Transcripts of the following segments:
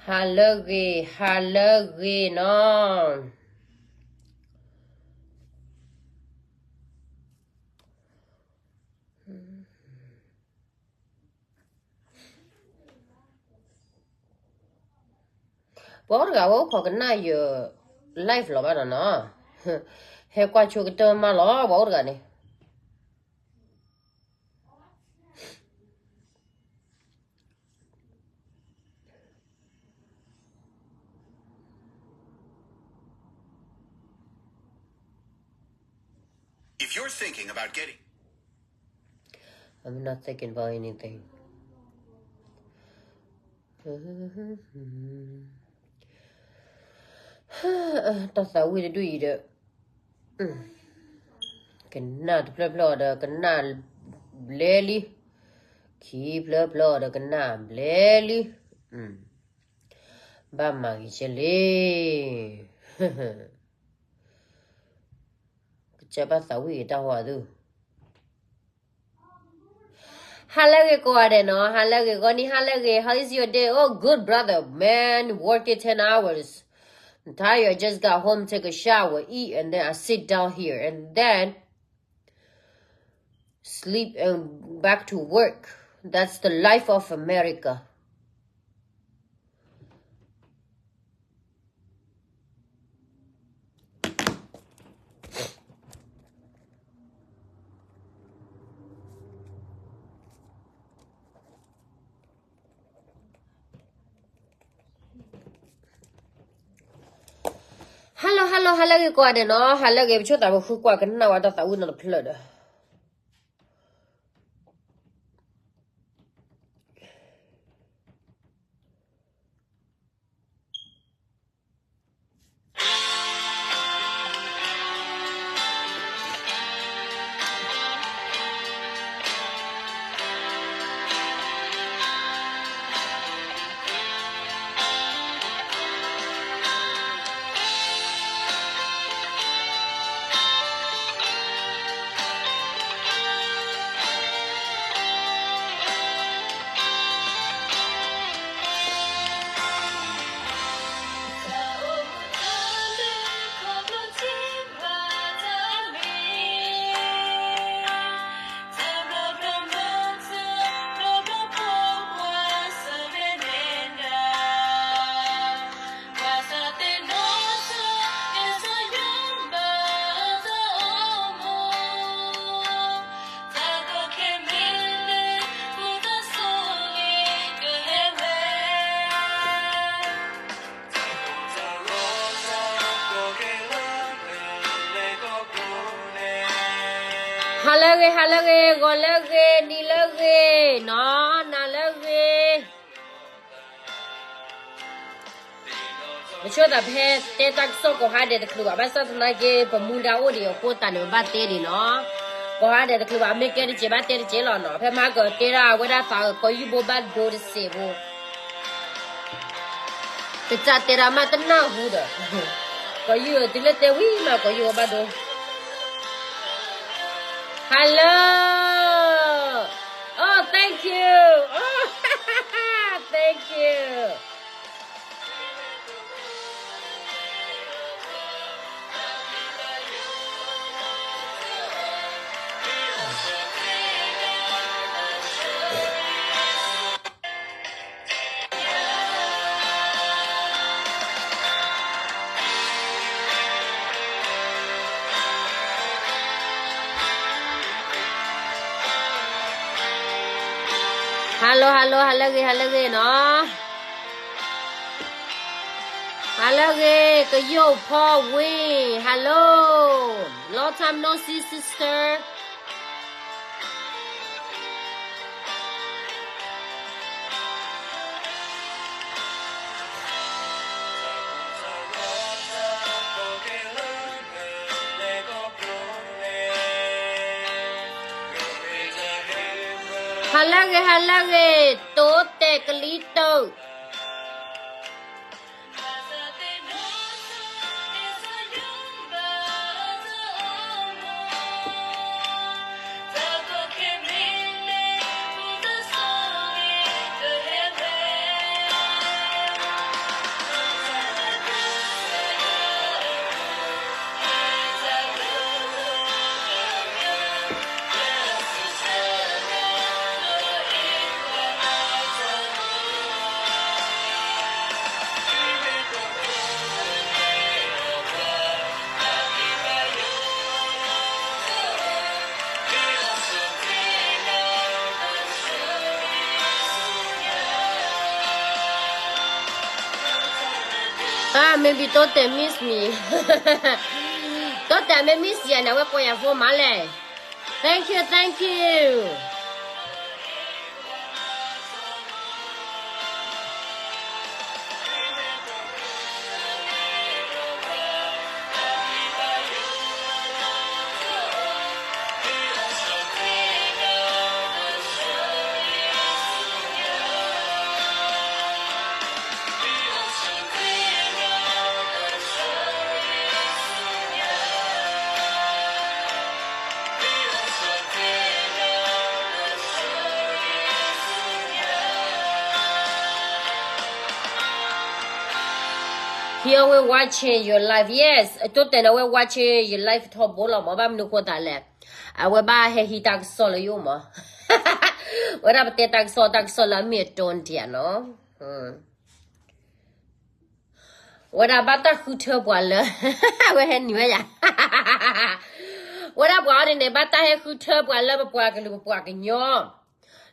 ဟါလၢအဂ့ၤ, ဟါလၢအဂ့ၤနီၤ. ပှၤအိၣ်တဂၤဝဲအိၣ်ခိးကနၣ်ယ live လီၤဘၣ်နီၤနီၤ, ဟဲကွၢ်ဆိကတၢၢ်မးလီၤ ပှၤအိၣ်တဂၤန့ၣ်. If you're thinking about getting I'm not thinking about anything. တၢ်သးဝံၣ်တဒူၣ်အံၤဒီး ကနၣ်တဖျၢၣ်ဖျၢၣ်ဒီးကနၣ်ဘျဲလံ, ခံဖျၢၣ်ဖျၢၣ်ဒီးကနၣ်ဘျဲလံ, ဘၣ်မၤဂ့ၤကဲလံ, ကစၢ်ဘၣ်သးဝံၣ်က့ၤတၢ်ဟီၣ်သု ဟါလၢအဂ့ၤကိးဂၤဒဲးနီၤ, ဟါလၢအဂ့ၤ ဂီၤနံၤဟါလၢအဂ့ၤ, how is your day? Oh, good brother, man, working ten hours. I'm tired, I just got home, take a shower, eat, and then I sit down here, and then sleep and back to work. That's the life of America. Hello, hello, ဟါလၢအဂ့ၤကိးဂၤဒဲးနီၤ, ဟါလၢအဂ့ၤ ပဆိၣ်သးပဃုကွၢ်ကနၣ်ဝဲတၢ်သးဝံၣ်နီတဖျၢၣ်ဒီး ဟါလၢအဂ့ၤ, ဟါလၢအဂ့ၤ, ဂီၤလၢအဂ့ၤ, နံၤလၢအဂ့ၤ, နီၢ်, နၤလၢအဂ့ၤ. ပဆိၣ်သးဖဲတဲတၢ်ကစီၣ်ကိးဂၤဒဲးတချုးဘၣ်, ဘၣ်ဆၣ်သနာ်က့ ပမူဒါအိၣ်ဒံးအဃိသတးန့ၣ် ပဘၣ်တဲဒံးနီၢ်. ကိးဂၤဒဲးတချုးဘၣ် မ့ၢ်ကဲတစဲးဘၣ်တဲတစဲးလီၤနီၢ်. ဖဲမဟါကတဲဒၣ်အဝဲဒၣ်သးကီၢ်ယူၢ်ဘိဘၣ်ဒိတစဲးဖိ ကစၢ်တဲဒၣ်မးတနၢ်ဟူဒီး ကီၢ်ယူၢ်တုၤလၢတဲဝံၤမး ကီၢ်ယူၢ်ဘၣ်ဒိ. Hello. Oh, thank you. Oh, thank you. Hello, hello, ဟါလၢအဂ့ၤ, ဟါလၢအဂ့ၤနီၢ်. ဟါလၢအဂ့ၤ, ကယိၣ်ဖီဝ့ၢ်, hello. Long time no see, sister. Halague, halague, တိတဲာ်ကလံၤတိၢ်. Ah, maybe တိတဲာ် miss me. တိတဲာ် မ့ၢ် miss ယၤန့ၣ် အဝဲကိးယၤ phone မးလဲၣ်. Thank you, thank you. He always watching your live. Yes, တိတဲာ်န့ၣ် အဝဲ watching your live ထီဘိလီၤမး, ဘၣ်မနုၤဃိသးလဲၣ်. အဝဲဘၣ်ဟဲဟံးတၢ်ကစီၣ်လၢယအိၣ်မး. ဝဲဒၣ်ပတဲတၢ်ကစီၣ် တၢ်ကစီၣ်လၢအမ့ၢ်အတီန့ၣ်နီၤ. ဝဲဒၣ်ဘၣ်တၢ်ဃုထၢပှၤလၢ အဝဲဟဲနုာ်ဝဲယၤ. ဝဲဒၣ်ပှၤအီၤဒ်န့ၣ် ဘၣ်တၢ်ဟဲဃုထၢပှၤလၢပပှၤကလုာ်ပပှၤကညီ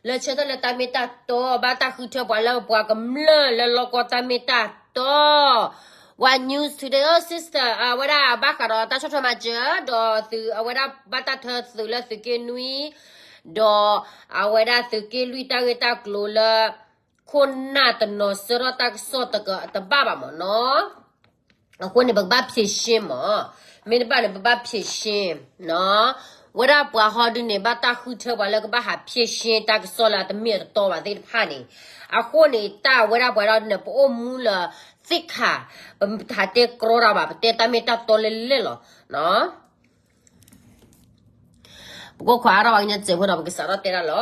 လၢဆၢထၢၣ်လၢတၢ်မ့ၢ်တၢ်တီ, ဘၣ်တၢ်ဃုထၢပှၤလၢပပှၤကမျၢၢ်လၢလီၢ်ကီၢ်တၢ်မ့ၢ်တၢ်တီ. What news today, oh sister? အဝဲဒၣ်ဘၣ်ဃးဒီးတၢ်ဆီၣ်ထွဲမၤစၢၤ ဒီးသုး အဝဲဒၣ်ဘၣ်တၢ်ထၢသုးလၢသုးက့နွံ, ဒီးအဝဲဒၣ်သုးက့လွံၢ်တၢ်ဂ့ၢ်တၢ်ကျိၤလၢ ခိၣ်နၢ်တနီၤဆှၢထီၣ်တၢ်ကစီၣ်တကတဘၣ်ဘၣ်မးနီၤ. အဃိန့ၣ် ပကဘၣ်ဖြေရှင်းမး, မ့ၢ်တဘၣ်န့ၣ် ပဘၣ်ဖြေရှင်းနီၤ. ဝဲဒၣ်ပှၤဟီဒုန့ၣ် ဘၣ်တၢ်ဃုထၢပှၤလၢကဘၣ်ဟးဖြေရှင်း တၢ်ကစီၣ်လၢအတမ့ၢ်အတတီဘၣ်သ့ၣ်တဖၣ်န့ၣ်. အဃိန့ၣ် တၢ်ဝဲဒၣ်ပှၤဒီးန့ၣ် ပအိၣ်မူလၢသ့ၣ်ခါ, ပဟးတဲကြီတၢ်ဘၣ်, ပတဲတၢ်မ့ၢ်တၢ်တီလဲၣ်လဲၣ်လီၤ. ပကခွါအါထီၣ်ပှၤကညီစဲးဖိဒီး ပကစးထီၣ်တဲတၢ်လီၤ.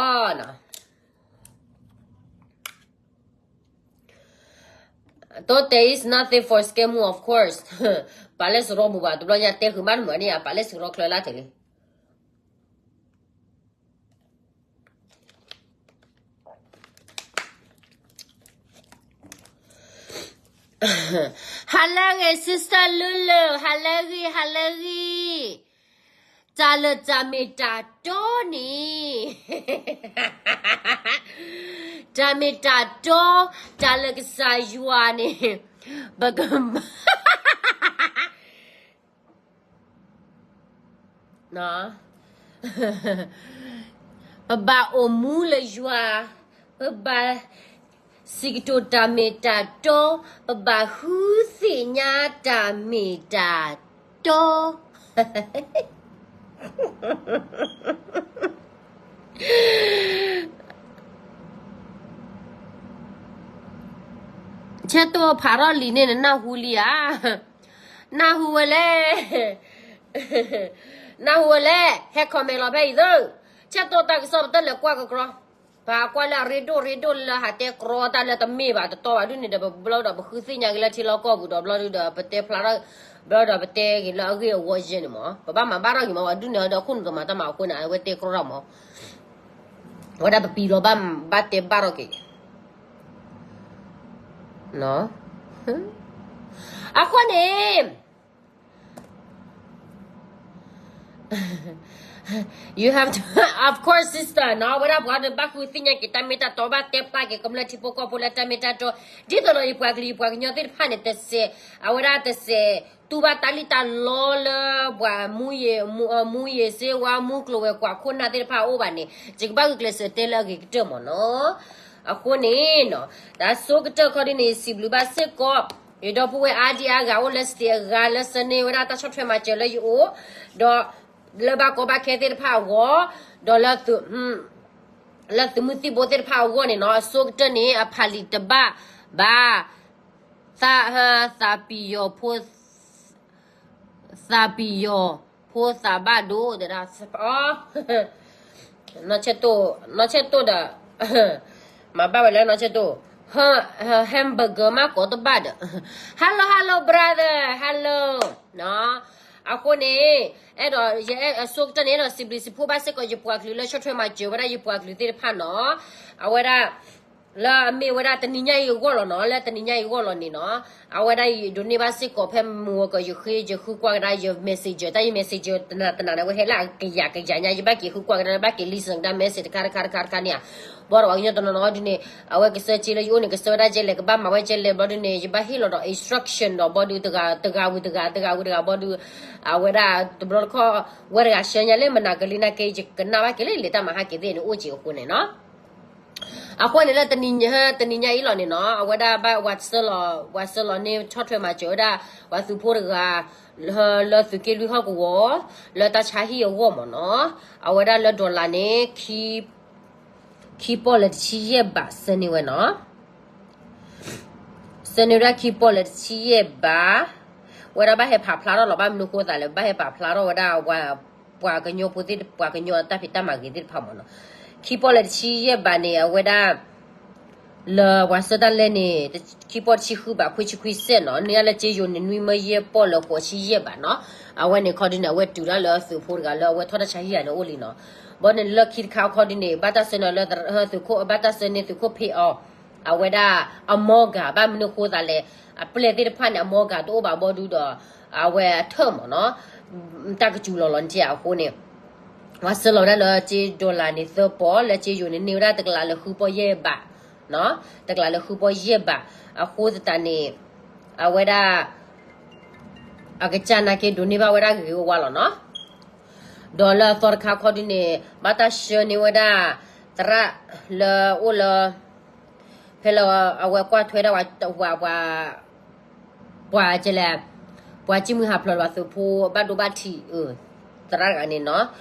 တိတဲာ် is nothing for scam, of course. ပာ်လဲၣ်စရီဘူးဘၣ်, တဘျီညါတဲဃုာ်ဘၣ်နမၤန့ၢ်ဧါ, ပာ်လဲၣ်စရီချၢလၢတ့ၢ်လံ. Hallelujah, sister Lulu, hallelujah, hallelujah. တၢ်လၢတၢ်မ့ၢ်တၢ်တီန့ၣ်, တၢ်မ့ၢ်တၢ်တီ, တၢ်လၢကစၢ်ယွၤန့ၣ်, ပကမၤ ပဘၣ်အိၣ်မူလၢယွၤ, ပဘၣ်စံးကတိၤတၢ်မ့ၢ်တၢ်တီ, ပဘၣ်ဃုသ့ၣ်ညါတၢ်မ့ၢ်တၢ်တီ. ဆဲးတိၢ်ဖးထီၣ်လံာ်န့ၣ် နနၢ်ဟူလံဧါ, နၢ်ဟူဝဲလဲၣ်, နၢ်ဟူဝဲလဲၣ်, ဟဲ comment လီၤဖဲအံၤသၢ, ဆဲးတိၢ်တၢ်ကစီၣ်ပတလဲၤကွၢ်ကကြီ, ပကွၢ်လၢအရ့ဒိၣ်ရ့ဒိၣ်လၢဟးတဲကြီတၢ်လၢတမ့ၢ်ဘၣ်တတီဘၣ်ဒုန့ၣ်ဒီး ပဘျီဒီးပဃုသ့ၣ်ညါက့ၤလၢထံလီၢ်ကီၢ်ပူၤဒီးဘျီဒုဒီး ပတဲဖျါထီၣ်, ဘျီဒီးပတဲက့ၤလၢအဂ့ၢ်အဝီယဲၢ်န့ၣ်မး, ပဘၣ်မၤဘၣ်ထီၣ်က့ၤမး ဝဲဒုန့ၣ်ဒီး ခိၣ်နူာ်တမၤတၢ်မၤအဃိန့ၣ် အဝဲတဲကြီတၢ်မး, ဝဲဒၣ်ပပံၤလီၤဘၣ်, ဘၣ်တဲဘၣ်ထီၣ်က့ၤ အဃိန့ၣ် you have to, of course, sister နီၤ, ဝဲဒၣ်ပှၤဒီးဘၣ်ဃုသ့ၣ်ညါက့ၤတၢ်မ့ၢ်တၢ်တီ, ဘၣ်တဲပာ်က့ၤကမျၢၢ်ထံဖိကီၢ်ဖိလၢတၢ်မ့ၢ်တၢ်တီ, ဒ်သိးဒီးယပှၤကလုာ်ယပှၤကညီသ့ၣ်တဖၣ်န့ၣ် တစဲး, အဝဲဒၣ်တစဲး တူၢ်ဘၣ်တၢ်လံၣ်တၢ်လီလၢပှၤမူယံၤ မူယံၤစ့ဝါ မူကျိၤဝဲၤကွာ်ခိၣ်နၢ်သ့ၣ်တဖၣ်အအိၣ်ဘၣ်န့ၣ် ယကဘၣ်ဂုာ်ကျဲးစၢးတဲလၢအဂ့ၤကတၢၢ်မ့ၢ်နီၤ. အဃိန့ၣ်နီၤ တၢ်ဆိကတၢၢ်ခီဒ်န့ၣ် စံးဘျုးဘၣ်စ့ၢ်ကီး ယဒီပုၢ်ဝဲၢ်အါဒံအါဂၤအိၣ်လၢ state အဂၤလၢဆၢန့ၢ်ဝဲဒၣ်တၢ်ဆီၣ်ထွဲမၤစၢၤလၢယအိၣ်, ဒီးလၢဘၣ်ကီဘၣ်ခဲသ့ၣ်တဖၣ်အဂီၢ်, ဒီးလၢ လၢသုးမုၢ်သံၣ်ဘိသ့ၣ်တဖၣ်အဂီၢ်န့ၣ်နီၤ အဆိကတၢၢ်န့ၣ် အဖးလံာ်တဘၣ်ဘၣ်, သး, သးပံၤယီၤဖိ, သးပံၤယီၤဖိသးဘၣ်ဒိ တဲဒၣ်, နီၢ်ဆဲၣ်တိၢ်, နီၢ်ဆဲၣ်တိၢ်ဒီး, မၤဘၣ်ဝဲလၢနီၢ်ဆဲၣ်တိၢ်, hamburger မးကိးတဘၣ်ဒီး, hello hello brother hello, အဃိန့ၣ် အဲၣ်ဒိး ယအဲၣ်အဆိကတၢၢ်န့ၣ် အဲၣ်ဒိးစံးဘျုးစံးဖှိၣ်ဘၣ်စ့ၢ်ကီး ယပှၤကလုာ်လၢဆီၣ်ထွဲမၤစၢၤဝဲဒၣ်ယပှၤကလုာ်သ့ၣ်တဖၣ်နီၤ, အဝဲဒၣ် လၢအမ့ၢ်ဝဲဒၣ်တနံၤညါအံၤအဂီၢ်လီၤနီၤ, လၢတနံၤညါအံၤအဂီၢ်လီၤန့ၣ်နီၤ, အဝဲဒၣ်ယဒိးန့ၢ်ဘၣ်စ့ၢ်ကီးဖဲမုၢ်ဝဲကီၢ် ယဃ့ ယဃုကွၢ်ကဒါ ယ messenger တၢ်ယ messenger တနၤတနၤန့ၣ် အဝဲဟဲလၢအကယၤကယၤညါ ယဘၣ်က့ၤဃုကွၢ်ကဒါ ဘၣ်က့ၤ listen ကဒါ message တခါတခါတခါတခါန့ၣ်ဧါ, ဘၣ်ဒီးပှၤကညီတနီၤနီၤဒ်န့ၣ် အဝဲကဆၢက့လၢယအိၣ်န့ၣ် ကဆၢဝဲဒၣ်ကဲလဲၣ် ကဘၣ်မၤဝဲကဲလဲၣ် ဘျီဒ်န့ၣ် ယဘၣ်ဟ့ၣ်လီၤဒီး instruction ဒီး ဘျီဒ်တဂၤဝံၤတဂၤ တဂၤဝံၤတဂၤ ဘျီဒ် အဝဲဒၣ်တဘျီတခီၣ် ဝဲတဂၤဆှၢညါလၢမနၤကလံၤနာ်က့ ယကနၣ်ဘၣ်က့ၤလၢလဲၤတၢ်မၤဟးက့ၤသ့ၣ်န့ၣ် အိၣ်က့ၤအဃိန့ၣ်နီၤ. အဃိန့ၣ်လၢတနံၤညါအံၤလီၤန့ၣ်နီၤ အဝဲဒၣ်ဘၣ်ဝၤဆၢလီၤ ဝၤဆၢလီၤန့ၢ်ဆီၣ်ထွဲမၤစၢၤဝဲဒၣ် ပှၤသုးဖိတဂၤ လၢသုးက့လွံၢ်ဟီၣ်ကဝီၤ လၢတၢ်ဆါဟံၣ်အဂီၢ်မ့ၢ်နီၤ, အဝဲဒၣ်လၢ dollar န့ၣ် ခံပီၢ်လၢတဆံယဲၢ်ဘးဆၢန့ၢ်ဝဲနီၤ, ဆၢန့ၢ်ဝဲဒၣ်ခံပီၢ်လၢတဆံယဲၢ်ဘး, ဝဲဒၣ်ဘၣ်ဟဲဖးဖျါထီၣ်လီၤ ဘၣ်မနုၤဃိသးလဲၣ် ဘၣ်ဟဲဖးဖျါထီၣ်ဝဲဒၣ် ပှၤကညီဖိသ့ၣ် ပှၤကညီတၢ်ဖံးတၢ်မၤဂ့ၤသ့ၣ်တဖၣ်မ့ၢ်နီၤ, ခံပီၢ်လၢတဆံယဲၢ်ဘးန့ၣ် အဝဲဒၣ် လၢပှၤဆၢတၢ်လဲန့ၣ် ခံပီၢ်တဆံဃုဘး ခွံဆံခွံစဲးနီၤ, န့ၢ်ဒၣ်လၢကၠ့ယိၤန့ၣ် နွံမၢယဲၢ်ပီၢ်လၢဃိးဆံယဲၢ်ဘးနီၤ, အဝဲန့ၣ်ခီဒ်န့ၣ် အဝဲတုၤဒၣ်လၢသုးဖိတဂၤလၢအဝဲထီၣ်တၢ်ဆါဟံၣ်ယၤန့ၣ်အိၣ်လံနီၤ, ဘီန့ၣ်လၢခံတခါခီဒ်န့ၣ် ဘၣ်တၢ်ဆၢန့ၢ်လၢသုးခိၣ် ဘၣ်တၢ်ဆၢန့ၢ်သုးခိၣ်ဖ့အီၤ အဝဲဒၣ် အမီၢ်ဂၤ ဘၣ်မနုၤဃိသးလဲၣ် အပျဲၢ်သ့ၣ်တဖၣ်န့ၣ် အမီၢ်ဂၤတအိၣ်ဘၣ်ဘီဒုဒီး အဝဲအထၢၣ်မ့ၢ်နီၤ, တၢ်ကစူၤလီၤလီၤနထံၣ်အဃိန့ၣ် ပှၤဆှၢလီၤဝဲဒၣ်လၢကၠ့ dollar န့ၣ်သၢပီၢ် လၢကၠ့ယိၤန့ၣ် န့ၢ်ဝဲဒၣ်တကလးလၢဃုပီၢ်ယဲၢ်ဘး, တကလးလၢဃုပီၢ်ယဲၢ်ဘး, အဃိသတးန့ၣ် အဝဲဒၣ် အကစၢ်နာ်က့ဒိးန့ၢ်ဘၣ်ဝဲဒၣ်ဂ့ၤဂ့ၤဝါဝါလီၤနီၤ, ဒီးလၢအသီတခါခီဒုန့ၣ် ဘၣ်တၢ်ဆှၢန့ၢ်ဝဲဒၣ် သရၣ်လၢအိၣ်လၢ ဖဲလၢအဝဲကွၢ်ထွဲဒၣ်ပှၤ ပှၤ ပှၤကလဲၣ် ပှၤကံၢ်မုၢ်ဟးဖျိးလၢပှၤသုးဖိဘၣ်ဒိဘၣ်ထံး သရၣ်တဂၤန့ၣ်နီၤ,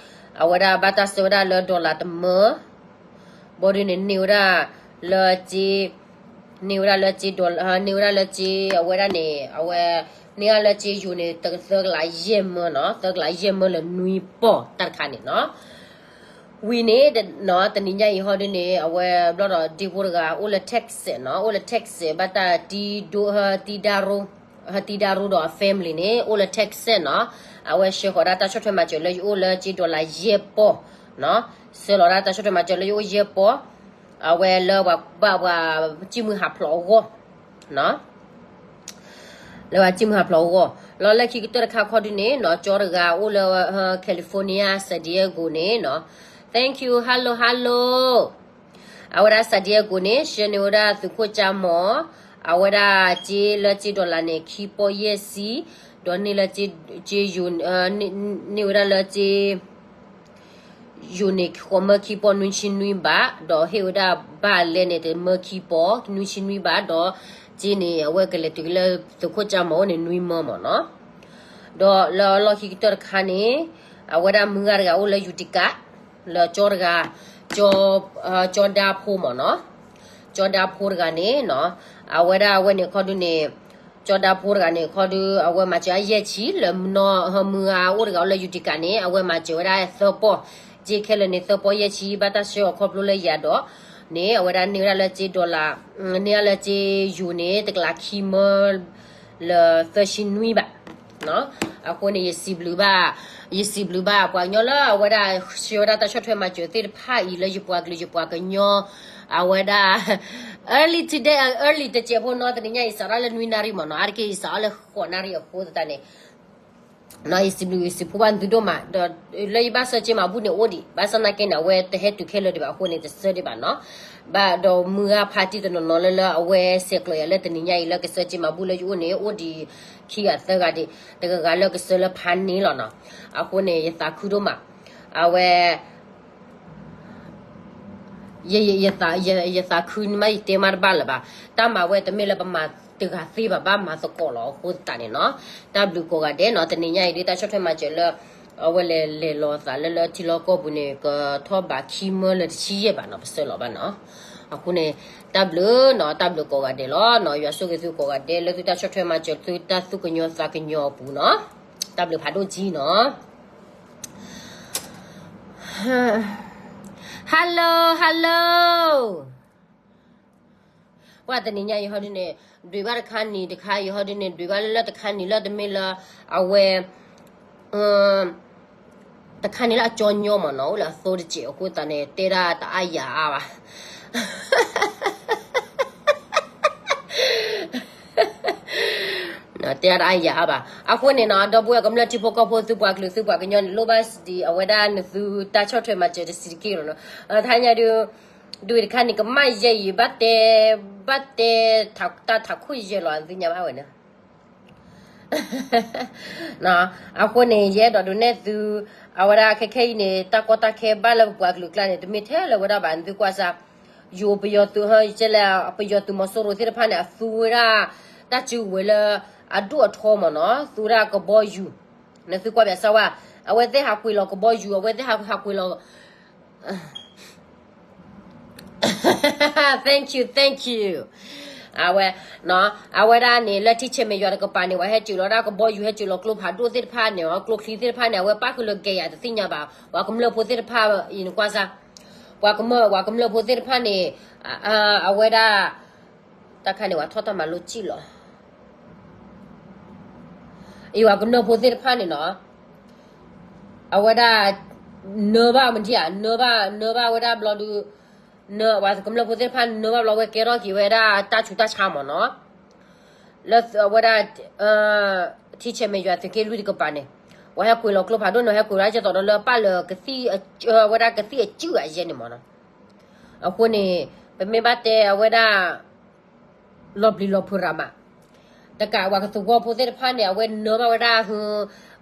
အဝဲဒၣ်ဘၣ်တၢ်ဆှၢဝဲဒၣ်လၢ dollar တမၢ ဘီဒုန့ၣ် န့ၢ်ဝဲဒၣ်လၢကၠ့ န့ၢ်ဝဲဒၣ်လၢကၠ့ dollar န့ၢ်ဝဲဒၣ်လၢကၠ့ အဝဲဒၣ်န့ၣ် အဝဲ န့ၢ်ဝဲဒၣ်လၢကၠ့ယိၤန့ၣ် သၢကလးယဲၢ်မၢနီၤ, သၢကလးယဲၢ်မၢလၢနွံပီၢ်တၢ်တခါန့ၣ်နီၤ ဝံၤန့ၣ် တနံၤညါအံၤဟီဒုန့ၣ် အဝဲဘျီဒီးဒ့ဖိတဂၤအိၣ်လၢ Texas နီၤ, အိၣ်လၢ Texas ဘၣ်တၢ်တံဒိ တံဒၣ်ရိ တံဒၣ်ရိဒီးအ family န့ၣ် အိၣ်လၢ Texas နီၤ, အဝဲဆှၢဃီၤဒၣ်တၢ်ဆီၣ်ထွဲမၤစၢၤလၢယအိၣ်လၢကၠ့ dollar ယဲၢ်ပီၢ်နီၤ, ဆှၢလီၤဒၣ်တၢ်ဆီၣ်ထွဲမၤစၢၤလၢယအိၣ်ယဲၢ်ပီၢ်, အဝဲလၢပှၤဘၣ်ပှၤကံၢ်မုၢ်ဟးဖျိးအဂီၢ်နီၤ လၢပှၤကံၢ်မုၢ်ဟးဖျိးအဂီၢ်, လီၤလၢခံကတၢၢ်တခါခီဒုန့ၣ်နီၤ, ကၠီတဂၤအိၣ်လၢ California San Diego န့ၣ်နီၤ, thank you hello hello, အဝဲဒၣ် San Diego န့ၣ် ဆှၢန့ၢ်ဝဲဒၣ်သုးခိၣ်ကၠၢ်မီၤ, အဝဲဒၣ်ကၠ့လၢကၠ့ dollar န့ၣ် ခံပီၢ်ယဲၢ်ဆံ, ဒီးန့ၢ်လၢကၠ့ န့ၢ်ဝဲဒၣ်လၢကၠ့ ယိၤန့ၣ် ဃိးမၢခံပီၢ်နွံဆံနွံဘး, ဒီးဟ့ၣ်ဝဲဒၣ်ဘၣ်လဲၣ်န့ၣ် တမၢခံပီၢ်နွံဆံနွံဘး, ဒီးကၠ့န့ၣ် အဝဲကလဲၤတုၤလၢသုးခိၣ်ကၠၢ်မီၤအိၣ်န့ၣ်နွံမၢမ့ၢ်နီၤ, ဒီးလၢအလီၢ်ခံကတၢၢ်တခါန့ၣ် အဝဲဒၣ်မုၢ်ဂၤတဂၤအိၣ်လၢ Utica လၢကၠီတဂၤ ကၠီ ကၠီဒါဖိမ့ၢ်နီၤ, ကၠီဒါဖိတဂၤန့ၣ်နီၤ, အဝဲဒၣ်အဝဲန့ၣ်ခီဒုန့ၣ် ကၠီဒါဖိတဂၤန့ၣ် ခီဒု အဝဲမၤစၢၤအယဲၢ်ဆံ လၢမုၢ်နီၤ မုၢ်ဂၤအိၣ်တဂၤအိၣ်လၢ Utica န့ၣ် အဝဲမၤစၢၤဝဲဒၣ်သၢပီၢ်, ကၠ့ခဲလၢာ်န့ၣ် သၢပီၢ်ယဲၢ်ဆံ ဘၣ်တၢ်ဆှၢအီၤခီဖျိလၢယၤဒီး န့ၣ် အဝဲဒၣ်န့ၢ်ဝဲဒၣ်လၢကၠ့ dollar န့ၢ်ဝဲဒၣ်လၢကၠ့ယိၤန့ၣ် တကလးခံမၢ လၢသၢဆံနွံဘး အဃိန့ၣ် ယစံးဘျုးဘၣ် ယစံးဘျုးဘၣ်ပှၤကညီလၢအဝဲဒၣ်ဆှၢဝဲဒၣ်တၢ်ဆီၣ်ထွဲမၤစၢၤသ့ၣ်တဖၣ်အံၤလၢယပှၤကလုာ်ယပှၤကညီ အဝဲဒၣ် early today early တစဲးဖိနီၤ တနံၤညါအံၤစးထီၣ်လၢနွံနၣ်ရံၣ်မ့ၢ်နီၤ အါတက့ၢ်အံၤစးထီၣ်လၢဃိးနၣ်ရံၣ်အဃိသတးန့ၣ် ယစံးဘျုးယစံးဖှိၣ်ဘၣ်သုဒိၣ်မး ဒီးလၢယဘၣ်ဆှၢက့ၤမၤဘူၣ်န့ၣ်အိၣ်ဒံး ဘၣ်ဆၣ်သနာ်က့န့ၣ် အဝဲတဟဲတုၤခဲလၢာ်ဒံးဘၣ်အဃိန့ၣ် တဆှၢဒံးဘၣ်နီၤ. ဘၣ်ဒီးမုၢ်ဂၤဖါတံၢ်တနီၤနီၤလၢလၢ အဝဲဆဲးကျိးယၤလၢတနံၤညါအံၤလၢကဆှၢက့ၤမၤဘူၣ်လၢယအိၣ်န့ၣ် အိၣ်ဒံးခံဂၤသၢဂၤဒံး တဂၤဂၤလၢကဆှၢလၢဖါန့ၣ်လီၤနီၤ. အဃိန့ၣ် ယသးခုဒိၣ်မး အဝဲ ယသးခုန့ၣ်မး ယတဲမးတဘၣ်လၢၤဘၣ်. တၢ်မၤဝဲတမ့ၢ်လၢပမၤတဂၤသ့ဘၣ် ဘၣ်မၤသကိးလီၤ. အဃိသတးန့ၣ်နီၤ တၢ်ဘျုးကိးဂၤဒဲးနီၤ. တနံၤညါအံၤဒ်တၢ်ဆီၣ်ထွဲမၤစၢၤလၢ အဝဲလဲၤလဲၤလီၤသးလၢလၢထံလီၢ်ကီၢ်ပူၤန့ၣ် ကထီၣ်ဘးခံမၢလၢတဆံယဲၢ်ဘးနီၤ ပဆှၢလီၤဘၣ်နီၤ. အဃိန့ၣ် တၢ်ဘျုးနီၤ တၢ်ဘျုးကိးဂၤဒဲးလီၤနီၤ. ယွၤဆိၣ်ဂ့ၤသုကိးဂၤဒဲး လၢသုတၢ်ဆီၣ်ထွဲမၤစၢၤ သုတၢ်သူၣ်ကညီၤသးကညီၤအပူၤနီၤ. တၢ်ဘျုးဖးဒိၣ်ကံနီၤ. Hello hello. ပှၤတနံၤညါယဟီဒုန့ၣ် ဒွံးဘၣ်တခါနံၤတခါ ယဟီဒုန့ၣ် ဒွံးဘၣ်လၢလၢတခါနံၤလၢတမ့ၢ်လၢ အဝဲ တခါနံၤလၢအကၠီညီမးနီၤ အိၣ်လၢအသိတစဲးအဃိသတးန့ၣ် တဲဒၣ်တအါယၤအါဘၣ် တဲဒၣ်တအါယၤအါဘၣ်. အဃိန့ၣ်နီၤ ဒီပုၢ်ဝဲၢ်ကမျၢၢ်ထံဖိကီၢ်ဖိ သုပှၤကလုာ်သုပှၤကညီန့ၣ် လိၣ်ဘၣ်စံးဒ်အဝဲဒၣ်နသုတၢ်ဆီၣ်ထွဲမၤစၢၤတဆံးတက့ၢ်လီၤနီၤ. တဟါညါဒုး ဒွံးတခါနံၤကမၣ်ယဲအံၤ ဘၣ်တဲ ဘၣ်တဲ တၢ်ထးခိၣ်ယဲလီၤ သုညါဘၣ်ဝဲန့ၣ် အဃိန့ၣ် ယအဲၣ်ဒိးဒုးနဲၣ်သု အဝဲဒၣ်ခဲခဲအံၤန့ၣ် တၢ်ကီတၢ်ခဲဘၣ်လၢပပှၤကလုာ်ကျါန့ၣ် တမ့ၢ်ထဲလၢဝဲဒၣ်ဘၣ် နသုကွၢ်စၢ် ယိၤပယီၤသုးဟဲကဲလဲၣ် ပယီၤသုးမီၤစိရိၤသ့ၣ်တဖၣ်န့ၣ် အသူဝဲဒၣ် တၢ်စုကဝဲၤလၢ အဒိၣ်အထီမးနီၤ သူဝဲဒၣ်ကဘီယူၤ နသုကွၢ်ဘၣ်စၢ်ဝဲ အဝဲသ့ၣ်ဟးကွံာ်လီၤကဘီယူၤ အဝဲသ့ၣ်ဟးကွံာ်လီၤ Thank you, thank you. အဝဲ အဝဲဒၣ်န့ၣ် လၢထံဆဲးမဲာ်ယွၤတကပၤန့ၣ် ပှၤဟဲစၢၤလီၤဒၣ်ကဘီယူၤ ဟဲစၢၤလီၤကျိဖးဒိၣ်သ့ၣ်တဖၣ်န့ၣ် ကျိချံသ့ၣ်တဖၣ်န့ၣ် အဝဲပၣ်ဃုာ်လၢကဲယၤတသ့ၣ်ညါဘၣ် ပှၤကမျၢၢ်ဖိသ့ၣ်တဖၣ်အံၤနကွၢ်စၢ် ပှၤကမၢ ပှၤကမျၢၢ်ဖိသ့ၣ်တဖၣ်န့ၣ် အဝဲဒၣ် တၢ်ခါန့ၣ် ပှၤထီၣ်တၢ်မၤလိစံၣ်လီၤ အံၤပှၤကမျၢၢ်ဖိသ့ၣ်တဖၣ်န့ၣ်နီၤ အဝဲဒၣ် နၢဘၣ်မနုၤဧါ နၢဘၣ် နၢဘၣ်ဝဲဒၣ်ဘျီဒုး နၢ ပှၤကမျၢၢ်ဖိသ့ၣ်တဖၣ် နၢဘၣ်ဘျီဝဲကဲထီၣ်က့ၤဝဲဒၣ်တၢ်ဆူးတၢ်ဆါမးနီၤ လၢအဝဲဒၣ် ထံဆဲးမဲာ်ယွၤသုးက့လွံၢ်တကပၤန့ၣ် ပှၤဟဲကွံာ်လီၤကျိဖးဒိၣ်န့ၣ် ဟဲကွံာ်ဝဲဒၣ်ကဲသိးဒီးလၢပၣ်လၢ ဝဲဒၣ်ကသံၣ်အစုၣ်အယဲၢ်န့ၣ်မးနီၤ အဃိန့ၣ် ပမ့ၢ်ဘၣ်တဲအဝဲဒၣ် လီၤပျံၤလီၤဖုးရၤမး, တကးပှၤကသဝီဖိသ့ၣ်တဖၣ်န့ၣ် အဝဲနၢဘၣ်ဝဲဒၣ်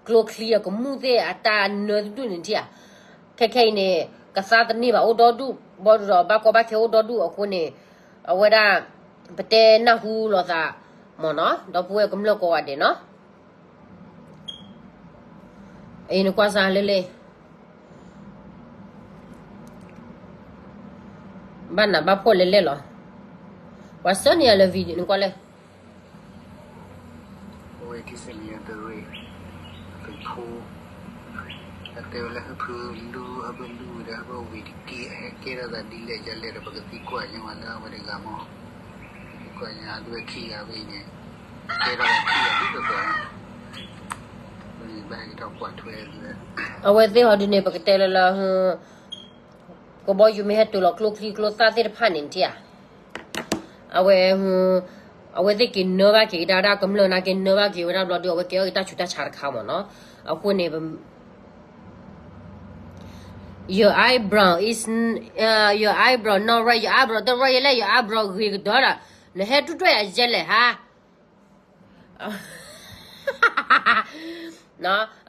ကျိချံအကမူၣ်သ့ၣ်အတၢ်နၢတဒူၣ်န့ၣ်ထံၣ်ဧါ, ခဲခဲအံၤန့ၣ် ကသါသန့ၤဘၣ်အိၣ်ဒီဒူၣ်, ဘၣ်ဒီးဘၣ်ကီဘၣ်ခဲအိၣ်ဒီဒူၣ်အဃိန့ၣ်, အဝဲဒၣ် ပတဲနၢ်ဟူလိာ်သးမ့ၢ်နီၤ, ဒီပုၢ်ဝဲၢ်ကမျၢၢ်ကိးဂၤဒဲးနီၤ အံၤနကွၢ်စၢ်လဲၣ်လဲၣ်, ဘၣ်နးဘၣ်ဖှီၣ်လဲၣ်လဲၣ်လီၤ, ပှၤဆၢန့ၢ်ယၤလၢ video နကွၢ်လဲၣ်, အဝဲထံဆဲးမဲာ်ယွၤသုးရ့ၣ်, သုးဖိ, အတဲဝဲလၢဟၢဖုလူ, ဟၢဖုလူဝံၤဒီးဟၢဖုဝံၤတက့ၢ် အဟဲကဲထီၣ်သးဒ်လဲၣ်ဒ်လဲၣ်ဒီး ပကသံကွၢ်ညီမးလၢအဝဲတဂၤမး, ပကသံကွၢ်ညီအဒိဝဲခံဂၤဝဲအံၤန့ၣ်, ကဲထီၣ်သးခံဂၤဒ်သိးသိး, ဘၣ်ဟဲက့ၤထီၣ်ကွၢ်ထွဲ, အဝဲသ့ၣ်ဟီဒုန့ၣ် ပကတဲလၢလၢ ကဘီယူၤမ့ၢ်ဟဲတုၤလီၤကျိချံကျိသၣ်သ့ၣ်တဖၣ်န့ၣ်ထံၣ်ဧါ, အဝဲ, အဝဲသ့ၣ်က့ၤနၢဘၣ်က့ၤဒၣ်ဝဲဒၣ်ကမျၢၢ်နာ်က့ နၢဘၣ်က့ၤဝဲဒၣ်ဘျီဒုး အဝဲကဲထီၣ်က့ၤတၢ်ဆူးတၢ်ဆါတခါမ့ၢ်နီၤ, အဃိန့ၣ် your eyebrow is, your eyebrow not right, your eyebrow တ right ယဲလဲၣ်, your eyebrow ဂ့ၤကဒီးဒီး, နဟဲတူၢ်တွဲၣ်အယဲလဲၣ်ဟါ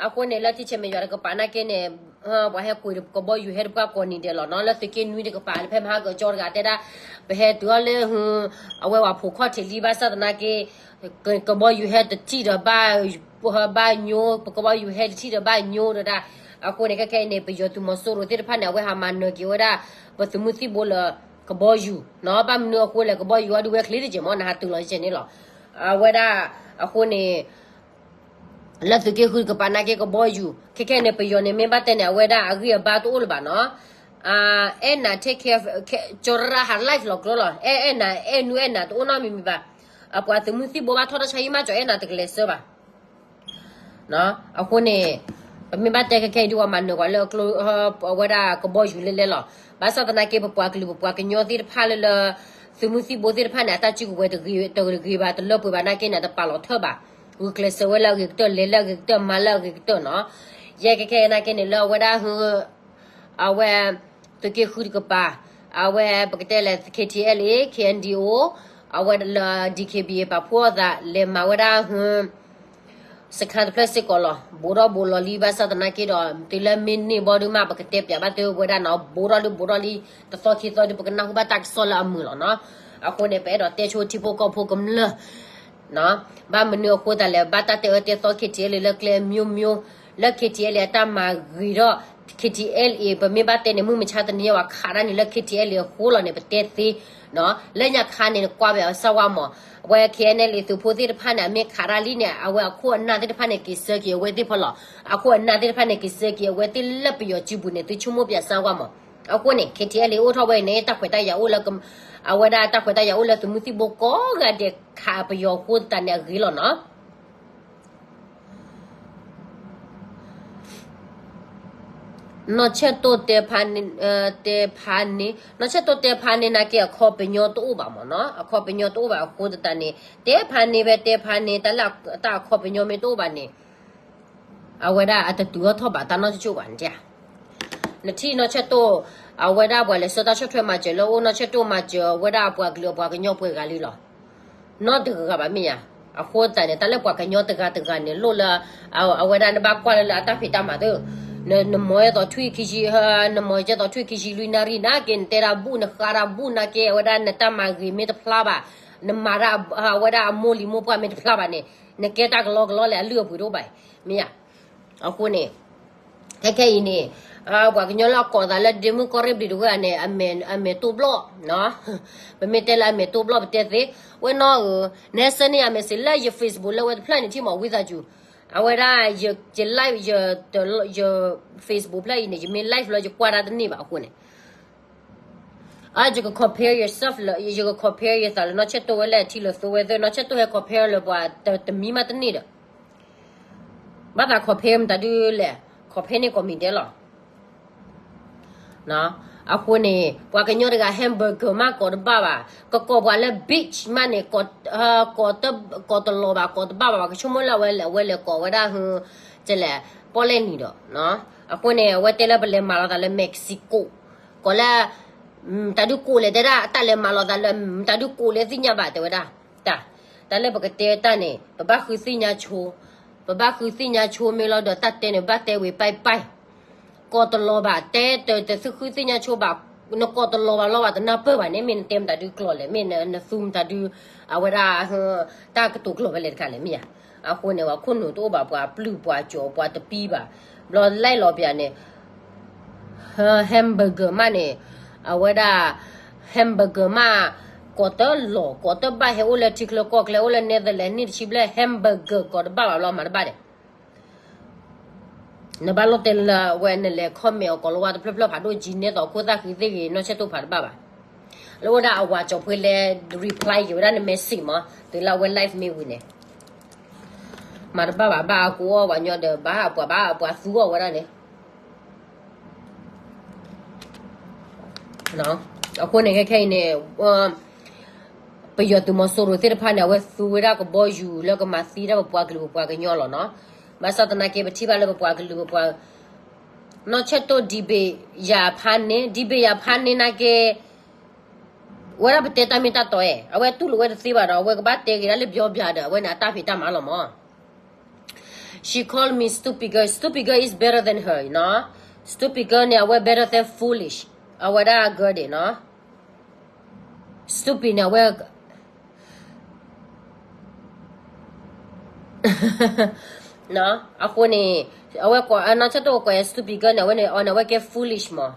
အဃိန့ၣ် လၢထံဆဲးမဲာ်ယွၤတကပၤနာ်က့န့ၣ်, ပှၤဟဲကွံာ်ကဘီယူၤဟဲတပှၢ်ကိးနံၤဒဲးလီၤနီၤ, လၢသုးက့နွံတကပၤ ဖဲမဟါကၠီတဂၤတဲဒၣ်, ပဟဲတုၤအီၤလၢ, အဝဲဝၤဖိးခီၣ်ထံးလံဘၣ်ဆၣ်သနာ်က့, ကဘီယူၤဟဲတထံၣ်ဒီးဘၣ်, ဘၣ်ညိ, ပကဘီယူၤဟဲတထံၣ်ဒီးဘၣ်ညိဒီးဒၣ်, အဃိန့ၣ် ခဲခဲအံၤန့ၣ် ပယီၤသုးမီၤစိရိၤသ့ၣ်တဖၣ်န့ၣ် အဝဲဟးမၤနၢၤက့ၤဝဲဒၣ်, ပသုးမုၢ်သံၣ်ဘိလၢ, ကဘီယူၤနီၤ, ဘၣ်မနုၤအဃိလဲၣ် ကဘီယူၤအီၤဒုးဝဲချ့တက့ၢ်မ့ၢ် နဟးတုၤလီၤယဲန့ၣ်လီၤ, အဝဲဒၣ်, အဃိန့ၣ် လၢသုးက့ဃုတကပၤနာ်က့ကဘီယူၤ, ခဲခဲန့ၣ် ပယီၤန့ၣ် မ့ၢ်ဘၣ်တဲန့ၣ် အဝဲဒၣ်အဂံၢ်အဘါတအိၣ်လၢၤဘၣ်နီၤ, အဲၣ်နၤ take care, ကၠီရၣ်ဟး live လီၤကျိလီၤ, အဲၣ်အဲၣ်နၤ အဲၣ်နူအဲၣ်နၤ တအိၣ်နီတမံၤမံၤဘၣ်, အပှၤသုးမုၢ်သံၣ်ဘိဘၣ်ထီၣ်တၢ်ဆါဟံၣ်မး ကၠီအဲၣ်နၤတကလဲၤဆၢဘၣ် အဃိန့ၣ်, ပမ့ၢ်ဘၣ်တဲခဲခဲအံၤဒုး ပှၤမၤနၢၤကွၢ်လၢကျိ, အဝဲဒၣ်ကဘီယူၤလဲၣ်လဲၣ်လီၤ, ဘၣ်ဆၣ်သနာ်က့ ပပှၤကလုာ်ပပှၤကညီသ့ၣ်တဖၣ်လၢလၢ, သုးမုၢ်သံၣ်ဘိသ့ၣ်တဖၣ်န့ၣ် အတၢ်စုကဝဲၤတဂ့ၤဘၣ် တလၢပှဲၤဘၣ်နာ်က့န့ၣ် တပာ်လီၤထၢၣ်ဘၣ်, ဂုာ်ကျဲးစၢးဝဲလၢအဂ့ၤကတၢၢ်, လဲၤလၢအဂ့ၤကတၢၢ်, မၤလၢအဂ့ၤကတၢၢ်နီၤ. ယဲခဲခဲအံၤနာ်က့န့ၣ် လၢအဝဲဒၣ်ဟု အဝဲ သုးက့ဃုတကပၤ, အဝဲပကတဲလဲၣ် K T L A, K N D O, အဝဲလၢ D K B A ပာ်ဖှိၣ်အသး လဲၤမၤဝဲဒၣ်ဟု စခါတဖျၢၣ်စ့ၢ်ကီးလီၤ. ဘူးထီၣ်ဘူးလီၤလံ ဘၣ်ဆၣ်သနာ်က့ဒီး တုၤလၢမ့ၢ်န့ၢ်ဘီဒုးမး ပကတဲပၠးဘၣ်သုဝဲဒၣ်နီၤ, ဘူးထီၣ်လံ ဘူးထီၣ်လံ တသီခံသီဒုး ပကနၢ်ဟူဘၣ်တၢ်ကစီၣ်လၢအမုာ်လီၤနီၤ. အဃိန့ၣ် ပအဲၣ်ဒိးတဲဆိထံဖိကီၢ်ဖိကမျၢၢ် ဘၣ်မနုၤအဃိသတးလဲၣ်, ဘၣ်တၢ်တဲအၢတဲသီ K T L A လၢကျဲအမျိုးမျိုး, လၢ K T L A အတၢ်မၤဂ့ၤဒီး K T L A ပမ့ၢ်ဘၣ်တဲန့ၣ် မုၢ်မဆါတနံၤညါ ပှၤခးတၢ်န့ၣ်လၢ K T L A အဃိလီၤန့ၣ် ပတဲသ့, လၢညါခါန့ၣ် နကွၢ်ဘၣ်အီၤစၢ်ဝါမး, အဝဲ K N L A သုးဖိသ့ၣ်တဖၣ်န့ၣ် အမ့ၢ်ခးတၢ်လံန့ၣ် အဝဲအခိၣ်အနၢ်သ့ၣ်တဖၣ်န့ၣ် က့ၤဆၢက့ၤအဝဲသ့ၣ်ဖီလီၤ. အခိၣ်အနၢ်သ့ၣ်တဖၣ်န့ၣ် က့ၤဆၢက့ၤအဝဲသ့ၣ်လၢပယီၤစုပူၤန့ၣ် သုဆိကမိၣ်ပၠးစၢ်ဝါမး. အဃိန့ၣ် K T L A အိၣ်ထီၣ်ဝဲအံၤန့ၣ် တၢ်ခွဲးတၢ်ယာ်အိၣ်လၢ အဝဲဒၣ်တၢ်ခွဲးတၢ်ယာ်အိၣ်လၢသုးမုၢ်သံၣ်ဘိကိးဂၤဒဲး ခးပယီၤအဃိသတးန့ၣ် အဂ့ၤလီၤနီၤ. နီၢ်ဆဲၣ်တိၣ်တဲဖးန့ၣ်, တဲဖးန့ၣ်, နီၢ်ဆဲၣ်တိၣ်တဲဖးန့ၣ် နာ်က့အခီပညီတအိၣ်ဘၣ်မးနီၤ, အခီပညီတအိၣ်ဘၣ်အဃိသတးန့ၣ် တဲဖးန့ၣ်ဖဲတဲဖးန့ၣ် တၢ်လၢတၢ်အခီပညီမ့ၢ်တအိၣ်ဘၣ်န့ၣ် အဝဲဒၣ်အတတုၤထီၣ်ထီၣ်ဘၣ်တၢ်နီတကၠိၢ်ဘၣ်န့ၣ်. နထံၣ်နီၢ်ဆဲၣ်တိၣ် အဝဲဒၣ်ပှၤလဲၤဆှၢတၢ်ဆီၣ်ထွဲမၤစၢၤလၢအိၣ် နီၢ်ဆဲၣ်တိၣ်မၤစၢၤအဝဲဒၣ်အပှၤကလုာ်အပှၤကညီပှဲၤဂၤလံလီၤ. နီတဂၤဘၣ်မ့ၢ်ဧါ. အဃိသတးန့ၣ် တၢ်လၢပှၤကညီတဂၤတဂၤန့ၣ် လိၣ်လၢ အဝဲဒၣ်နဘၣ်ကွၢ်လၢလၢအတၢ်ဖံးတၢ်မၤသ့, နမၤယဲသိးထွံၣ်ခံဆံ, နမၤယဲသိးထွံၣ်ခံဆံလွံၢ်နၣ်ရံၣ်နာ်က့ နတဲတၢ်ဘူၣ် နဃါတၢ်ဘူၣ်နာ်က့ အဝဲဒၣ်နတၢ်မၤဂ့ၤမ့ၢ်တဖျါဘၣ်, နမၤတၢ်အဝဲဒၣ်အမိၢ်လံၤမိၢ်ပှၢ်မ့ၢ်တဖျါဘၣ်န့ၣ် နကဲတၢ်ကလီကလီလဲၣ် အလုၢ်အပှ့ၤတအိၣ်ဘၣ်, မ့ၢ်ဧါ. အဃိန့ၣ် ခဲခဲအံၤန့ၣ် ပှၤကညီလၢအကိးသးလၢဒ့မုၣ်ကီၢ်ရ့ၣ်ဘျံၤတဝဲန့ၣ် အမဲာ်တိၢ်ဘျီၣ်, ပမ့ၢ်တဲလၢအမဲာ်တိၢ်ဘျီၣ် ပတဲသ့, ဝဲနီၢ်ဧၢ, နဟဲဆှၢန့ၢ်ယၤ message လၢယ Facebook လၢဝဲတဖျၢၣ်န့ၣ်ထံၣ်မး ဝံသးစူၤ, အဝဲဒၣ် ယ live ယ Facebook ဖျၢၣ်အံၤန့ၣ် ယမ့ၢ် live လီၤ ယကွၢ်တၢ်တန့ၢ်ဘၣ်အဃိန့ၣ် အ ယက compare yourself လၢ ယက compare ယသးလၢနီၢ်ဆဲၣ်တိၣ်ဝဲလၢထံလၢသိဝဲသ့ၣ် နီၢ်ဆဲၣ်တိၣ်ဟဲ compare လၢပှၤတမံၤမးတန့ၢ်ဒီး ဘၣ်သး compare မတၤဒုလဲၣ်, compare န့ၢ်ကိးမံၤဒဲးလီၤ. အဃိန့ၣ် ပှၤကညီတဂၤ hamburger မးကိးတဘၣ်ဘၣ်, ကကိးပှၤလၢ bitch မးန့ၣ် ကိးတလီၤဘၣ် ကိးတဘၣ်ဘၣ်, ပှၤကဆိကမိၣ်လၢအဝဲလဲၤ အဝဲလဲၤကိးဝဲဒၣ်ဟု ကလဲၣ် ပီၣ်လဲၣ်နံၤဒီး အဃိန့ၣ် အဝဲတဲလၢပလဲၤမၤလိာ်သးလၢ Mexico ကိးလၢ တၢ်ဒုးကိးလဲၣ်တဲဒၣ် တၢ်လဲၤမၤလိာ်သးလၢ တၢ်ဒုးကိးလဲၣ်သ့ၣ်ညါဘၣ်တဲဝဲဒၣ်, တၢ် တၢ်လၢပကတဲတၢ်န့ၣ် ပဘၣ်ဃုသ့ၣ်ညါဆိ, ပဘၣ်ဃုသ့ၣ်ညါဆိမ့ၢ်လီၤဒီး တၢ်တဲန့ၣ် ဘၣ်တဲဝံၤ ပၢၢ်ပၢၢ်, ကိးတလီၤဘၣ် တဲတသုဃုသ့ၣ်ညါဆိဘၣ်, နကိးတလီၤဘၣ်လီၤဘၣ် တနၢ်ပၢၢ်ဘၣ်န့ၣ် မ့ၢ်နတဲမတၤဒုကျိာ်လဲၣ်, မ့ၢ်နသူမတၤဒု အဝဲဒၣ် တၢ်ကတိၤကျိာ်ဖဲလဲၣ်တခါလဲၣ် မ့ၢ်ဧါ. အဃိန့ၣ် ပှၤခိၣ်နူာ်တအိၣ်ဘၣ် ပှၤပျုၢ်ပှၤကၠီၤပှၤတပံၤဘၣ်, ဘျီလဲၣ်လီၤပျၢၤန့ၣ် hamburger မးန့ၣ် အဝဲဒၣ် hamburger မး ကိးတလီၤ ကိးတဘၣ် ဟဲအိၣ်လၢထံချၢကီၢ်ချၢ အိၣ်လၢ Netherlands နံၣ်တဆံဘျဲၣ် hamburger ကိးတဘၣ်ဘၣ်ဘျီ မၤတဘၣ်ဒီး နဘၣ်လိၣ်တဲလၢဝဲ နလဲၤ comment အီၤကိးလီၤဝါတဖျၢၣ်ဖျၢၣ်ဖးဒိၣ်ကၠံ နဲသိးခိၣ်သၣ်ဃံသ့ၣ်ဂ့ၤ နီၢ်ဆဲၣ်တိၣ်ဖးတဘၣ်ဘၣ်. လၢအိၣ်ဒၣ်အဝၤကၠီၤဖှ့လဲ reply က့ၤဝဲဒၣ်န message မး တုၤလၢအဝဲ live မ့ၢ်ဝံၤန့ၣ် မၤတဘၣ်ဘၣ် ဘၣ်အကိးအီၣ်ပှၤညီဒီး ဘၣ်ပှၤ ဘၣ်ပှၤသူအီၣ်ဝဲဒၣ်န့ၣ် အဃိန့ၣ် ခဲခဲအံၤန့ၣ် ပယီၤသုးမီၤစိရိၤသ့ၣ်တဖၣ်န့ၣ် အဝဲသူဝဲဒၣ်ကဘီယူၤလၢကမၤသံဒၣ်ပပှၤကလုာ်ပပှၤကညီလီၤနီၤ. ဘၣ်ဆၣ်သနာ်က့ ပထံၣ်ဘၣ်လၢပပှၤကလုာ်ပပှၤ နီၢ်ဆဲၣ်တိၣ် ဒံဘ့ၣ်ယၤဖးန့ၣ် ဒံဘ့ၣ်ယၤဖးန့ၣ်နာ်က့ ဝဲဒၣ်ပတဲတၢ်မ့ၢ်တၢ်တီအဲၣ် အဝဲတူၢ်လိာ်ဝဲတသ့ဘၣ်ဒီး အဝဲကဘၣ်တဲက့ၤဒၣ်လၢဘျီဘျါဒီး အဝဲန့ၣ်အတၢ်ဖံးတၢ်မၤလီၤမး. She called me stupid girl. Stupid girl is better than her, you know. Stupid girl န့ၣ် အဝဲ better than foolish. အဝဲဒၣ် girl ဒၣ်နီၤ stupid န့ၣ် အဝဲ အဃိန့ၣ် အဝဲကိး နီၢ်ဆဲၣ်တိၣ်ကိး stupid girl န့ၣ် အဝဲန့ၣ် အီၤန့ၣ် အဝဲကဲ foolish မး.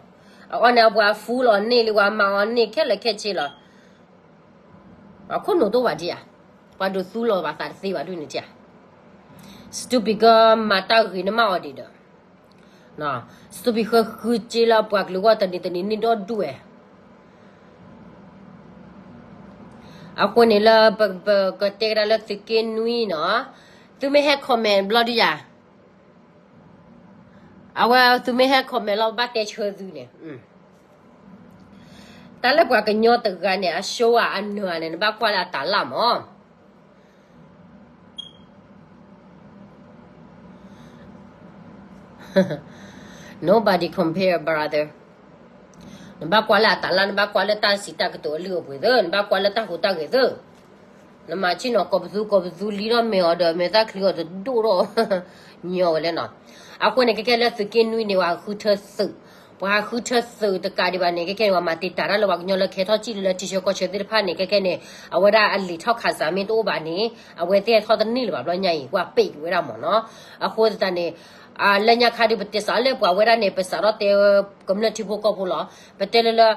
အအီၣ်န့ၣ် အပှၤ fool အီၤန့ၢ်လံ ပှၤမၤအီၤန့ၢ်ခဲလၢာ်ခဲဆ့လီၤ. အခိၣ်နူာ်တအိၣ်ဘၣ်ဒံးဧါ. ပှၤဒိးသူလီၤဘၣ်သးတသ့ဘၣ်ဒ်န့ၣ်ဧါ. Stupid girl မၤတၢ်ဂ့ၤနမၢ်အီၤဒံးဒီး stupid girl ဃုစ့လၢပှၤကလုာ်ဂီၢ်တနံၤတနံၤန့ၣ်ဒီဒူၣ်ဝဲ. အဃိန့ၣ်လၢပကတဲကဒါလၢသုးက့နွံနီၤ သုမ့ၢ်ဟဲ comment ဘျီဒုယၤ အဝဲသုမ့ၢ်ဟဲ comment လီၤ ဘၣ်တဲဆၢသုန့ၣ် တၢ်လၢပှၤကညီတဂၤန့ၣ် အ show ဧါ အနၢၤဧါန့ၣ် နဘၣ်ကွၢ်လၢအတၢ်လၢ်မး. Nobody compare, brother. နဘၣ်ကွၢ်လၢအတၢ်လၢ နဘၣ်ကွၢ်လၢတၢ်စံးတၢ်ကတိၤအလုၢ်အပှ့ၤသ့, နဘၣ်ကွၢ်လၢတၢ်ဟူးတၢ်ဂဲၤသ့. နမၤဆ့ၣ်နီၤ ကိးပသူ ကိးပသူလံဒီး မ့ၢ်အီၤဒီး မ့ၢ်တၢ်ချံအီၤတဒိၣ်ဒီး ညီဝဲလဲၣ်နီၤ. အဃိန့ၣ် ခဲခဲလၢသုးက့နွံန့ၣ် ပှၤဃုထၢသုး, ပှၤဃုထၢသုးတကးဒံးဘၣ်န့ၣ် ခဲခဲန့ၣ် ပှၤမၤတံာ်တာ်တၢ်လၢပှၤကညီလၢကဟဲထီၣ်စံၣ်လၢထံဆၢကီၢ်ဆၢသ့ၣ်တဖၣ်န့ၣ် ခဲခဲန့ၣ် အဝဲဒၣ်အလံာ်ထီၣ်ခးစးမ့ၢ်တအိၣ်ဘၣ်န့ၣ် အဝဲသ့ၣ်ဟဲထီၣ်တန့ၢ်လၢၤဘၣ်ဘျီညါအံၤ ပှၤပ့းဝဲဒၣ်မ့ၢ်နီၤ. အဃိသတးန့ၣ် လၢညါခါဒုး ပတဲစးလၢပှၤဝဲဒၣ်န့ၣ် ပစးထီၣ်တဲကမျၢၢ်ထံဖိကီၢ်ဖိလီၤ. ပတဲလၢလၢ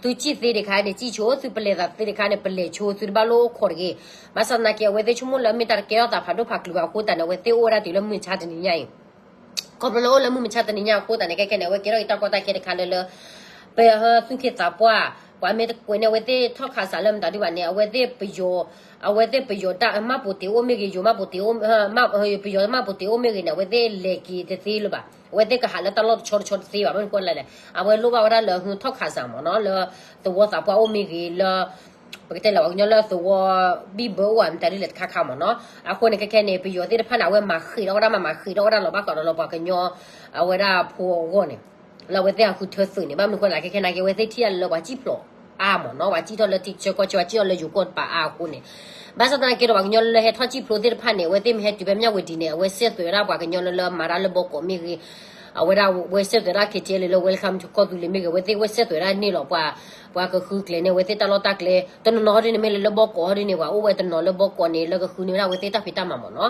သုစံၣ်သ့တခါန့ၣ် စံၣ်ဆိ, သုပလဲၤသးသ့တခါန့ၣ် ပလဲၤဆိ, သုတဘၣ်လိၣ်ခိးတဂ့ၤ. ဘၣ်ဆၣ်သနာ်က့ အဝဲသ့ၣ်ဆိကမိၣ်လၢမ့ၢ်တၢ်တကဲထီၣ်သးဖးဒိၣ်ဖးကျိၤဘၣ်အဃိသတးန့ၣ် အဝဲသ့ၣ်အိၣ်ဝဲဒၣ်တုၤလၢမုၢ်မဆါတနံၤညါအံၤ ခီဖျိလၢအိၣ်လၢမုၢ်မဆါတနံၤညါအဃိသတးန့ၣ် ခဲခဲန့ၣ် အဝဲကဲထီၣ်က့ၤတၢ်ကီတၢ်ခဲတခါလၢလၢ ပသူၣ်က့သးပှၢ်, ပှၤမ့ၢ်တကွဲးန့ၣ် အဝဲသ့ၣ်ထီၣ်ခးစးလၢမတၤဒုးဘၣ်န့ၣ် အဝဲသ့ၣ်ပယီၤ, အဝဲသ့ၣ်ပယီၤတၢ်မၢ်ပိာ်တ့ၤအိၣ်မ့ၢ်ဂ့ၤ, ယိၤမၢ်ပိာ်တ့ၤအိၣ်, ပယီၤမၢ်ပိာ်တ့ၤအိၣ်မ့ၢ်ဂ့ၤန့ၣ် အဝဲသ့ၣ်လဲၤက့ၤတသ့လၢၤဘၣ်. အဝဲသ့ၣ်ကဟးလၢတၢ်လီၢ်တဆီတဆီတသ့ဘၣ်. မ့ၢ်ကွၢ်လဲၣ်, အဝဲလိၣ်ဘၣ်ဝဲဒၣ်လၢဟုထီၣ်ခးစးမ့ၢ်နီၤ လၢသဝီသးပှၢ်အိၣ်မ့ၢ်ဂ့ၤ, လၢ ပကတဲလၢပှၤကညီလၢသဝီ ဘံၣ်ဘၢအိၣ်ဧါမတၤဒ်လဲၣ်တခါခါမ့ၢ်နီၤ. အဃိန့ၣ် ခဲခဲန့ၣ် ပယီၤသ့ၣ်တဖၣ်န့ၣ် အဝဲမၤဃ့းထီၣ်ဝဲဒၣ်မး, မၤဃ့းထီၣ်ဝဲဒၣ်လီၤဘၣ်ဃးဒီးလၢပှၤကညီ အဝဲဒၣ်ဖိအဂီၢ်န့ၣ် လၢအဝဲသ့ၣ်ဟးဃုထၢသုးန့ၣ် ဘၣ်မနုၤဃိလဲၣ် ခဲခဲနာ်က့ အဝဲသ့ၣ်ထံၣ်အလၢပှၤစံၣ်ဖျိးအါမ့ၢ်နီၤ, ပှၤစံၣ်ထီၣ်လၢထံဆၢကီၢ်ဆၢ, ပှၤစံၣ်ထီၣ်လၢယိၤကီၢ်တပၤအါအဃိန့ၣ်, ဘၣ်ဆၣ်သနာ်က့ဒီး ပှၤကညီလၢဟဲထီၣ်စံၣ်ဖျိးသ့ၣ်တဖၣ်န့ၣ် အဝဲသ့ၣ်မ့ၢ်ဟဲတုၤဖဲမၠၣ်ဝတံၤန့ၣ် အဝဲသ့ၣ်မ့ၢ်ဟဲတုၤဖဲမၠၣ်ဝတံၤန့ၣ် အဝဲသ့ၣ်မ့ၢ်ဟဲတုၤဖဲမၠၣ်ဝတံၤန့ၣ် အဝဲဒၣ်ဝဲဆဲးသွဲးဒၣ် KTLA လၢ welcome to ကီၢ်သူလ့ၤမ့ၢ်ဂ့ၤ, အဝဲသ့ၣ်ဝဲဆဲးသွဲးဒၣ်န့ၣ်လီၤ. ပှၤကဃုကျဲၤန့ၣ် အဝဲသ့ၣ်တၢ်လီၢ်တၢ်ကျဲ တနီၤနီၤဒ်န့ၣ် မ့ၢ်လၢလၢဘီကီးဒ်န့ၣ် ပှၤအိၣ်ဝဲတနီၤလၢဘီကီးန့ၣ် လၢကဃုန့ၢ်ဝဲဒၣ်အဝဲသ့ၣ်တၢ်ဖံးတၢ်မၤမ့ၢ်နီၤ.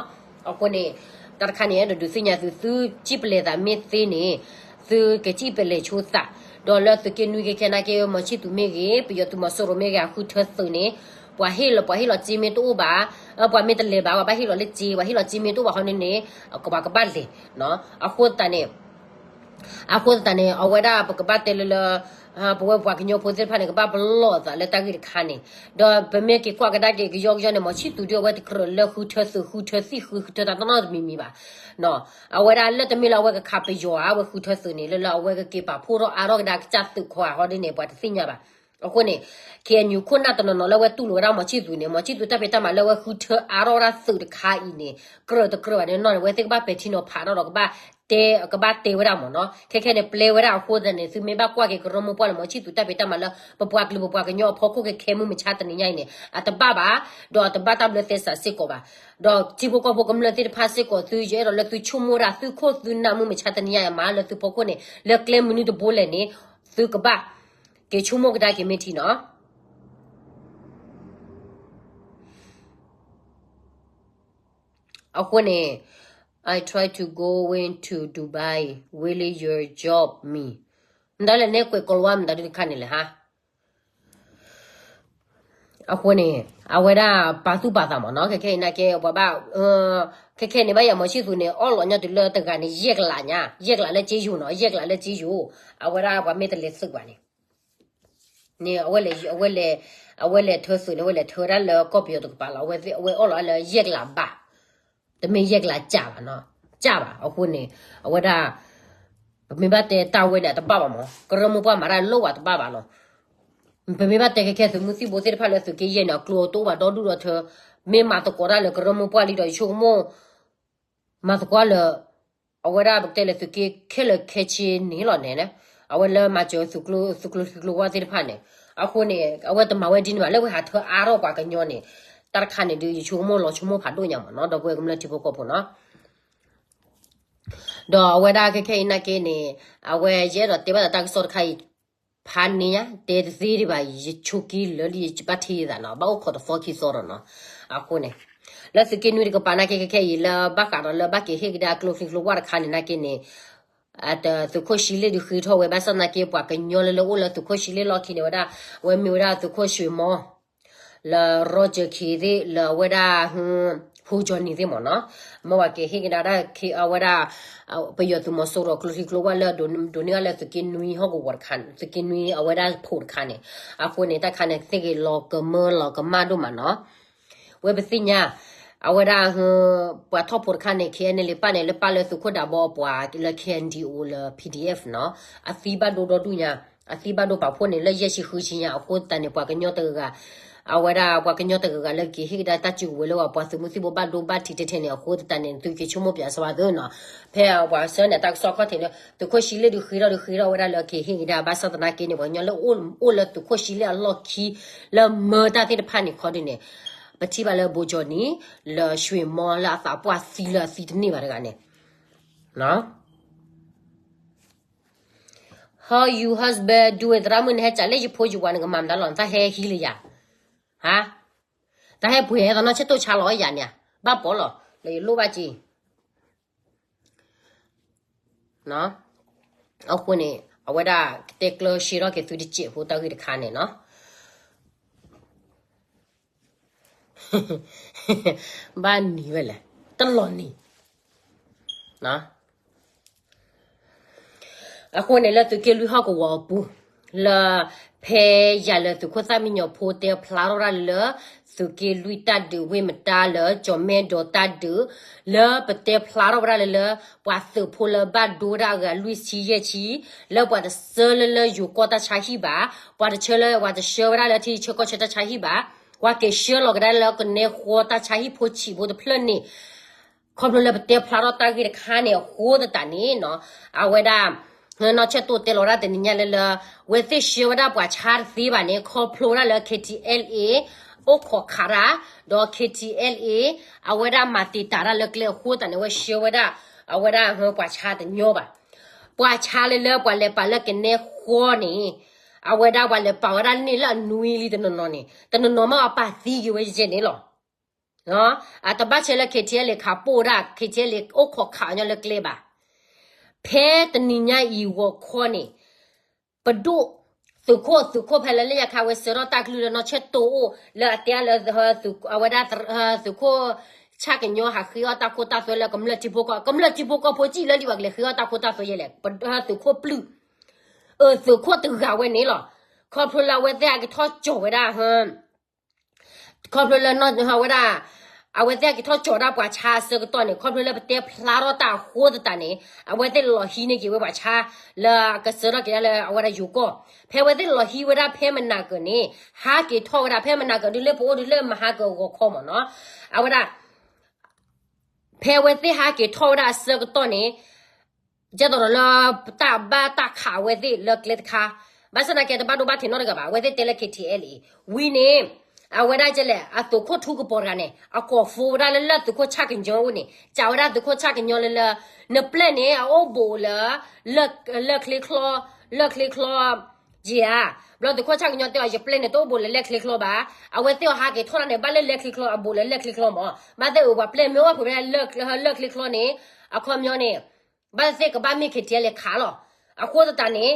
အဃိန့ၣ် တၢ်တခါန့ၣ် အဲၣ်ဒိးဒုးသ့ၣ်ညါသု, သုစံၣ်ပလဲၤသးမ့ၢ်သ့န့ၣ် သုကစံၣ်ပလဲၤဆိသး, ဒီးလၢသုးက့နွံခဲခဲနာ်က့ မီၤဆံၣ်သူးမ့ၢ်ဂ့ၤ, ပယီၤသုးမီၤစိရိၤမ့ၢ်ဂ့ၤ အဃုထၢသုးန့ၣ် ပှၤဟ့ၣ်လီၤ, ပှၤဟ့ၣ်လီၤစ့မ့ၢ်တအိၣ်ဘၣ်, ပှၤမ့ၢ်တလဲၤဘၣ် ပှၤဘၣ်ဟ့ၣ်လီၤလၢစ့, ပှၤဟ့ၣ်လီၤစ့မ့ၢ်တအိၣ်ဘၣ်ဟီန့ၣ်န့ၣ် ပှၤကဘၣ်လဲၤ. အဃိသတးန့ၣ် အဃိသတးန့ၣ် အဝဲဒၣ်ပကဘၣ်တဲလၢလၢ ပဝဲပှၤကညီဖိသ့ၣ်တဖၣ်န့ၣ် ကဘၣ်ပလီၢ်အသးလၢတၢ်ဂ့ၢ်တခါန့ၣ်, ဒီးပမ့ၢ်က့ၤကွၢ်ကဒါက့ၤကယီကယီန့ၣ် မီၤဆံၣ်သူးဒုးအဝဲတကြၢးလၢဃုထၢသုး ဃုထၢသံၣ် ဃုထၢတၢ်တနီတမံၤမံၤဘၣ်. အဝဲဒၣ်လၢတမ့ၢ်လၢအဝဲကခးပယီၤဧါ, အဝဲဃုထၢသုးန့ၣ် လၢလၢအဝဲကက့ၤပာ်ဖှိၣ်ထီၣ်အါထီၣ်ကဒါကစၢ်သုးခိးဧါဟီဒ်န့ၣ် ပှၤတသ့ၣ်ညါဘၣ်. အဃိန့ၣ် KNU ခိၣ်နၢ်တနီၤနီၤလၢအဝဲတူၢ်လိာ်ဝဲဒၣ်မီၤဆံၣ်သူးန့ၣ် မီၤဆံၣ်သူးတၢ်ဖံးတၢ်မၤလၢအဝဲဃုထၢအါထီၣ်ဝဲဒၣ်သုးတခါအံၤန့ၣ် ကြၢးတကြၢးဘၣ်န့ၣ်နီၢ်န့ၣ် အဝဲသ့ၣ်ကဘၣ်ပဲာ်ထံနီၤဖးထီၣ်ဒီး ကဘၣ်တဲ ကဘၣ်တဲဝဲဒၣ်မ့ၢ်နီၤ. ခဲခဲန့ၣ် ပျဲဝဲဒၣ်အဃိသတးန့ၣ် သုမ့ၢ်ဘၣ်ကွၢ်က့ၤကရၢမိၢ်ပှၢ်လၢမီၤဆံၣ်သူးတၢ်ဖံးတၢ်မၤလၢ ပပှၤကလုာ်ပပှၤကညီအဖီခိၣ်ခဲခဲမုၢ်မဆါတနံၤညါအံၤန့ၣ် အတဘၣ်ဘၣ်, ဒီးအတဘၣ်တၢ်ဘျၢသဲစးစ့ၢ်ကီးဘၣ်. ဒီးထံဖိကီၢ်ဖိကမျၢၢ်သ့ၣ်တဖၣ်စ့ၢ်ကီး သုယအဲၣ်ဒိးလၢသုဆိကမိၣ်ဝဲဒၣ် သုခိၣ်သုနၢ်မုၢ်မဆါတနံၤညါအံၤ မၤလၢသုဖီခိၣ်န့ၣ် လၢကျဲမနုၤတဘိလဲၣ်န့ၣ် သုကဘၣ် က့ၤဆိကမိၣ်ကဒါက့ၤမ့ၢ်ထံနီၤ. အဃိန့ၣ် I try to go went to Dubai, will your job me? မတၤလဲၣ်န့ၣ် ကွဲးကီၤလၤဝါမတၤဒုးတခါန့ၣ်လဲၣ်ဟါ. အဃိန့ၣ် အဝဲဒၣ်ပာ်သူၣ်ပာ်သးမ့ၢ်နီၤ ခဲခဲအံၤနာ်က့ ပှၤဘၣ် ခဲခဲန့ၣ် ဘၣ်ယၤမီၤဆံၣ်သူးန့ၣ် အီၣ်လီၤညါတုၤလၢတဂၤန့ၣ် ယဲၢ်ကလးညါ ယဲၢ်ကလးလၢစ့ယိၤနီၤ ယဲၢ်ကလးလၢစ့ယိၤ အဝဲဒၣ်ပှၤမ့ၢ်တလဲၤသုးဘၣ်န့ၣ် န့ၣ် အဝဲလဲၤ အဝဲလဲၤထၢသုးန့ၣ် အဝဲလဲၤထၢဒၣ်လၢကီၢ်ပယီၤတကပၤလီၤ. အဝဲအီၣ်လီၤလၢယဲၢ်ကလးဘး တမ့ၢ်ယဲၢ်ကလးကၢ်ဘၣ်နီၤ ကၢ်ဘၣ်. အဃိန့ၣ် အဝဲဒၣ် ပမ့ၢ်ဘၣ်တဲတၢ်ဝဲန့ၣ် အတဘၣ်ဘၣ်မး ကရၢမိၢ်ပှၢ်မၤတၢ်လိၣ်ဝဲတဘၣ်ဘၣ်လီၤ. ပမ့ၢ်ဘၣ်တဲခဲခဲသုးမုၢ်သံၣ်ဘိသ့ၣ်တဖၣ်လၢသုးက့ယဲၢ်န့ၣ် အကျိၤတအိၣ်ဘၣ်ဒီဒူၣ်ဒီထၢ မ့ၢ်မၤသကိးတၢ်လၢကရၢမိၢ်ပှၢ်လံဒီး ယဆိကမိၣ် မၤသကိးလၢ အဝဲဒၣ်ပကတဲလၢသုးက့ခဲလၢာ်ခဲဆ့န့ၣ်လီၤန့ၣ် အဝဲလၢမၤစၢၤသုးကျိ သုးကျိချံကျိဝါသ့ၣ်တဖၣ်န့ၣ် အဃိန့ၣ် အဝဲတမၤဝဲဒ်န့ၣ်ဘၣ် လၢဝဲဟးထၢအါထီၣ်ပှၤကညီန့ၣ် တၢ်တခါန့ၣ်ဒုး ယဆိကမိၣ်လီၤဆိကမိၣ်ဖးဒိၣ်ညါမးနီၤ ဒီပုၢ်ဝဲၢ်ကမျၢၢ်ထံဖိကီၢ်ဖိနီၤ ဒီးအဝဲဒၣ်ခဲခဲအံၤနာ်က့န့ၣ် အဝဲယအဲၣ်ဒိးတဲဘၣ်သးတၢ်ကစီၣ်တခါအံၤ ဖးန့ၢ်ညါ တဲတသ့ဒံးဘၣ် ယဆိးက့လၢာ်လံ ယဘၣ်ထံၣ်သးနီၤ ဘၣ်အိၣ်ခိးတသီခံသီဒီးနီၤ အဃိန့ၣ် လၢသုးက့နွံတကပၤနာ်က့ခဲခဲအံၤ လၢဘၣ်ဃးဒီးလၢဘၣ်က့ၤဟ့ၣ်ကဒါကျိချံကျိဝါတခါန့ၣ်နာ်က့န့ၣ် အတ သုးခိၣ်ဆှံလ့ၣ်ဒုးဃ့ထီၣ်ဝဲ ဘၣ်ဆၣ်သနာ်က့ ပှၤကညီလၢလၢအိၣ်လၢသုးခိၣ်ဆှံလ့ၣ်လီၢ်ခံန့ၣ် ဝဲဒၣ် ဝဲမ့ၢ်ဝဲဒၣ်သုးခိၣ်ဆှံမီ လၢ Roger Khin သ့ၣ် လၢအဝဲဒၣ် ဖူကၠီနံၤသ့ၣ်မ့ၢ်နီၤ မ့ၢ်ဝဲက့ၤဟ့ၣ်ကဒါတၢ်ခံအဝဲဒၣ် ပယီၤသုးမီၤစိရိၤကျိချံကျိဝါလၢ ဒိးန့ၢ်အီၤလၢသုးက့နွံဟီၣ်ကဝီၤတခါန့ၣ် သုးက့နွံအဝဲဒၣ်ဖိတခါန့ၣ် အဃိန့ၣ် တၢ်ခါန့ၣ် သ့ၣ်က့ၤလီၤကမၢလီၤကမၣ်ဒိၣ်မးနီၤ ဝဲပသ့ၣ်ညါ အဝဲဒၣ် ပှၤထီၣ်ဖိတခါန့ၣ် KNLA ပၣ်န့ၣ် လၢပၣ်လၢသုးခိၣ်ဒးဘီအပှၤလၢ KNDO လၢ PDF နီၤ အသံဘၣ်ဒိဒီဒူၣ်ညါ အသံဘၣ်ဒိပာ်ဖှိၣ်န့ၣ် လၢယဲၢ်ဆံဃုဆံညါ အဃိသတးန့ၣ် ပှၤကညီတဂၤဂၤ အဝဲဒၣ်ပှၤကညီတဂၤဂၤလၢက့ၤဟ့ၣ်ကဒါတၢ်စုကဝဲၤလၢပှၤသုးမုၢ်သံၣ်ဘိဘၣ်ဒိဘၣ်ထံးတဲထဲန့ၣ် အဃိသတးန့ၣ် သုက့ၤဆိကမိၣ်ပၠးစၢၤဘၣ်သုနီၤ. ဖဲပှၤဆှၢန့ၣ်တၢ်ကစီၣ်ခီၣ်ထံးလၢ သုးခိၣ်ဆံလ့ၣ်ဒုးဃ့ထီၣ်ဒုးဃ့ထီၣ်ဝဲဒၣ်လၢက့ၤဟ့ၣ်ကဒါ ဘၣ်ဆၣ်သနာ်က့န့ၣ် ပှၤကညီလၢအိၣ်လၢသုးခိၣ်ဆံလ့ၣ်အလီၢ်ခံ လၢမၢတၢ်သ့ၣ်တဖၣ်န့ၣ်ခီဒုးန့ၣ် ပထံၣ်ဘၣ်လၢဘိကၠီနံၤ လၢရွှေမောလၢအသးပှၢ်သံလၢအသံတန့ၢ်ဘၣ်တဂၤန့ၣ် How you husband doing သရၣ်မုၣ် နဟဲကးလၢယဖိယဝၤ နကမၤမတၤလီၤ နတၢ်ဟဲဟံးလၢယၤ ဟါ တၢ်ဟဲပှ့ၤဟဲသနီၢ်ဆဲးတိၢ်ဆါလီၤယၤန့ၣ် ဘၣ်ပိာ်လီၤ လၢယလိၣ်ဘၣ်က့ၤ အဃိန့ၣ် အဝဲဒၣ်ကတဲကျၢရှဲထီၣ်က့ၤသုတစဲးဖိတၢ်ဂ့ၢ်တခါန့ၣ်နီၤ ဘၣ်နံၤဝဲလဲၣ် တလီၤနံၤ အဃိန့ၣ်လၢသုးက့လွံၢ်ဟီၣ်ကဝီၤအပူၤ လၢ ဖဲယၤလၢသုးခိၣ်သၣ်မံညီၤဖိတဲဖျါထီၣ်ဝဲဒၣ်လၢ သုးက့လွံၢ်တၢ်ဒုးဝ့ၢ်မတါလၢ ကၠီၤမဲဒီးတၢ်ဒုး လၢပတဲဖျါထီၣ်ဝဲဒၣ်လၢလၢ ပှၤသုးဖိလၢဘၣ်ဒိဝဲဒၣ်အဂၤလွံၢ်ဆံယဲၢ်ဆံ လၢပှၤတဆှၢလၢလၢယိၤကီၢ်တၢ်ဆါဟံၣ်ဘၣ်, ပှၤတဆှၢလၢပှၤတဆှၢဝဲဒၣ်လၢထံဆၢကီၢ်ဆၢတၢ်ဆါဟံၣ်ဘၣ်, ပှၤက့ၤဆှၢလီၤကဒါလၢကနဲဃီတၢ်ဆါဟံၣ်ဖိဆံးဖိတဖျၢၣ်န့ၣ် ခီဖျိလၢပတဲဖျါထီၣ်တၢ်ဂ့ၢ်တခါန့ၣ်အဃိသတးန့ၣ်နီၤ, အဝဲဒၣ် နီၢ်ဆဲးတိၢ်တဲလီၤဒၣ်တနံၤညါလၢလၢ အဝဲသ့ၣ်ဆှၢဝဲဒၣ်ပှၤဆါတသ့ဘၣ်န့ၣ် ခီဖျိဒၣ်လၢ KTLA အိၣ်ခိးခးတၢ်, ဒီး KTLA အဝဲဒၣ်မၤတံာ်တာ်တၢ်လၢကျဲအဃိသတးန့ၣ် အဝဲဆှၢဝဲဒၣ် အဝဲဒၣ်ပှၤဆါတညီဘၣ်. ပှၤဆါလၢလၢပှၤလဲၤပာ်လၢကနဲဃီန့ၣ် အဝဲဒၣ်ပှၤလဲၤပာ်ဝဲဒၣ်န့ၣ်လၢအနွံလံတနီၤနီၤန့ၣ် တနီၤနီၤမ့ၢ်အပာ်သံက့ၤဝဲယဲန့ၣ်လီၤ. အတဘၣ်ဆဲးလၢ KTLA ခးပိၢ်ဒၣ် KTLA အိၣ်ခိးခးညီလၢကျဲဘၣ်. ဖဲတနံၤညါအံၤဂီၤခီန့ၣ် ပဒိၣ် သုးခိၣ် သုးခိၣ်ဖဲလၢလၢညါခါဝဲ စၢၤထီၣ်တၢ်ကလုၢ်လၢနီၢ်ဆဲးတိၢ်အိၣ် လၢအတဲလၢ အဝဲဒၣ် သုးခိၣ်ဆၣ်ကညီဟးဃ့အီၣ်တၢ်ခိတၢ်သွဲလၢကမျၢၢ်ထံဖိကီၢ် ကမျၢၢ်ထံဖိကီၢ်ဖိကံၣ်လၢလံဘၣ်ကလဲၤဃ့အီၣ်တၢ်ခိတၢ်သွဲယဲလဲၣ် သုးခိၣ်ပျုၢ် အၢ သုးခိၣ်တဂၤဝဲန့ၣ်လီၤ. ခီဖျိလၢအဝဲသ့ၣ်ဟဲက့ၤထီၣ်ကၠီၤဝဲဒၣ် ခီဖျိလၢနီၢ်ဝဲဒၣ် အဝဲသ့ၣ်ဟဲက့ၤထီၣ်ကၠီၤဒၣ်ပှၤဆါအဆၢကတီၢ်န့ၣ် ခီဖျိလၢပတဲဖျါထီၣ်တၢ်အဃိသတးန့ၣ် အဝဲသ့ၣ်လီၤဟံးန့ၢ်က့ၤဝဲပှၤဆါ လၢကစၢၤထီၣ်က့ၤဒၣ်လၢအဝဲဒၣ်ယိၤကီၢ် ဖဲအဝဲသ့ၣ်လီၤဟံးဝဲဒၣ်ဖဲမနၤကၢၤန့ၣ် ဟးက့ၤထီၣ်ဝဲဒၣ်ဖဲမနၤကၢၤဒုးလၢပအိၣ်ဒုးလၢမဟါကၢၤဂီၤခီမ့ၢ်နီၤ အဝဲဒၣ် ဖဲအဝဲသ့ၣ်ဟးက့ၤထီၣ်ဝဲဒၣ်အဆၢကတီၢ်န့ၣ် ကဲသိးဒီးလၢ တၢ်ဘၣ်တၢ်ခးအဝဲသ့ၣ်လၢကျဲတခါ, ဘၣ်ဆၣ်သနာ်က့တဘၣ်ဒိဘၣ်ထံးနီတဂၤဘၣ်, အဝဲသ့ၣ်တဲလၢ KTLA ဝံၤန့ၣ် အဝဲဒၣ်ကဲလဲၣ် အသုးခိၣ်ထူကပီၤတဂၤန့ၣ် အကိး phone ဝဲဒၣ်လၢလၢသုးခိၣ်ဆၣ်ကညီအိၣ်န့ၣ် စံးဝဲဒၣ်သုးခိၣ်ဆၣ်ကညီလၢလၢ နပျဲၢ်န့ၣ် အအိၣ်ဘူးလၢ လၢၢ်ချ့ချီ, လၢၢ်ချ့ချီ ယဲၢ်ဧါ, ဘျီသုးခိၣ်ဆၣ်ကညီတဲအီၤ ယပျဲၢ်န့ၣ်တအိၣ်ဘူးလၢလၢၢ်ချ့ချီဘၣ်, အဝဲသ့ၣ်အီၤဟးက့ၤထီၣ်တၢ်န့ၣ် ဘၣ်လၢလၢၢ်ချ့ချီ အဘူးလၢလၢၢ်ချ့ချီမ့ၢ်, ဘၣ်သ့ၣ်အုးပှၤပျဲၢ်မ့ၢ်အိၣ်ဖဲလၢၢ်ချ့ချီန့ၣ် အခီပညီန့ၣ် ဘၣ်သ့ၣ်ကဘၣ်မ့ၢ် KTLA ခးလီၤ. အဃိသတးန့ၣ်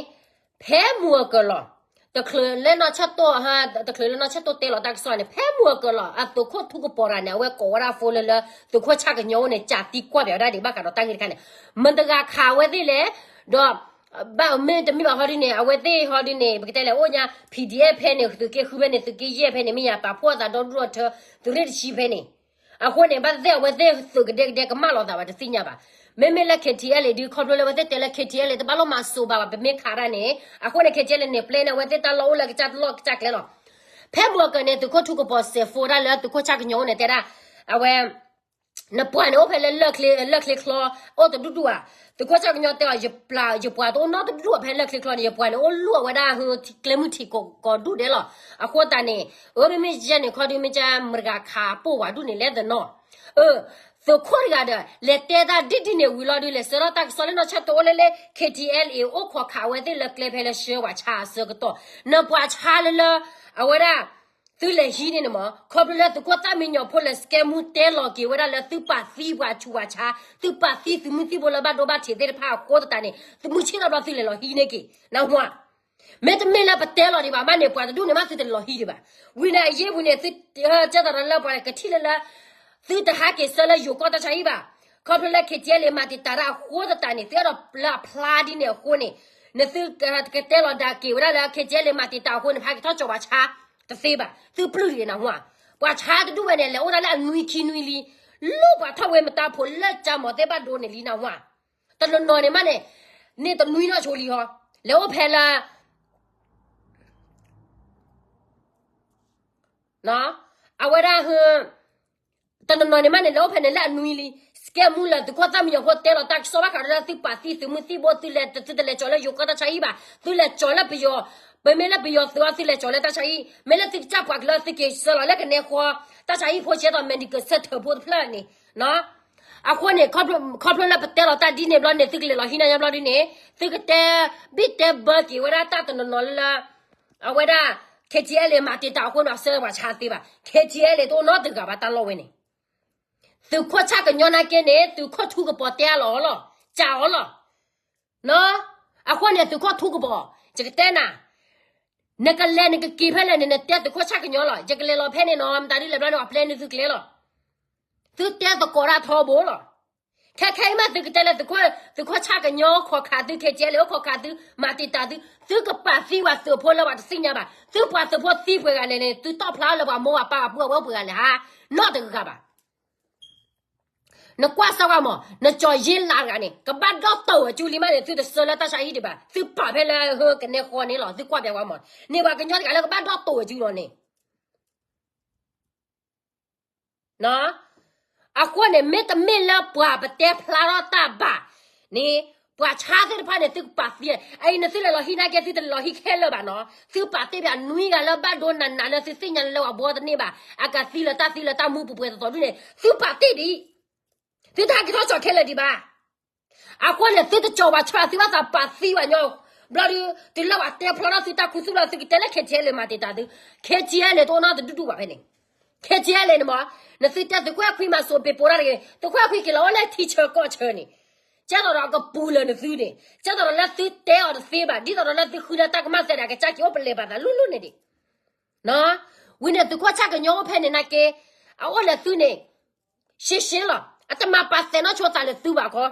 ဖဲမုၢ်အကၢၤလီၤ, တချုးလၢနီၢ်ဆဲးတိၢ်, တချုးလၢနီၢ်ဆဲးတိၢ်တဲလီၤတၢ်ကစီၣ်န့ၣ် ဖဲမုၢ်အကၢၤလီၤ အသုးခိၣ်ထူကပီၤတဂၤန့ၣ် အဝဲကိးဝဲဒၣ် phone လၢလၢ သုးခိၣ်ဆၣ်ကညီအိၣ်န့ၣ် ကးသံကွၢ်ပၠးဝဲဒၣ်ဒံးဘၣ်ဃးဒီးတၢ်ဂ့ၢ်တခါန့ၣ် မတၤတဂၤခးအဝဲသ့ၣ်လဲၣ်, ဒီး ဘၣ်မ့ၢ်တမ့ၢ်ဘၣ်ဟီဒ်န့ၣ် အဝဲသ့ၣ်ဟီဒ်န့ၣ် ပကတဲလဲၣ် အိၣ်ညါ PDF ဖဲန့ၣ် သုးက့ဃုဖဲန့ၣ် သုးက့ယဲၢ်ဖဲန့ၣ် မ့ၢ်ယၤပာ်ဖှိၣ်အသးဒီဒူၣ်ဒီထၢ သုးရ့ၣ်တဆံဖဲန့ၣ် အဃိန့ၣ် ဘၣ်သ့ၣ်အဝဲသ့ၣ်သုးကဒဲကဒဲကမၣ်လိာ်သးဘၣ်တသ့ၣ်ညါဘၣ်. မ့မ့ၢ်လၢ KTLA ဒုး ခီဖျိလၢအဝဲသ့ၣ်တဲလၢ KTLA တဘၣ်လိၣ်မၤစိးဘၣ်ဘၣ် ပမ့ၢ်ခးတၢ်န့ၣ် အဃိန့ၣ် KTLA န့ၣ် ပျဲန့ၣ် အဝဲသ့ၣ်တၢ်လီၢ်အိၣ်လၢကစၢ်တလီၢ်ကစၢ်ကျဲလီၤ. ဖဲမုၢ်အကၢၤန့ၣ် သုးခိၣ်ထူကပီၤစဲး phone ဒၣ်လၢသုးခိၣ်ဆၣ်ကညီအိၣ်န့ၣ် တဲဒၣ် အဝဲ နပှၤန့ၣ်အိၣ်ဖဲလၢ လၢၢ်ချ့ချီ အိၣ်တဒူၣ်ဒူၣ်ဧါ. သုးခိၣ်ဆၣ်ကညီတဲအီၤ ယပှၤတအိၣ်နီတဒူၣ်ဒူၣ်ဖဲလၢၢ်ချ့ချီန့ၣ် ယပှၤန့ၣ် အိၣ်လူၤအဝဲဒၣ် ကျဲမုၢ်ထံးကိးဒူၣ်ဒဲးလီၤ. အဃိသတးန့ၣ် အၢ မ့မ့ၢ်ယဲန့ၣ် ခီဒုးမ့ၢ်ကမတၤတဂၤခးပိၢ်ဝဲဒူၣ်န့ၣ်လဲၣ်တနီၤ အၢ သုးခိၣ်တဂၤဒီး လဲၤတဲတၢ်ဒ်ဒ်န့ၣ်ဝံၤလီၤဒုး လဲၤဆှၢထီၣ်တၢ်ကစီၣ်လၢနီၢ်ဆဲးတိၢ်အိၣ်လၢလၢ KTLA အိၣ်ခိးခးအဝဲသ့ၣ်လၢကျဲဖဲလၢဆှၢပှၤဆါအဆၢကတီၢ် နပှၤဆါလၢလၢ အဝဲဒၣ် သုလဲၤဟံးန့ၢ်န့ၣ်မ့ၢ် ခီဖျိလၢသုးခိၣ်သၣ်မံညီၤဖိလဲၤ scam တဲလီၤက့ၤဝဲဒၣ်လၢသုပာ်သံပှၤဆူးပှၤဆါ သုပာ်သံသုးမုၢ်သံၣ်ဘိလၢဘၣ်ဒိဘၣ်ထံးသ့ၣ်တဖၣ်အဃိသတးန့ၣ် သုမုၢ်ဆ့ၣ်ထီၣ်ဘျီသုလဲၤလီၤဟံးန့ၢ်က့ၤ နၢ်ဟူဧါ. မ့တမ့ၢ်လၢပတဲလီၤဒံးဘၣ် ဘၣ်န့ၣ် ပှၤတဒူၣ်န့ၣ် ဘၣ်သုတလီၤဟံးဒံးဘၣ်. ဝံၤန့ၣ်အယ့ၢ်ပူၤန့ၣ် သုတဲသးဒီးလၢပှၤကထံၣ်လၢလၢ သုတဟးက့ၤဆှၢလၢယိၤကီၢ်တၢ်ဆါဟံၣ်ဘၣ်. ခီဖျိလၢ KTLA မၤတံာ်တာ်တၢ်အဃိသတးန့ၣ် သုအဲၣ်ဒိးလၢအဖျါဒ်န့ၣ်အဃိန့ၣ် နသုကတဲလီၤဒၣ်က့ၤဝဲဒၣ်လၢ KTLA မၤတံာ်တာ်အဃိန့ၣ် ဟးက့ၤထီၣ်ကၠီၤပှၤဆါတသ့ဘၣ်. သုပျုၢ်တဂ့ၤနၢ်ဟူဧါ. ပှၤဆါတဒူၣ်ဝဲန့ၣ် လဲၤအိၣ်ဒၣ်လၢအနွံခံနွံလံ လူၤပှၤထီၣ်ဝဲမတၤဖိလၢကၠၢမီၤသ့ၣ်ဘၣ်ဒိန့ၣ်လံနၢ်ဟူဧါ. တနီၤနီၤန့ၣ်မးန့ၣ် န့ၢ်တနွံနီၢ်ဆိလံဟီ လဲၤအိၣ်ဖဲလၢ အဝဲဒၣ် တနီၤနီၤန့ၣ်မးန့ၣ် လဲၤအိၣ်ဖဲန့ၣ်လၢအနွံလံ, စကဲမူလၢသုးခိၣ်သၣ်မံညီၤဖိတဲလီၤတၢ်ကစီၣ်ဘၣ်ဃးဒီးလၢသုပာ်သံသုးမုၢ်သံၣ်ဘိ သုလဲၤ သုတလဲၤကၠီၤလၢယိၤကီၢ်တၢ်ဆါဟံၣ်ဘၣ်, သုလဲၤကၠီၤလၢပယီၤ, ပမ့ၢ်လၢပယီၤသုးအီၤ သုလဲၤကၠီၤလၢတၢ်ဆါဟံၣ်, မ့ၢ်လၢသုကစၢ်ပှၤကလုာ်သုက့ၤဆှၢလီၤလၢကနဲဃီ, တၢ်ဆါဟံၣ်ဖိဆဲးဒီး medical center ဖိတဖျၢၣ်န့ၣ် အဃိန့ၣ် ခီဖျိလၢပတဲလီၤတၢ်ဒ်န့ၣ်ဘျီန့ၣ် သုကလဲၤလီၤဟံးန့ၢ်ညါဘျီဒ်န့ၣ် သုကတဲ ဘံၣ်တဲဘၢက့ၤဝဲဒၣ်တၢ်တနီၤနီၤလၢ အဝဲဒၣ် KTLA မၤတံာ်တာ်အဃိန့ၣ် အဆၢပှၤဆါသ့ဘၣ်, KTLA တအိၣ်နီတဂၤဘၣ်တၢ်လီၢ်ဝဲန့ၣ်, သုးခိၣ်ဆၣ်ကညီနာ်က့န့ၣ် သုးခိၣ်ထူကပီၤတဲအါလီၤအီၤလီၤ, ကးအီၤလီၤ. အဃိန့ၣ် သုးခိၣ်ထူကပီၤ ယကတဲနၤ, နကလဲၤနကက့ၤဖဲလဲၣ်န့ၣ် နတဲသုးခိၣ်ဆၣ်ကညီလီၤ, ယကလဲၤလီၤဖဲန့ၣ်နီၤ မတၤဒ်လဲၣ်ဘျီန့ၣ် အပျဲနုာ်သုကျဲလီၤ. သုတဲသကိးတၢ်ထီဘိလီၤ. ခဲခဲအံၤမးသုကတဲလၢ သုးခိၣ်ဆၣ်ကညီအိၣ်ခိးခးသု KTLA အိၣ်ခိးခးသု မၤတံာ်တာ်သု, သုကပာ်သံဝဲသုးဖိလၢပှၤတသ့ၣ်ညါဘၣ်, သုပှၤသုးဖိသံပှဲၤဂၤလဲၣ်န့ၣ် သုတီၣ်ဖျါလၢပှၤမိၢ်ပၢ်ပှၤပုၢ်အဝဲၢ်ပှဲၤဂၤလဲၣ်ဧါ, နီတဂၤဘၣ်. နကွၢ်စၢ်ဝဲမး နကၠီၤယ့လးတဂၤန့ၣ် ကဘၣ်ဒီၣ်တိာ်ဝဲကၠူလံမးန့ၣ် သုတဆှၢလၢတၢ်ဆါဟံၣ်ဒံးဘၣ်, သုပာ်ဖဲလၢဟၢကနဲဃီန့ၣ်လီၤ, သုကွၢ်ပျးဝဲမး, န့ၢ်ပှၤကညီတဂၤလၢကဘၣ်ဒီၣ်တိာ်ဝဲကၠူလီၤန့ၣ် အဃိန့ၣ် မ့တမ့ၢ်လၢပှၤပတဲဖျါထီၣ်တၢ်ဘၣ်န့ၣ် ပှၤဆါသ့ၣ်တဖၣ်န့ၣ် သုကပာ်သံ, အအံၤန့ၣ်သုလဲၤလီၤဟံးနာ်က့ သုတလဲၤလီၤဟံးခဲလၢာ်ဘၣ်နီၤ, သုပာ်သ့ၣ်ပှၤနွံဂၤလၢဘၣ်ဒိနးနးလၢ သုသ့ၣ်ညါလၢပှၤဘှီတန့ၢ်ဘၣ် အကသံလၢတၢ်သံလၢတၢ်မူပှဲၤပှဲၤသိးသိးဒ်န့ၣ် သုပာ်သ့ၣ်ဒံး, သုတဟဲက့ၤထီၣ်ကၠီၤခဲလၢာ်ဒံးဘၣ်. အဃိန့ၣ် သုတကၠီၤပှၤဆါ သုဘၣ်သးပာ်သံပှၤညီ, ဘျီဒုး တုၤလၢပှၤတဲဖျါထီၣ်သုတၢ်ခူသူၣ်လီၤ သုကတဲလၢ KTLA မၤတံာ်တာ်သု, KTLA တအိၣ်နီတဒူၣ်ဒူၣ်ဘၣ်ဖဲန့ၣ်, KTLA န့ၣ်မး, နသုတဲသုးခိၣ်အဲၣ်ခွံမၤစိးပ့ၤပိာ်တၢ်တဂ့ၤ, သုးခိၣ်အဲၣ်ခွံက့ၤလီၤအိၣ်လၢထံဆၢကီၢ်ဆၢန့ၣ်, ကဲသိးဒီးအကပူၤလၢာ်နသုန့ၣ်, ကဲသိးဒီးလၢသုတဲအီၤတသ့ဘၣ်, ဒ်သိးဒီးလၢသုဃုလၢတၢ်ကမၣ်သဲဒၣ် ကစၢ်က့ၤအိၣ်ပလဲၤပာ်သးလူၤလူၤန့ၣ်ဒံး ဝံၤန့ၣ် သုးခိၣ်ဆၣ်ကညီအိၣ်ဖဲန့ၣ်နာ်က့, အအိၣ်လၢသုန့ၣ်, ရှဲရှဲလီၤ, အတမၤပာ်သဲးနီၢ်ဆိသးလၢသုဘၣ်ခီ,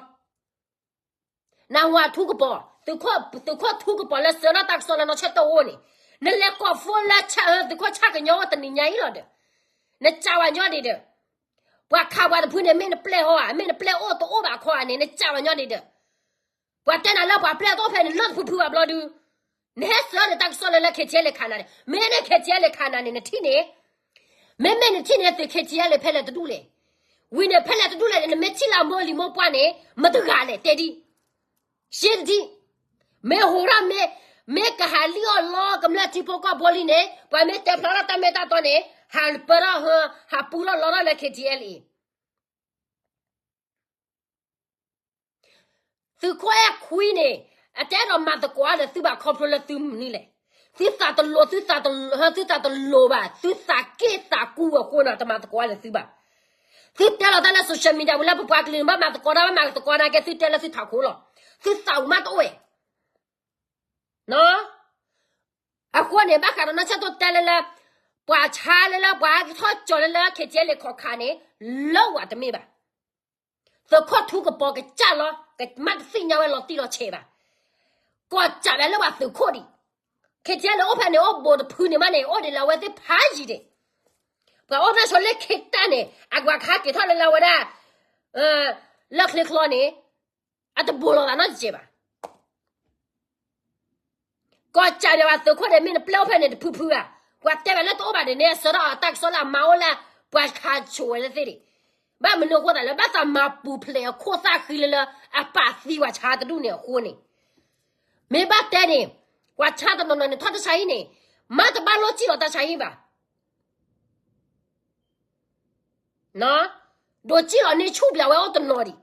နၢ်ဟူထူကပီၤ, သုးခိၣ်ထူကပီၤလၢစၢၤထီၣ်တၢ်ကစီၣ်လၢနီၢ်ဆၢၣ်တီၢ်အိၣ်န့ၣ်, နလဲၤကိးဖိလၢသုးခိၣ်ဆၣ်ကညီအိၣ်တနံၤညါအံၤလီၤဒီး, နစံးဝဲညီဒံးဒီး, ပှၤခးပှၤတဖုန့ၣ် မ့ၢ်နပျဲၢ်ဟီဧါ, မ့ၢ်နပျဲၢ်အိၣ်တအိၣ်ဘၣ်ခီဧါန့ၣ် နစံးဝဲညီဒံးဒီး ပှၤတဲနၤလၢပှၤပျဲၢ်တအိၣ်ဖဲန့ၣ် လၢတဖုဖုဘၣ်ဘျီဒုး, နဟဲစၢၤန့ၣ်တၢ်ကစီၣ်လၢလၢ KTLA ခးနၤန့ၣ်, မ့ၢ်န့ၣ် KTLA ခးနၤန့ၣ် နထံၣ်န့ၣ်, မ့မ့ၢ်နထံၣ်န့ၣ် သုး KTLA ဖဲလဲၣ်တဒူၣ်လဲၣ်, ဝံၤန့ၣ် ဖဲလဲၣ်တဒူၣ်လဲၣ်န့ၣ် နမ့ၢ်ထံၣ်လၢအမိၢ်လံၤမိၢ်ပှၢ်န့ၣ် မတဂၤလဲၣ် တဲဒံး, ရှဲတထံၣ်, မ့ၢ်ဟိးထီၣ်မ့ၢ်, မ့ၢ်ကဟးလံၣ်အီၣ်လီကမျၢၢ်ထံဖိကီၢ်ဖိလံန့ၣ် ပှၤမ့ၢ်တဲဖျါထီၣ်တၢ်မ့ၢ်တၢ်တီန့ၣ် ဟးပၢထီၣ်ဟၢ, ဟးပူထီၣ်လီထီၣ်လၢ KTLA အံၤ သုးခိၣ်အဲၣ်ခွံန့ၣ် အတအဲၣ်ဒိးမၤသကိးဒီးသုဘၣ်ခီဖျိလၢသုမနုၤလဲၣ်, သုသးတလိၤ, သုသးတလိၤ, သုသးတလိၤဘၣ်, သုသးက့ၣ်သးကူအဃိန့ၣ် တမၤသကိးဒီးသုဘၣ်. သုတဲလီၤတၢ်လၢ social media ပူၤလၢပပှၤကလုာ်န့ၣ် ဘၣ်မၤသကိးတၢ် ဘၣ်မၤသကိးနာ်က့ သုတဲလၢသုထးခိၣ်လီၤ. သုသးပူၤမးတအိၣ်ဝဲ အဃိန့ၣ် ဘၣ်ဃးဒီးနီၢ်ဆၢၣ်တီၢ်တဲလၢလၢ ပှၤဆါလၢလၢ ပှၤကထီၣ်ကၠီၤလၢလၢ KTLA ခိးခးန့ၣ် လၢဝဲတမ့ၢ်ဘၣ်. သုးခိၣ်ထူကပီၤကစၢ်လီၤ, ကမၣ်တသ့ၣ်ညါဝဲလီၤတံၢ်လီၤဆဲးဘၣ်. ကီၢ်စးလၢလၢပှၤသုးခိၣ်ဒံး, KTLA အိၣ်ဖဲန့ၣ် အိၣ်ဘူးတဖုန့ၣ်မးန့ၣ် အိၣ်ဒံးလၢအဝဲသ့ၣ်ဖးယံၤဒံး. ပှၤအိၣ်ဖျဲၣ်ဆိလၢခ့တၢ်န့ၣ် အကွၢ်ခါက့ၤထီၣ်လၢလၢဝဲဒၣ် လၢချ့ချီန့ၣ် အတဘူးလိာ်သးနီတစဲးဘၣ်. ကီၢ်စးဒံးပှၤသုးခိၣ်န့ၣ် မ့ၢ်နပျဲၢ်အိၣ်ဖဲန့ၣ်တဖုဖုဧါ, ပှၤတဲဘၣ်လၢတအိၣ်ဘၣ်ဒံးန့ၣ် အစၢၤထီၣ်အတၢ်ကစီၣ်လၢအမါအိၣ်လၢ ပှၤခးဆိးဝဲလၢသ့ၣ်ဒံး. ဘၣ်မနုၤအဃိသတးလၢ ဘၣ်သးမၤပူၤဖျဲးအခိၣ်သၣ်ဃံလၢလၢ အပာ်သံပှၤဆါတဒူၣ်န့ၣ်အဃိန့ၣ်, မ့ၢ်ဘၣ်တဲန့ၣ် ပှၤဆါတနီၤနီၤန့ၣ် ထီၣ်တၢ်ဆါဟံၣ်န့ၣ် မ့တဘၣ်လိၣ်စံၣ်လီၤတၢ်ဆါဟံၣ်ဘၣ် ဒိးစံၣ်လီၤန့ၢ်ဆူၣ်ပျးဝဲအိၣ်တနီၤဒံး,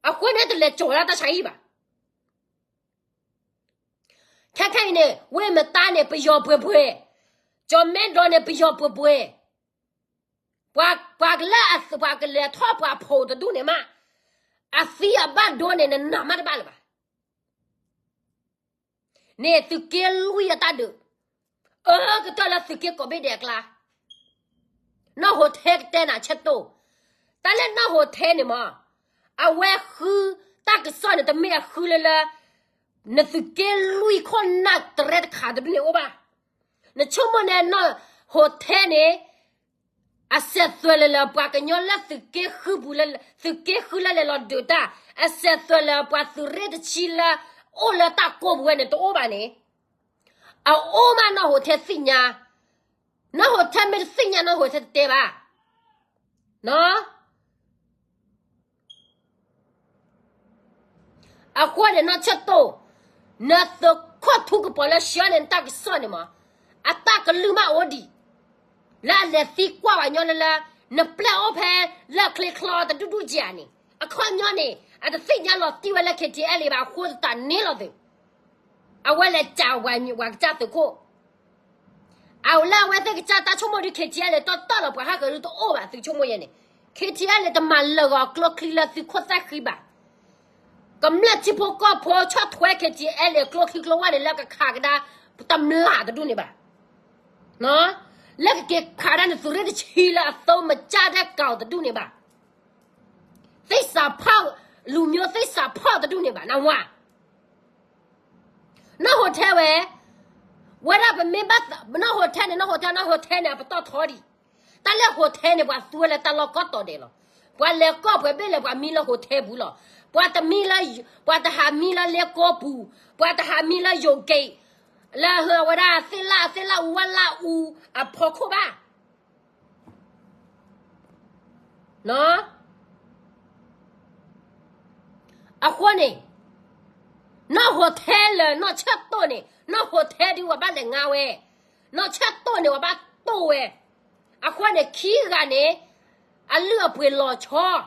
အဃိန့ၣ်တလဲၤကၠီၤဝဲဒၣ်တၢ်ဆါဟံၣ်ဘၣ်. ခဲခဲအံၤန့ၣ် ဝ့ၢ်မတါန့ၣ် ပယီၤပှဲၤပှဲၤ, ကၠီၤမဲဒီးန့ၣ် ပယီၤပှဲၤပှဲၤ, ပှၤကလၢအသုး ပှၤကလဲၤထီၣ်ပှၤဖိးတဒူၣ်န့ၣ်မး, အသံအဘၣ်ဒိန့ၣ် နနာ်မးတဘၣ်လၢၤဘၣ်. န့ၣ်သုးက့လွံၢ်အတၢ်ဒုး, အၢကတၢၢ်လၢသုးက့ကိးဘ့ၣ်ဒဲးအကျါ, နီၢ်ဟိးထဲကတဲနၤဆဲးတိၢ်, တၢ်လၢနီၢ်ဟိးထဲန့ၣ်မး, အဝဲဃုတၢ်ကစီၣ်န့ၣ် တမ့ၢ်အဃုလၢလၢ နသုးက့လွံၢ်ခိၣ်နၢ်တရဲတခါတဒူၣ်န့ၣ်အိၣ်ဘၣ်. နဆိကမိၣ်န့ၣ်နီၢ်ဟိးထဲန့ၣ် အစဲးသွဲၣ်လၢလၢ ပှၤကညီလၢသုးက့ဃုပူၤလၢ သုးက့ဃုလၢလဲၤလီၤဒုးတၢ် အစဲးသွဲၣ်လၢပှၤသုးရ့ၣ်တဆံလၢ အိၣ်လၢတၢ်ကိးပူၤဝဲန့ၣ် တအိၣ်ဘၣ်န့ၣ်, အအိၣ်မးနီၢ်ဟိးထဲသ့ၣ်ညါ, နီၢ်ဟိးထဲမ့ၢ်တသ့ၣ်ညါ နီၢ်ဟိးထဲတတဲဘၣ်. နီၢ် အဃိန့ၣ် နီၢ်ဆၢတိၢ်, နသုးခိၣ်ထူကပီၤလၢဆှၢန့ၣ် နတၢ်ကစီၣ်န့ၣ်မး, အတၢ်ကလုၢ်မးအိၣ်ဒံး, လၢအလဲၤသံကွၢ်ဝဲညီလၢလၢ နပျဲၢ်အိၣ်ဖဲလၢချ့ချီတဒူၣ်ဒူၣ်ကဲန့ၣ် အခီပညီန့ၣ် အတသ့ၣ်ညါလီၤတံၢ်ဝဲလၢ KTLA ဘၣ် အဃိသတးန့ၣ်လီၤသုး အဝဲလဲၤစံးဝဲ ပှၤကစၢ်သုးခိၣ် အဝဲလၢအဝဲသ့ၣ်ကစၢ်တၢ်ဆိကမိၣ်ဒုး KTLA တီတီလီၤ ပှၤဟးဃုာ်ဒုးတအိၣ်ဘၣ် သုဆိကမိၣ်ယဲန့ၣ်, KTLA တမၤလၢာ်ဂီၤကျိချံလၢသုးခိၣ်သၣ်ဃံဘၣ်. ကမျၢၢ်ထံဖိကီၢ်ဖိဆီၣ်ထွဲ KTLA ကျိချံကျိဝၣ်န့ၣ် လၢကခးကဒါတမျၢ်တဒူၣ်န့ၣ်ဘၣ်. လၢကက့ၤခးဒၣ်နသုးရ့ၣ်တဆံလၢအသိမကၢ်ဒဲးကီၤတဒူၣ်န့ၣ်ဘၣ်. သစ္စာဖောက်, လူမျိုးသစ္စာဖောက်တဒူၣ်န့ၣ်ဘၣ် နဝၤ နီၢ်ဟိးထဲဝဲ, ဝဲဒၣ်ပမ့ၢ်ဘၣ် နီၢ်ဟိးထဲန့ၣ် နီၢ်ဟိးထဲ နီၢ်ဟိးထဲန့ၣ် အပတီၢ်ထီဒံး, တၢ်လၢဟိးထဲန့ၣ် ပှၤသူဝဲလၢတၢ်လီၢ်ကီၢ်တီၤဒဲးလီၤ. ပှၤလဲၤကီၢ်ပှဲၤဘ့ၣ်လဲၣ် ပှၤမံလၢဟိးထဲပူၤလီၤ. ပှၤတမံလၢ, ပှၤတဟးမံလၢလ့ကိပူၤ, ပှၤတဟးမံလၢယိၤက့ၤ, လၢဝဲဒၣ်သ့ၣ်လၣ်, သ့ၣ်လၣ်အူဝဲလၣ်အူအဖီခိၣ်ဘၣ်. အဃိန့ၣ်, နီၢ်ဟိးထဲလၢနီၢ်ဆၢတိၢ်န့ၣ် နီၢ်ဟိးထဲဒုးပှၤဘၣ်လဲၤငါဝဲ, နီၢ်ဆၢတိၢ်န့ၣ် ပှၤဘၣ်တိၢ်ဝဲ, အဃိန့ၣ် ခံဂၤန့ၣ် အလုၢ်အပှ့ၤလီၤဆီ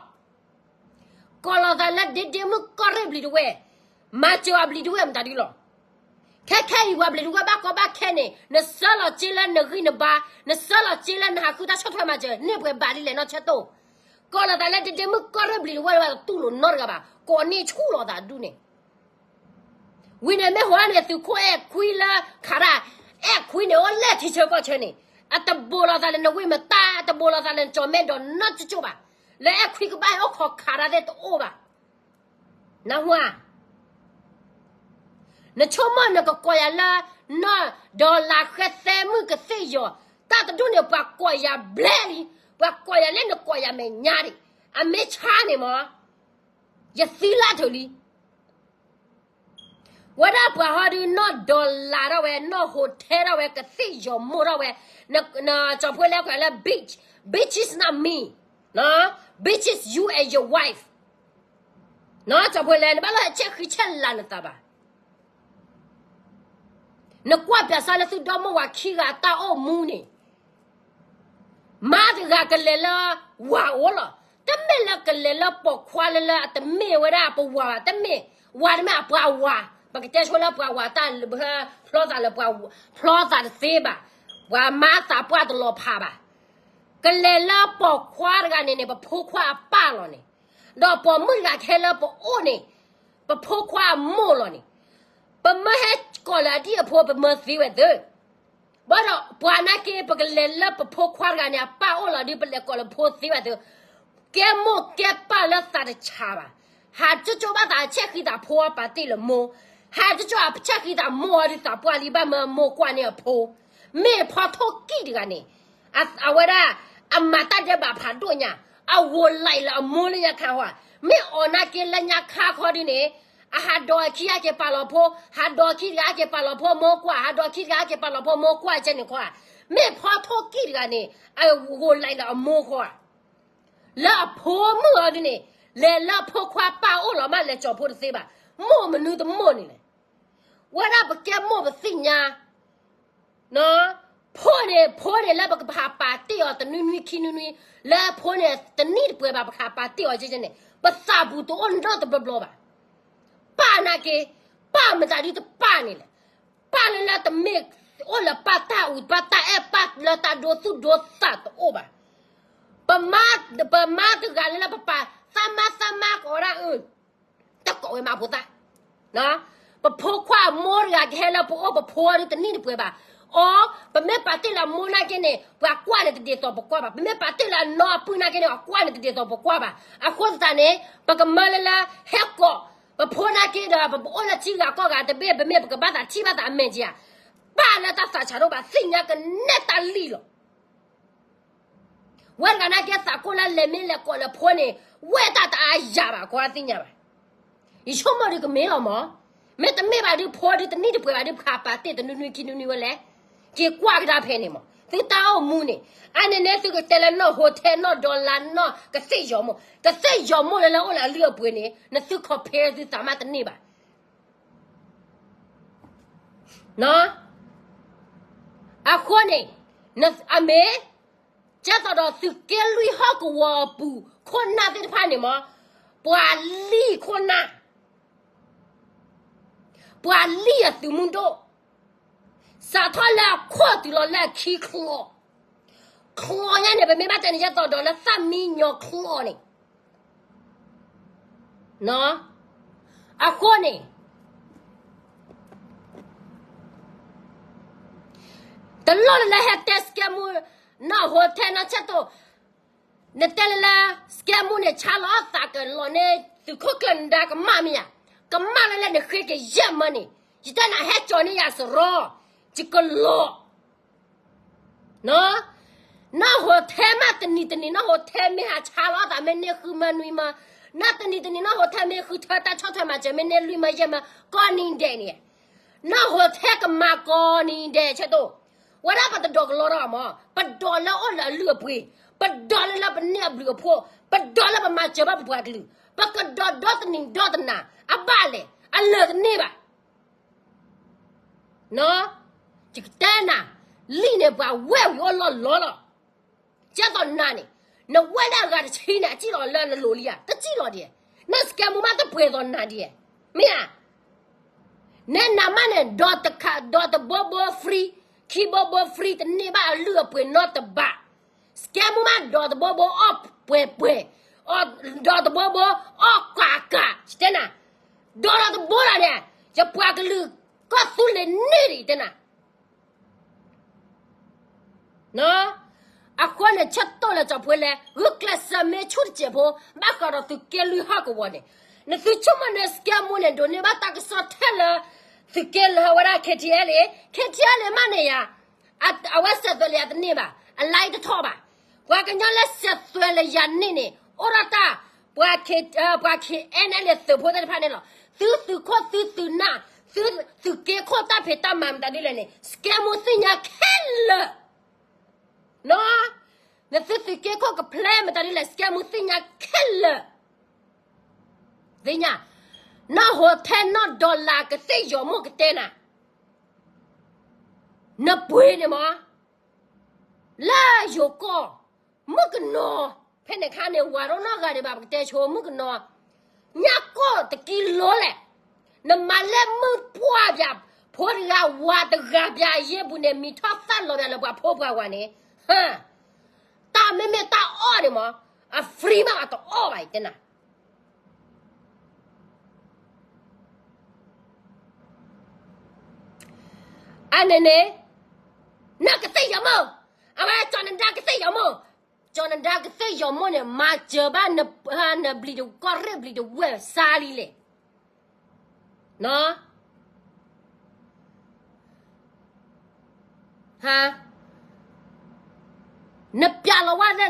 ကိးလီၤသးလၢဒ့ဒ့မုၣ်ကီၢ်ရ့ၣ်ဘျံးဒဝဲၢ်, မၤစၢၤအဘျံးဒဝဲၢ်မတၤဒုလီၤ. ခဲခဲအံၤပှၤဘျံးဒဝဲၢ်ဘၣ်ကီဘၣ်ခဲန့ၣ် နဆှၢလီၤစ့လၢနဂံၢ်နဘါ, နဆှၢလီၤစ့လၢနဟးဃုတၢ်ဆီၣ်ထွဲမၤစၢၤ န့ၢ်ပှဲၤဘၣ်ဒ်လဲၣ်နီၢ်ဆၢတိၢ်, ကိးလီၤသးလၢဒ့ဒ့မုၣ်ကီၢ်ရ့ၣ်ဘျံးဒဝဲၢ် တတူၢ်လိာ်နီတဂၤဘၣ်, ကိးန့ၢ်ဆူၣ်လီၤသးဒုန့ၣ် ဝံၤန့ၣ်မ့ၢ်ဟိးန့ၣ် သုးခိၣ်အဲၣ်ခွံလၢခးဒၣ်, အဲၣ်ခွံန့ၣ်အိၣ်လၢထံဆၢကီၢ်ဆၢန့ၣ် အတဘိးလီၤသးလၢနဝံၣ်မတၢ်, အတဘိးလီၤသးလၢနကၠီၤမဲဒီးနီတကၠိၣ်ဘၣ်, လၢအဲၣ်ခွံကဘၣ်ဟဲအိၣ်ခိးခးတၢ်သ့ၣ်တအိၣ်ဘၣ်. နဝၤ နဆိကမိၣ်နကကိးယၤလၢ နီၢ်ဒီးလးဃဲသဲမုၣ်ကသ့ၣ်ယီၤ, တၢ်တဒူၣ်န့ၣ် ပှၤကိးယၤဘျဲၣ်လံ, ပှၤကိးယၤလၢနကိးယၤမဲာ်ညါဒံး, အမ့ၢ်ဆါန့ၣ်မး, ယသံလၢထုးလံ. ဝဲဒၣ်ပှၤဟီဒုး နီၢ်ဒီးလးထီၣ်ဝဲ, နီၢ်ဟိးထဲထီၣ်ဝဲ, ကသ့ၣ်ယီၤမိၢ်ထီၣ်ဝဲ, နကၠီၤဖိလဲကွဲးလၢ bitch, bitch is not me, bitch is you and your wife. ကၠီၤဖိလဲ နဘၣ်လီၤဟဲဆဲးဃံဆဲးလၤနသးဘၣ်. နကွၢ်ပၠးစၢ်လၢသုဒီမိၢ်ဝၤခံဂၤအတၢ်အိၣ်မူန့ၣ် မါတဂၤကလဲၤလၢဝၤအိၣ်လီၤ. တမ့ၢ်လၢကလဲၤလၢပိာ်ခွါလၢလၢအတမ့ၢ်ဝဲဒၣ်ပဝၤဘၣ်, တမ့ၢ်ဝၤတမ့ၢ်အပှၤဝၤ, ပကတဲဆိလၢပှၤဝၤတၢ်ဖျီသးလၢပှၤ, ဖျီသးတသ့ဘၣ်, ပှၤမါသးပှၢ်တလီၤဖးဘၣ်. ကလဲၤလၢပိာ်ခွါတဂၤန့ၣ်န့ၣ် ပဖိခွါအပၢ်လီၤန့ၣ်, ဒီးပိာ်မုၣ်တဂၤကဟဲလၢပအိၣ်န့ၣ် ပဖိခွါအမိၢ်လီၤန့ၣ်, ပမ့ၢ်ဟဲကိးလၢအဒံၣ်အဖိ ပမၢသ့ဝဲသ့ ဘၣ်ဒီးပှၤနာ်က့ ပကလဲၤလၢပဖိခွါတဂၤန့ၣ် အပၢ်အိၣ်လီၤဒုး ပလဲၤကိးလၢဖိသ့ဝဲသ့, ကဲမိၢ်ကဲပၢ်လၢသးတဆးဘၣ်, ဟးကၠိကၠိဘၣ်သးဆဲးဃံသးဖိအပာ်တ့ၢ်လၢမိၢ်, ဟးကၠိကၠိအဆဲးဃံသးမိၢ်အီၤဒုး သးပှၢ်လံ ဘၣ်မၢမိၢ်ကွၢ်န့ၢ်အဖိ, မ့ၢ်ဖီထိၣ်ကံၣ်တဂၤန့ၣ် အဝဲဒၣ် အမၤတၢ်ဒဲးဘးဖးဒိၣ်ညါ, အဂိၤလံလၢအမိၢ်လၢညါခါဟီ, မ့ၢ်အီၤနာ်က့လၢညါခါခီဒုးန့ၣ်, အဟးဒိးအခံအက့ၤပာ်လီၤဖိ, ဟးဒိးအခံတဂၤအက့ၤပာ်လီၤဖိမိၢ်ကွၢ်, ဟးဒိးအခံတဂၤအက့ၤပာ်လီၤဖိမိၢ်ကွၢ်ကဲန့ၣ်ခီ, မ့ၢ်ဖီထိၣ်ကံၣ်တဂၤန့ၣ် အဂိၤလံလၢအမိၢ်ဃီဧါ. လၢအဖိမုၣ်အီၤဒုးန့ၣ်, လဲၤလၢအဖိခွါပၢ်အိၣ်လီၤမး လဲၤကၠီၤဖိတသ့ဘၣ်, မိၢ်မနုၤတမိၢ်န့ၣ်လဲၣ်. ဝဲဒၣ်ပကဲမိၢ်ပသ့ၣ်ညါ ဖိန့ၣ် ဖိန့ၣ်လၢပကဟးပာ်တ့ၢ်အီၤတနွံနွံခံနွံနွံ, လၢဖိန့ၣ်တနံၣ်တပှဲၤဘၣ် ပကဟးပာ်တ့ၢ်အီၤကဲကဲန့ၣ် ပသးပူၤတအိၣ်နီတဘျီဘျီဘၣ်. ပၢ်နာ်က့, ပၢ်မတၤဒုတပၢ်န့ၣ်လဲၣ်. ပၢ်လၢလၢတမ့ၢ်အိၣ်လၢပၢ်တၢ်အုး ပၢ်တၢ်အဲၣ် ပၢ်လၢတၢ်ဒိသူၣ်ဒိသးတအိၣ်ဘၣ်. ပမါ, ပမါတဂၤလၢလၢပပာ် သးမါသးမါကိးဝဲဒၣ်အု တကိးဝဲမးဖိသၣ် ပဖိခွါအမိၢ်တဂၤကဟဲလၢပအိၣ် ပဖိအီၤဒုတနံၣ်တပှဲၤဘၣ်. အီ, ပမ့ၢ်ပာ်တ့ၢ်လၢအမိၢ်နာ်က့န့ၣ် ပှၤကွၢ်န့ၣ်တဒ်သိးပကွၢ်ဘၣ်. ပမ့ၢ်ပာ်တ့ၢ်လၢအနီၢ်အပုၢ်နာ်က့န့ၣ် အကွၢ်န့ၣ်တဒ်သိးပကွၢ်ဘၣ်. အဃိသတးန့ၣ် ပကမၢလၢလၢ ဟဲကိး ပဖိနာ်က့ဒီး ပအိၣ်လၢထံဂၤကီၢ်ဂၤတဘ့ၣ် ပမ့ၢ်ပကဘၣ်သးထံၣ်ဘၣ်သးအမဲာ်က့ဧါ. ပၢ်လၢတၢ်သးဆးဒိၣ်ဘၣ် သ့ၣ်ညါကနဲၣ်တၢ်လံၣ်လီၤ. ဝဲတဂၤနာ်က့သးကိၢ်လၢလဲၤမ့ၢ်လဲၤကိးလၢဖိန့ၣ် ဝဲတၢ်တအါယၤဘၣ် ကိးသ့ၣ်ညါဘၣ်. ယဆိကမိၣ်ဒုးကမ့ၢ်လီၤမး. မ့တမ့ၢ်ဘၣ်ဒုး ဖိဒုးတနံၣ်တပှဲၤဘၣ်ဒုး ပကဟးပာ်တ့ၢ်တနွံနွံခံနွံနွံဝဲလဲၣ်. က့ၤကွၢ်ကဒါဖဲန့ၣ်မး. သုတၢ်အိၣ်မူန့ၣ်, အန့ၣ်န့ၣ်သုကတဲလၢနီၢ် hotel နီၢ် dollar နီၢ် ကသ့ၣ်ယီၤမိၢ်, ကသ့ၣ်ယီၤမိၢ်လၢလၢအိၣ်လၢအလုၢ်အပှ့ၤန့ၣ် နသု compare သုသးမးတန့ၢ်ဘၣ်. အဃိန့ၣ် အမ့ၢ် ကဲသိးဒီးသုးက့လွံၢ်ဟီၣ်ကဝီၤအပူၤ ခိၣ်နၢ်သ့ၣ်တဖၣ်န့ၣ်မ့ၢ် ပှၤလံၣ်ခိၣ်နၢ်, ပှၤလံၣ်အသုးမုၢ်ဒိၣ်, စးထီၣ်လၢအခိၣ်တုၤလီၤလၢအခံချီ, ချီညါန့ၣ် ပမ့ၢ်ဘၣ်တဲန့ၣ် ကဲသိးဒီးလၢသၣ်မံညီချီန့ၣ် အဃိန့ၣ် တလိၣ်လၢဟဲတဲ scam နီၢ် hotel နီၢ်ဆဲးတိၣ်, နတဲလၢလၢ scam န့ၣ် ဆါလီၤအသးကလီၤန့ၢ် သုးခိၣ်ကျၢၢ်နဒါကမၣ်မ့ၢ်ဧါ, ကမၣ်လၢလၢနဃ့ကယဲၢ်မၢန့ၣ်, ယတဲနၤဟဲကၠီၤန့ၢ်ယၤစရီ, ယကလီၤ နီၢ် hotel မးတနံၤတနံၤ နီၢ် hotel မ့ၢ်ဟးဆါလီၤအသးမ့ၢ်န့ၢ်ဃုမၢနွံမၢ, နီၢ်တနံၤတနံၤ နီၢ် hotel မ့ၢ်ဃုထၢတၢ်ဆီၣ်ထွဲမၤစၢၤ မ့ၢ်န့ၢ်လွံၢ်မၢယဲၢ်မၢ, ကိးနံၤဒဲးန့ၣ်, နီၢ် hotel ကမၤကိးနံၤဒဲးဆဲးတိၣ်, ဝဲဒၣ်ပတဒိးကလီထီၣ်မၢ, ပဒိးလၢအိၣ်လၢအလုၢ်အပှ့ၤ, ပဒိးလၢလၢပန့ၢ်အဘျုးအဖှိၣ်, ပဒိးလၢပမၤစၢၤဘၣ်ပပှၤကလုာ်, ပကဒိးဒီတနံၤဒီတနၤ, အဘၣ်လဲၣ်, အလၢာ်တန့ၢ်ဘၣ် ယကတဲနၤ, လံၣ်န့ၣ် ပှၤဝဲၢ်ဝံၤအိၣ်လီၢ်လီၢ်လီၤ. ကဲသိးနၤန့ၣ်, နဝဲၢ်လၢအဂၤတဆံန့ၣ် အစံၣ်လီၤလၢနလိၤလံဧါ, တစံၣ်လီၤဒံး, န scam မးတပှဲၤသိးနၤဒံး, မ့ၢ်ဧါ, နဲနၤမးန့ၣ် ဒီးတခါ ဒီးတဘိဘိ free, ခံဘိဘိ free တန့ၢ်ဘၣ်အလုၢ်အပှ့ၤနီတဘး, scam မး ဒီးတဘိဘိအီၣ်ပှဲၤပှဲၤ, ဒီးတဘိဘိအီၣ်ကွၢ်ကၢ်, ယတဲနၤ, ဒီးဒီးတဘိလီၤန့ၣ်, ယပှၤကလုာ်ကီၢ်သူလ့ၤန့ၢ်ဒံး ယတဲနၤ အဃိန့ၣ် ဆၢတိၢ်လၢကၠီဖှ့လဲၣ် ဂုာ်ကျဲးစၢးမ့ၢ်ဆူၣ်တစဲးဖိ ဘၣ်ဃးဒီးသုးက့လွံၢ်ဟီၣ်ကဝီၤန့ၣ်, နသုဆိကမိၣ်န့ၣ် scam န့ၣ် ဒိးန့ၢ်ဘၣ်တၢ်ကစီၣ်ထဲလၢ သုးက့လၢဟဲဝဲဒၣ် KTLA, KTLA မးန့ၣ်ယၤ, အဝဲစဲးသွဲးလၢယၤတန့ၢ်ဘၣ်, အ line တထီၣ်ဘၣ်, ပှၤကညီလၢစဲးသွဲးလၢယၤန့ၣ်န့ၣ် အိၣ်ဒၣ်တၢ်, ပှၤ ပှၤ KNLA သုးဖိသ့ၣ်တဖၣ်န့ၣ်လီၤ, သုသုးခိၣ်သုသုးနၢ်, သုသုးက့ခိၣ်တၢ်ဖံးတၢ်မၤမတၤဒ်လဲၣ်န့ၣ် scam သ့ၣ်ညါခဲလၢာ် နီၢ်, နသုသုးက့ခိၣ်ကဖျဲမတၤဒ်လဲၣ် scam သ့ၣ်ညါခဲလၢာ်, သ့ၣ်ညါ, နီၢ် hotel နီၢ် dollar ကသ့ၣ်ယီၤမိၢ်ကတဲနၤ, နပှ့ၤန့ၣ်မး, လၢယိၤကီၢ်, မုၣ်ကနီၤ, ဖဲန့ၣ်ခါန့ၣ် ဝၤရိနီၢ်ဂၤဒံးဘၣ် ပကတဲဆိမုၣ်ကနီၤ, ညၣ်ကိၢ်တကံလိလဲၣ်, နမၤလၢမုၢ်ပှၢ်ပၠး, ဖိတဂၤဝၤတဂၤပၠးအယ့ၢ်ပူၤန့ၣ် မံၤထီၣ်သၣ်လီၤပၠးလၢပှၤဖိပှၤဝၤန့ၣ်, တၢ်မ့မ့ၢ်တၢ်အီၣ်န့ၣ်မး, အ free မးအတအီၣ်ဘၣ် ယတဲနၤ အန့ၣ်န့ၣ်, နကသ့ၣ်ယီၤမိၢ်, အဝဲကၠီနဒါကသ့ၣ်ယီၤမိၢ်, ကၠီနဒါကသ့ၣ်ယီၤမိၢ်န့ၣ် မၤစၢၤဘၣ်နဘျံၤတကီၢ်ရ့ၣ်ဘျံၤတဝဲၢ်စါလံလဲၣ်, နပၠးလီၤဝဲလၢ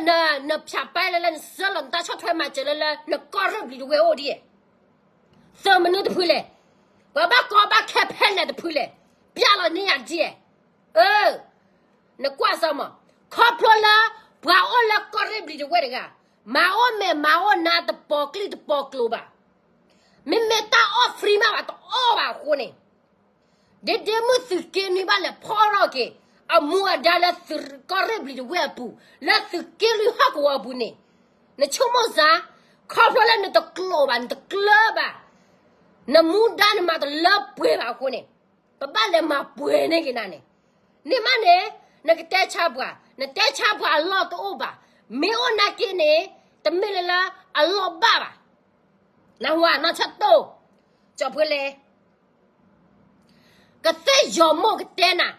နဖၠးပဲလၢလၢ နဆှၢလီၤနတၢ်ဆီၣ်ထွဲမၤစၢၤလၢလၢ နကီၢ်ရ့ၣ်ဘျံၤတဝဲၢ်အိၣ်ဒံး, သုးမနုၤတဖုလဲၣ်, ပှၤဘၣ်ကီဘၣ်ခဲဖဲလဲၣ်တဖုလဲၣ်, ပၠးလီၤန့ၢ်ယၤဒံး, အၢ နကွၢ်စၢ်မး, ခီဖျိလၢ ပှၤအိၣ်လၢကီၢ်ရ့ၣ်ဘျံၤတဝဲၢ်တဂၤ, မၤအိၣ်မဲာ်မၤအိၣ်နါတပီၤကျံၣ်တပီၤကျိၤဘၣ်, မ့မ့ၢ်တၢ်အီၣ် free မးဘၣ်တအီၣ်ဘၣ်အဃိန့ၣ်, ဒ့ဒ့မုၢ်သုးက့နွံဘၣ်လဲၤဖီၣ်ထီၣ်က့ၤ အမူအဒါလၢသုးကီၢ်ရ့ၣ်ဘျံၤတဝဲၢ်အပူၤ, လၢသုးက့လွံၢ်ဟီၣ်ကဝီၤအပူၤန့ၣ်, နဆိကမိၣ်စၢ်, ခီဖျိလၢနတကျိၤဘၣ် နတကျၢၤဘၣ်, နမူဒါနမၤတလၢပှဲၤဘၣ်အဃိန့ၣ်, ပဘၣ်လဲၤမၤပှဲၤန့ၢ်က့ၤနၤန့ၣ်, န့ၣ်မးန့ၣ်, နကတဲဆါပှၤ, နတဲဆါပှၤအလီၢ်တအိၣ်ဘၣ်, မ့ၢ်အိၣ်နာ်က့န့ၣ်, တမ့ၢ်လၢလၢအလီၢ်ဘၣ်ဘၣ်, နဟူဧါ နီၢ်ဆၢတိၢ်, ကၠီဖှ့လဲၣ် ကသ့ၣ်ယီၤမိၢ်ကတဲနၤ,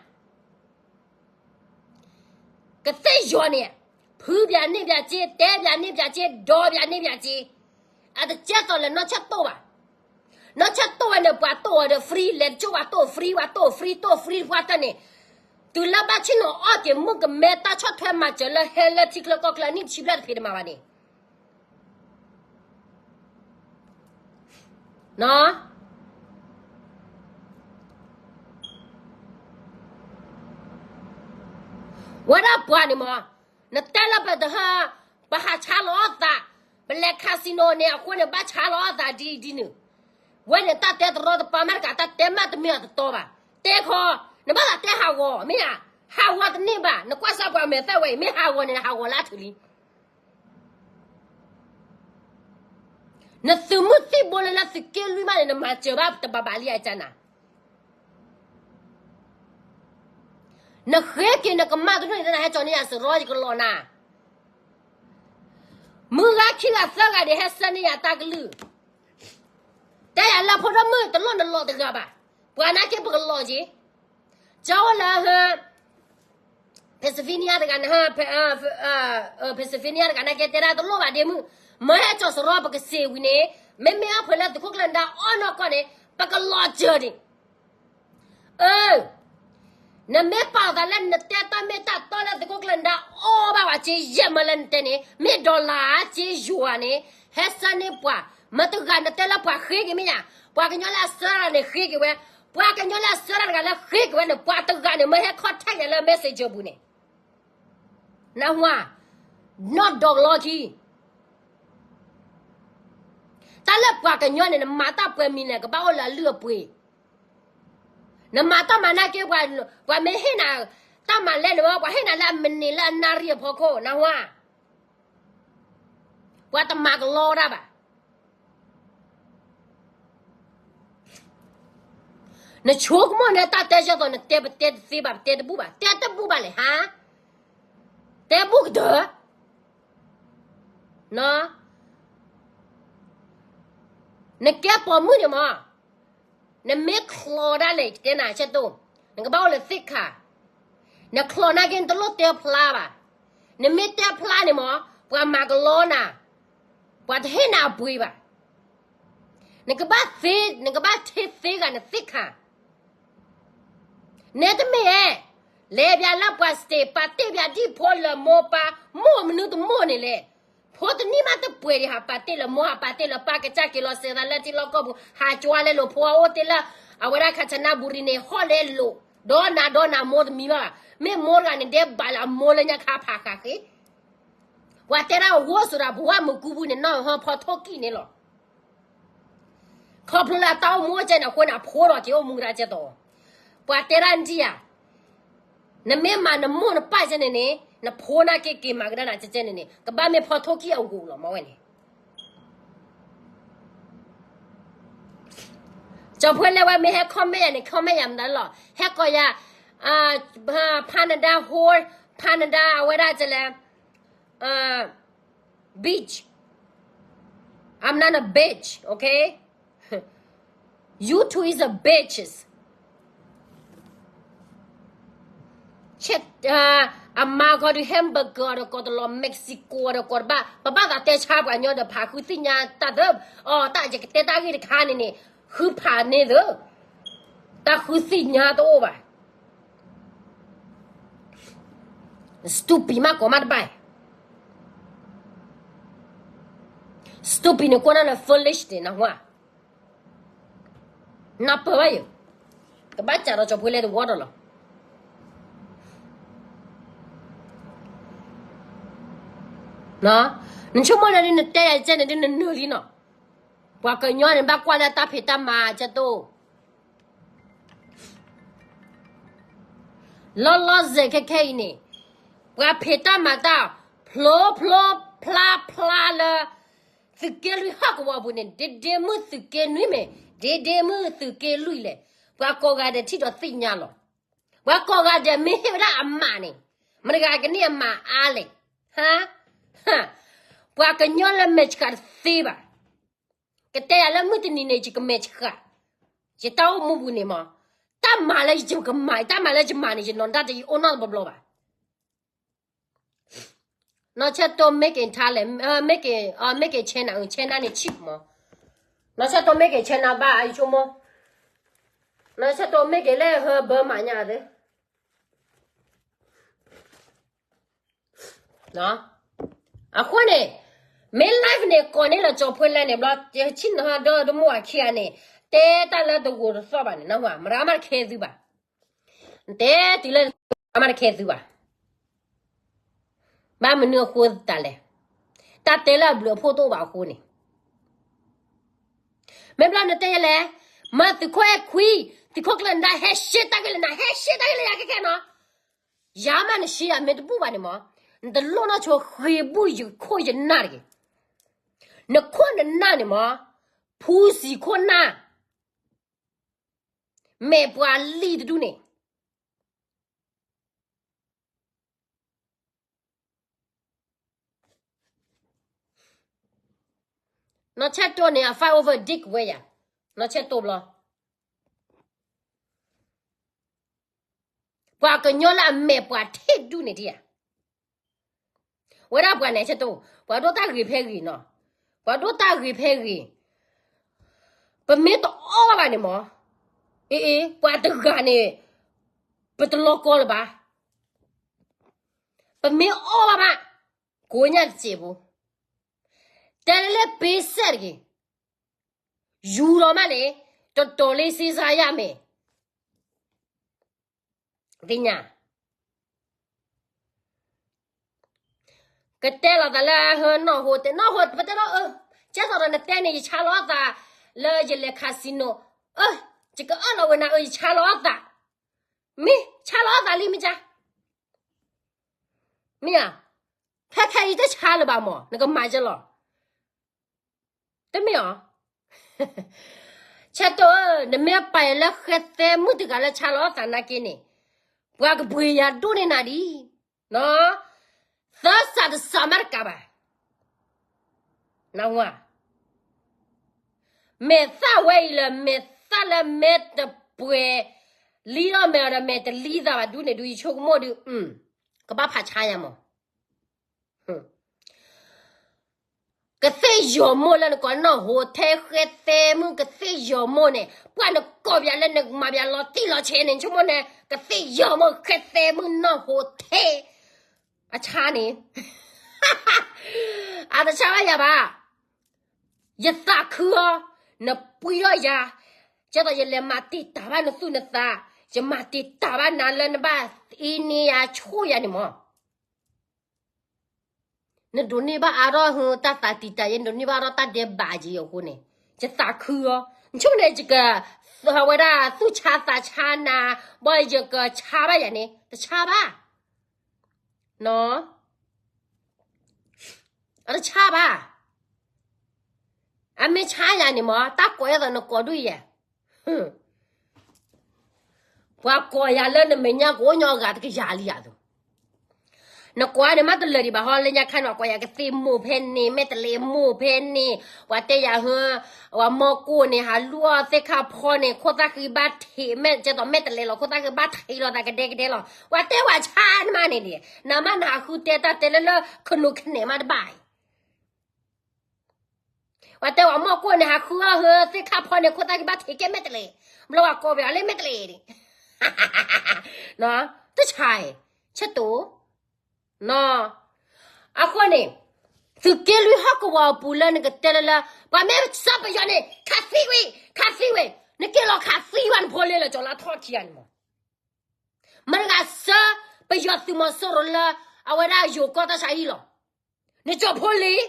ကသ့ၣ်ယီၤန့ၣ်, ဖုပၠးန့ၢ်ပၠးစ့, တဲပၠးန့ၢ်ပၠးစ့, ဒီပၠးန့ၢ်ပၠးစ့, အတကဲသိးလၢနီၢ်ဆၢတိၢ်ဘၣ်, နီၢ်ဆၢတိၢ်ဝဲန့ၣ် ပှၤတိၢ်အီၤဒီး free လဲၤတကၠိၢ် ပှၤတိၢ် free ပှၤတိၢ် free တိၢ် free ပှၤတၢ်န့ၣ်, တုၤလၢဘၣ်ဆ့ၣ်နီၤအီၣ်က့ၤမုၣ်ကမဲတၢ်ဆီၣ်ထွဲမၤစၢၤလၢဟဲလၢထံချၢကီၢ်ချၢအနံၣ်တဆံဘျဲၣ်တဖံးတမၤဘၣ်န့ၣ် နီၢ်, ဝဲဒၣ်ပှၤန့ၣ်မး, နတဲလၢပတဟၢ, ပဟးဆါလီၤအီၣ်သး, ပလဲၤ casino န့ၣ် အဃိန့ၣ် ဘၣ်ဆါလီၤအီၣ်သးဒ်ဒ်န့ၣ်, ဝဲန့ၣ်တၢ်တဲတရီတပါမ့ၢ်တကး တၢ်တဲမးတမ့ၢ်အတတီဘၣ်, တဲခီ, နဘၣ်သးတဲဟးဂီၤ မ့ၢ်ဧါ, ဟးဂီၤတန့ၢ်ဘၣ်, နကွၢ်စၢ်ပှၤမဲာ်သၣ်ဝဲအံၤ မ့ၢ်ဟးဂီၤန့ၣ် နဟးဂီၤလၢအထုးလံ နသုးမုၢ်သံၣ်ဘိလၢလၢသုးက့လွံၢ်မးန့ၣ် နမၤစၢၤဘၣ်တဘၣ်ဘၣ်လံအကနၤ, နဃ့က့ၤနကမၢ်တဒိၣ်န့ၣ် နဟဲကၠီၤန့ၢ်ယၤစရီယကလီၤနၤ, မုၢ်ဂၤခံဂၤသၢဂၤဒံးဟဲဆၢန့ၢ်ယၤတၢ်ကလုၢ်, တဲယၤလၢဖိဒိၣ်မုၣ်တလိၣ်နလီၤတဂၤဘၣ်, ပှၤနာ်က့ပကလီၤက့ၤ ကၠီဝဲလၢဟၢ Pennsylvania တဂၤန့ၣ် ဟၢ Pennsylvania တဂၤနာ်က့တဲဒၣ်တလိၣ်ဘၣ်ဒ့မုၣ်, မၢဟဲကၠီၤစရီပကစ့ဝံၤန့ၣ်, မ့မ့ၢ်အီၣ်ဖဲလၢသုးခိၣ်ကျၢၢ်နဒါအီၣ်နီၢ်ကီၢ်န့ၣ် ပကလီၤစၢၤန့ၣ်, အၢ, နမ့ၢ်ပာ်အသးလၢနတဲတၢ်မ့ၢ်တၢ်တီလၢသုးခိၣ်ကျၢၢ်နဒါအီၣ်ဘၣ်ဝဲက့ယဲၢ်မၢလၢနတဲန့ၣ် မ့ၢ် dollar က့ယွၤန့ၣ်, ဟဲဆၢန့ၢ်ပှၤ, မတဂၤနတဲလၢပှၤဃ့က့ၤမ့ၢ်ယၤ, ပှၤကညီလၢအဆှၢတၢ်န့ၣ်ဃ့က့ၤဝဲ, ပှၤကညီလၢအဆှၢတၢ်တဂၤလၢဃ့က့ၤဝဲန့ၣ် ပှၤတဂၤန့ၣ် မၢဟဲ contact ယၤလၢ messenger ပူၤန့ၣ်, နၢ်ဟူဧါ, နီၢ်ဒီးကလီခံ တၢ်လၢပှၤကညီန့ၣ် နမၤတၢ်ပှဲၤမံၤန့ၣ် ကဘၣ်အိၣ်လၢအလုၢ်အပှ့ၤ, နမၤတၢ်မၤနာ်က့ ပှၤမ့ၢ်ဟ့ၣ်နၤ တၢ်မၤလဲၢ်န့ၣ်မ့ၢ် ပှၤဟ့ၣ်နၤလၢအမံးနံးလၢအနၣ်ရံၣ်အဖီခိၣ် နၢ်ဟူဧါ, ပှၤတမၤကလီတၢ်ဘၣ် နဆိကမိၣ်န့ၣ် တၢ်တဲဆၢသိး နတဲပတဲတသ့ဘၣ် ပတဲတဘူၣ်ဘၣ် တဲတဘူၣ်ဘၣ်လဲၣ်ဟါ, တဲဘူၣ်ကတၢၢ်, နကဲပိာ်မုၣ်န့ၣ်မး, နမ့ၢ်ချီးဒၣ်လဲာ် ယတဲနၤဆဲတိၢ်, နကဘၣ်အိၣ်လၢသ့ၣ်ခါ, နချီးနာ်က့ နတလိၣ်တဲဖျါဘၣ်, နမ့ၢ်တဲဖျါန့ၣ်မး ပှၤမၤကလီနၤ, ပှၤတဟ့ၣ်နၤအပှ့ၤဘၣ် နကဘၣ်သ့ နကဘၣ်ထ့သ့ဂၤနသ့ၣ်ခါ, နဲတမ့ၢ်, လဲၤဘၣ်လၢပှၤ state ပာ်တ့ၢ်ဘၣ်ဒံၣ်ဖိလၢမိၢ်ပၢ် မိၢ်မနုၤတမိၢ်န့ၣ်လဲၣ်, ဖိတနံၣ်မးတပှဲၤဒံး ဟးပာ်တ့ၢ်လၢမိၢ် ဟးပာ်တ့ၢ်လၢပၢ် ကစၢ်က့ၤလီၤစဲးသးလၢထံလီၢ်ကီၢ်ပူၤ ဟးကွၢ်လဲလိာ်ဖိအိၣ်တ့ၢ်လၢ အဝဲဒၣ် ခၣ်ဆနၣ်ဘူရံန့ၣ် ဟီၣ်လဲလိာ်, ဒီးနၤဒီးနၤမိၢ်တမံၤဘၣ်ဘၣ်, မ့ၢ်မိၢ်တဂၤန့ၣ် ဒဲးဘးလၢအမိၢ်လၢညါခါဖးဃာ်ဃ့ ပှၤတဲဒၣ်အဝဲဆိးဒၣ် ပဝဲမုၢ်ကူပူၤန့ၣ် နီၢ်ဟီၣ်ဖီထိၣ်ကံၣ်န့ၣ်လီၤ. ခီဖျိလၢအတၢ်အိၣ်မူအိၣ်ကဲန့ၣ် အဃိန့ၣ် အဖိဒီးက့ၤအိၣ်မူကဒါကဲသိး, ပှၤတဲဒၣ်နထံၣ်ဧါ, နမ့ၢ်မၤနမိၢ်နပၢ်ကဲန့ၣ်န့ၣ် နဖိနာ်က့က့ၤမၤကဒါနၤကဲကဲန့ၣ်န့ၣ် ကဘၣ်မ့ၢ်ဖီထိၣ်ကံၣ်အဂီၢ်လီၤ မ့ၢ်ဝဲန့ၣ် ကၠီၤဖိလဲဝဲမ့ၢ်ဟဲ comment ယၤန့ၣ် comment ယၤမတၤလီၤ ဟဲကိးယၤ, Panada whore, Panada အဝဲဒၣ်ကလဲၣ်, bitch, I'm not a bitch, okay, you two is a bitches. အမါကီၢ်ဒီး hamburger ဒီးကိးတလီၤ Mexico ဒီးကိးတဘၣ် ပဘၣ်သးတဲဆါပှၤကညီဒီးဖးဃုသ့ၣ်ညါတၢ်သၢ, အတၢ်ယကတဲတၢ်ဂ့ၢ်တခါန့ၣ်န့ၣ် ဃုဖးန့ၣ်သၢ, တၢ်ဃုသ့ၣ်ညါတအိၣ်ဘၣ်. Stupid မးကိးမးတဘၣ်, stupid န့ၣ်ကွၢ်နၢ်လၢ foolish န့ၣ် နၢ်ဟူဧါ, နၢ်ပၢၢ်ဘၣ်ယၤ, ကဘၣ်စးဒီးကၠီၤဖိလဲတဝီဒီးလီၤ. နဆိကမိၣ်န့ၣ်ဒ်နတဲယၤကဲန့ၣ်ဒ်နနၢၤလံနီၤ, ပှၤကညီန့ၣ် ဘၣ်ကွၢ်လၢတၢ်ဖံးတၢ်မၤကဲတိၢ် လီၤလီၤဆဲးခဲခဲအံၤန့ၣ်, ပှၤဖံးတၢ်မၤတၢ် ဖျိဖျိဖျါဖျါလၢ သုးက့လွံၢ်ဟီၣ်ကဝီၤပူၤန့ၣ် ဒ့ဒ့မုၢ်သုးက့နွံမ့ၢ် ဒ့ဒ့မုၢ်သုးက့လွံၢ်လဲၣ်, ပှၤကိးဂၤဒဲးထံၣ်ဒီးသ့ၣ်ညါလီၤ. ပှၤကိးဂၤဒဲးမ့ၢ်ဟ့ၣ်ဝဲဒၣ်အမးန့ၣ်, မတဂၤကန့ၢ်အမးအါလဲၣ်, ဟါ, ပှၤကညီလၢမဲာ်ဆှးတသ့ဘၣ်. ကတဲယၤလၢမုၢ်တနံၤန့ၣ် ယကမဲာ်ဆှး, ယတၢ်အိၣ်မူပူၤန့ၣ်မး, တၢ်မၤလၢယကမၤ တၢ်မၤလၢယမၤန့ၣ် ယနီၢ်ဒၣ်တယအိၣ်နီတဘျီဘျီဘၣ်. နီၢ်ဆဲးတိၢ် make a talent, make a, make a channel, channel န့ၣ် cheap မး, နီၢ်ဆဲးတိၢ် make a channel ဘၣ် အဆိကမိၣ်, နီၢ်ဆဲးတိၢ် make a လၢဟၢဘၢမၤညါသ့ အဃိန့ၣ်, မ့ၢ် live န့ၣ် ကိးန့ၢ်လၢကၠီၤဖိလဲန့ၣ်ဘျီ ဆ့ၣ်နီၤဒီးတမိၢ်အခံဂၤန့ၣ်, တဲတၢ်လၢတဂိာ်တသီၣ်ဘၣ်န့ၣ် နၢ်ဟူဧါ, မတၤမးတခဲသုဘၣ်, တဲတုၤလၢမတၤမးတခဲသုဘၣ်. ဘၣ်မနုၤအဃိသတးလဲၣ်. တၢ်တဲလၢအဘျုးအဖှိၣ်တအိၣ်ဘၣ်အဃိန့ၣ်, မ့ၢ်ဘျီနတဲယလဲၣ်, မ့ၢ်သုးခိၣ်အဲၣ်ခွံ, သုးခိၣ်ကျၢၢ်နဒါ ဟဲရှဲတၢ်ဂ့ၢ်လၢနၤ, ဟဲရှဲတၢ်ဂ့ၢ်လၢယၤခဲခဲနီၤ. ယၤမးနရှဲယၤမ့ၢ်တဘူၣ်ဘၣ်န့ၣ်မး, နတလိၣ်နီၢ်ဆိဃ့ဘူၣ်ယခိၣ်ယနၢ်တဂ့ၤ. နခိၣ်နနၢ်န့ၣ်မး, ဖူစံးခိၣ်နၢ်, မဲာ်ပှၤလံတဒူၣ်န့ၣ် နီၢ်ဆဲၣ်တိၢ်န့ၣ် အ fight over dick ဝဲယၤ, နီၢ်ဆဲၣ်တိၢ်ဘျီ, ပှၤကညီလၢအမဲာ်ပှၤထံၣ်ဒူၣ်န့ၣ်ဒံးဧါ. ဝဲဒၣ်ပှၤန့ၣ်ဆဲၣ်တိၢ်, ပှၤဒိၣ်တၢ်ဂ့ၤဖဲဂ့ၤနီၤ, ပှၤဒိၣ်တၢ်ဂ့ၤဖဲဂ့ၤ, ပမ့ၢ်တအီၣ်ဘၣ်ဘၣ်န့ၣ်မး, အ့ အ့ ပှၤတဂၤန့ၣ် ပတလီၤကီလၢၤဘၣ်. ပမ့ၢ်အီၣ်ဘၣ်မး, ကိးညၣ်တစဲးဖိ, တဲလၢလၢပ့စဲၣ်တဂ့ၤ, ယူၤလီၤမးန့ၣ်, တတီၤလၢစ့စါယၢ်မဲာ်, သ့ၣ်ညါ ကတဲလီၤသးလၢဟၢနီၢ်ဟိတဲ, နီၢ်ဟိပတဲလီၤအၢ, ကဲသိးဒီးနတဲန့ၣ် ယဆါလီၤအသးလၢယလဲၤ casino, အၢ, ယကအၢၣ်လီၤဝဲနၤအၢ ယဆါလီၤအသး, မ့ၢ်ဆါလီၤအသးလံမ့ၢ်ကါ, မ့ၢ်ဧါ, ဖဲဖဲအံၤတဆါလၢၤဘၣ်မး နကမၤကလီၤ တမ့ၢ်အီၤ, ဆဲၣ်တိၢ်ဧၢ, နမ့ၢ်ပာ်ယၤလၢဃဲသဲမုၣ်တဂၤလၢဆါလီၤအသးနာ်က့န့ၣ်, ပှၤကပှ့ၤယၤဒိၣ်န့ၢ်နၤဒံး, သးစၢ်တစၢ်မးတကးဘၣ်, နဝၤ, မဲာ်သၣ်ဝဲအံၤလၢ မဲာ်သၣ်လၢမဲာ်တပှဲၤ, လံဒီးမဲာ်အီၤဒီးမဲာ်တလံသးဘၣ်ဒူန့ၣ်ဒူ ယဆိကမိၣ်ဒုး, ကဘၣ်ဖးဆါယၤမး ကသ့ၣ်ယီၤမိၢ်လၢနကိးနီၢ်ဟိထဲဃဲသဲမုၣ် ကသ့ၣ်ယီၤမိၢ်န့ၣ် ပှၤနကိးပယၤလၢနကမၤပယၤလီၤတံၢ်လီၤဆဲးန့ၣ် ဆိကမိၣ်န့ၣ် ကသ့ၣ်ယီၤမိၢ်ဃဲသဲမုၣ်နီၢ်ဟိထဲ အဆါန့ၣ် အတဆါဘၣ်ယၤဘၣ်. ယသးခုအီၤ, နပှံထီၣ်ယၤ, ကဲသိးယလဲၤမၤတံာ်တာ်ဘၣ်နသူၣ်နသး, ယမၤတံာ်တာ်ဘၣ်နၤလၢနဘၣ်အ့န့ယၤဆိၣ်ယၤန့ၣ်မး နဒိးန့ၢ်ဘၣ်အါထီၣ်တၢ်သးတံာ်တာ်ယဲ, နဒိးန့ၢ်ဘၣ်အါထီၣ်တၢ်ဒဲးဘးက့ၤအဃိန့ၣ်, ယသးခုအီၤ, နဆိကမိၣ်န့ၣ် ယက ဝဲဒၣ်သူၣ်ဆါသးဆါနၤ, ဘၣ်ယကဆါဘၣ်ယၤန့ၣ် တဆါဘၣ်, အတဆါဘၣ်, အမ့ၢ်ဆါယၤန့ၣ်မး တၢ်ကိးယဲသိးနကိးဒိၣ်ယဲ ပှၤကိးယၤလၢနမဲာ်ညါကအိၣ်ညီအဂၤတကယၤလံယၤသိး, နကိးန့ၣ်မးတလၢာ်ဒံးဘၣ်ဟီလၢညါခါန့ၣ် ပှၤကိးယၤကသ့ၣ်မိၢ်ဖဲန့ၣ် မဲာ်တလဲးမိၢ်ဖဲန့ၣ်, ပှၤတဲယၤဟၢ, ပှၤမီၢ်ကိၢ်န့ၣ် ဟးလူအီၣ်သ့ၣ်ခါဖီန့ၣ် ခိၣ်သၣ်ဃံဘၣ်ထံး, ကဲသိးမဲာ်တလဲးလီၤ ခိၣ်သၣ်ဃံဘၣ်ထံးလီၤသးကဒဲကဒဲလီၤ, ပှၤတဲပှၤဆါနမးန့ၣ်ဒံး, နမးနဟးဃုတဲတၢ်တဲလၢလၢခနူာ်ခနဲၣ်မးတဘၣ် ပှၤတဲပှၤမီၢ်ကိၢ်န့ၣ် ဟးဃုအီၣ်ဟၢသ့ၣ်ခါဖီန့ၣ် ခိၣ်သၣ်ဃံဘၣ်ထံးကဲမဲာ်တလဲး, ဘျီပှၤကိးပယၤလၢမဲာ်တလဲးန့ၣ်, တဆါ, ဆဲၣ်တိၢ်, အဃိန့ၣ်, သုးက့လွံၢ်ဟီၣ်ကဝီၤအပူၤလၢနကတဲလၢလၢ ပှၤမ့ၢ်ဆှၢပယီၤန့ၣ် ခးသံဝဲ, ခးသံဝဲ, နက့ၤလီၤခးသံဘၣ်နဖိလ့လၢ ကၠီၤလါထီၣ်ခံဂၤန့ၣ်မး မတၤတဂၤဆှၢပယီၤသုးမီၤစိရိၤလၢ အဝဲဒၣ်ယိၤကီၢ်တၢ်ဆါဟံၣ်လီၤ. နကၠီၤဖိလံၤ,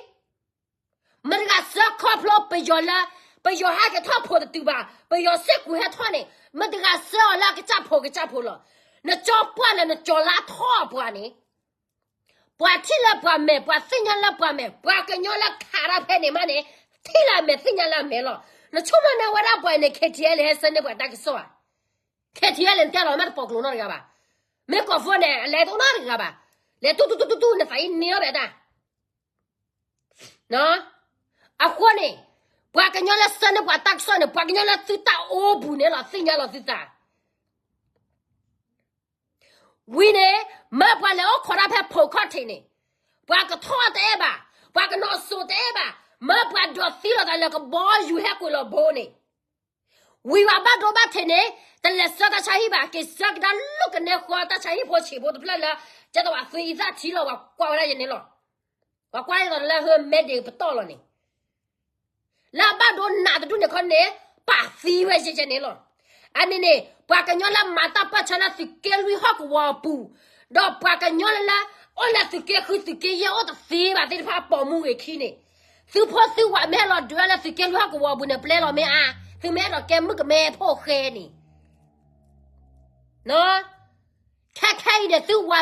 မတၤတဂၤဆှၢခီဖျိပယီၤလၢ ပယီၤဟဲက့ၤထီၣ်ဖိးတတုၤဘၣ်, ပယီၤစ့ၢ်ကီးဟဲထီၣ်န့ၣ် မတၤတဂၤဆှၢအီၤလၢအကစၢ်ဖိးကစၢ်ဖိးလီၤ. နကၠီၤပှၢ်လၢနကၠီၤလါထီၣ်အပှၤန့ၣ် ပှၤထံၣ်လၢပှၤမဲာ်, ပှၤသ့ၣ်ညါလၢပှၤမဲာ်, ပှၤကညီလၢခးတၢ်ဖဲန့ၣ်မးန့ၣ်, ထံၣ်လၢအမဲာ်သ့ၣ်ညါလၢအမဲာ်လီၤ. နဆိကမိၣ်န့ၣ်ဝဲဒၣ်ပှၤန့ၣ် KTLA ဟဲဆှၢန့ၢ်ပှၤတၢ်ကစီၣ်ဧါ. KTLA န့ၣ်တဲလီၤမ့ၢ်တပိာ်ကျိၤနီတဂၤဘၣ်. မ့ၢ်ကီၢ်ဖိန့ၣ် အလဲၤတအိၣ်နီတဂၤဘၣ်. လဲၤတူၢ်တူၢ်တူၢ်တူၢ် နသးအံၤန့ၢ်အီၤဘၣ်တၢ် အဃိန့ၣ်, ပှၤကညီလၢဆှၢန့ၢ်ပှၤတၢ်ကစီၣ်န့ၣ် ပှၤကညီလၢသုတၢ်အိပူၤန့ၣ်လီၤ, သ့ၣ်ညါလီၤသုသး ဝံၤန့ၣ်, မ့ၢ်ပှၤလဲၤအိၣ်ခိးတၢ်ဖဲဖိးခီၣ်ထံးန့ၣ်, ပှၤကထီၣ်တအဲၣ်ဘၣ်, ပှၤကနီၤစိၤတအဲၣ်ဘၣ်, မ့ၢ်ပှၤဒိးသံလီၤသးလၢကဘီယူၤဟဲကွံာ်လီၤဘိန့ၣ်, ဝံၤပှၤဘၣ်ဒိဘၣ်ထံးန့ၣ်, တလဲၤဆှၢတၢ်ဆါဟံၣ်ဘၣ်, က့ၤဆှၢကဒါလိာ်ကနဲဃီတၢ်ဆါဟံၣ်ဖိဆံးဖိတဖျၢၣ်လၢ ကဲသိးပှၤသွံအံသၣ်ထံလီၤ, ပှၤကွၢ်ဝဲဒၣ်ယဲန့ၣ်လီၤ. ပှၤကွၢ်ဒ်သိးလၢဟၢမဲဒံးပတီၢ်လီၤန့ၣ် လၢအဘၣ်ဒိနးတဒူၣ်န့ၣ်ခီန့ၣ်, ပာ်သံဝဲယဲယဲန့ၣ်လီၤ. အန့ၣ်န့ၣ် ပှၤကညီလၢမၤတၢ်ပၢၢ်ဆၢလၢသုးက့လွံၢ်ဟီၣ်ကဝီၤအပူၤ, ဒီးပှၤကညီလၢလၢ အိၣ်လၢသုးက့ဃုသုးက့ယဲၢ်အိၣ်တသ့ဘၣ်သ့ၣ်တဖၣ်ပိာ်မုၣ်ဂ့ၤခံန့ၣ်, သုဖိသုဝၤမ့ၢ်ဟဲလီၤဒုးလၢသုးက့လွံၢ်ဟီၣ်ကဝီၤပူၤန့ၣ် ပျဲလီၤမ့ၢ်အါ, သုမ့ၢ်အဲၣ်ဒိးကဲမုၣ်ကမဲဖိဃဲန့ၣ်, ခဲခဲအံၤန့ၣ် သုဝၤ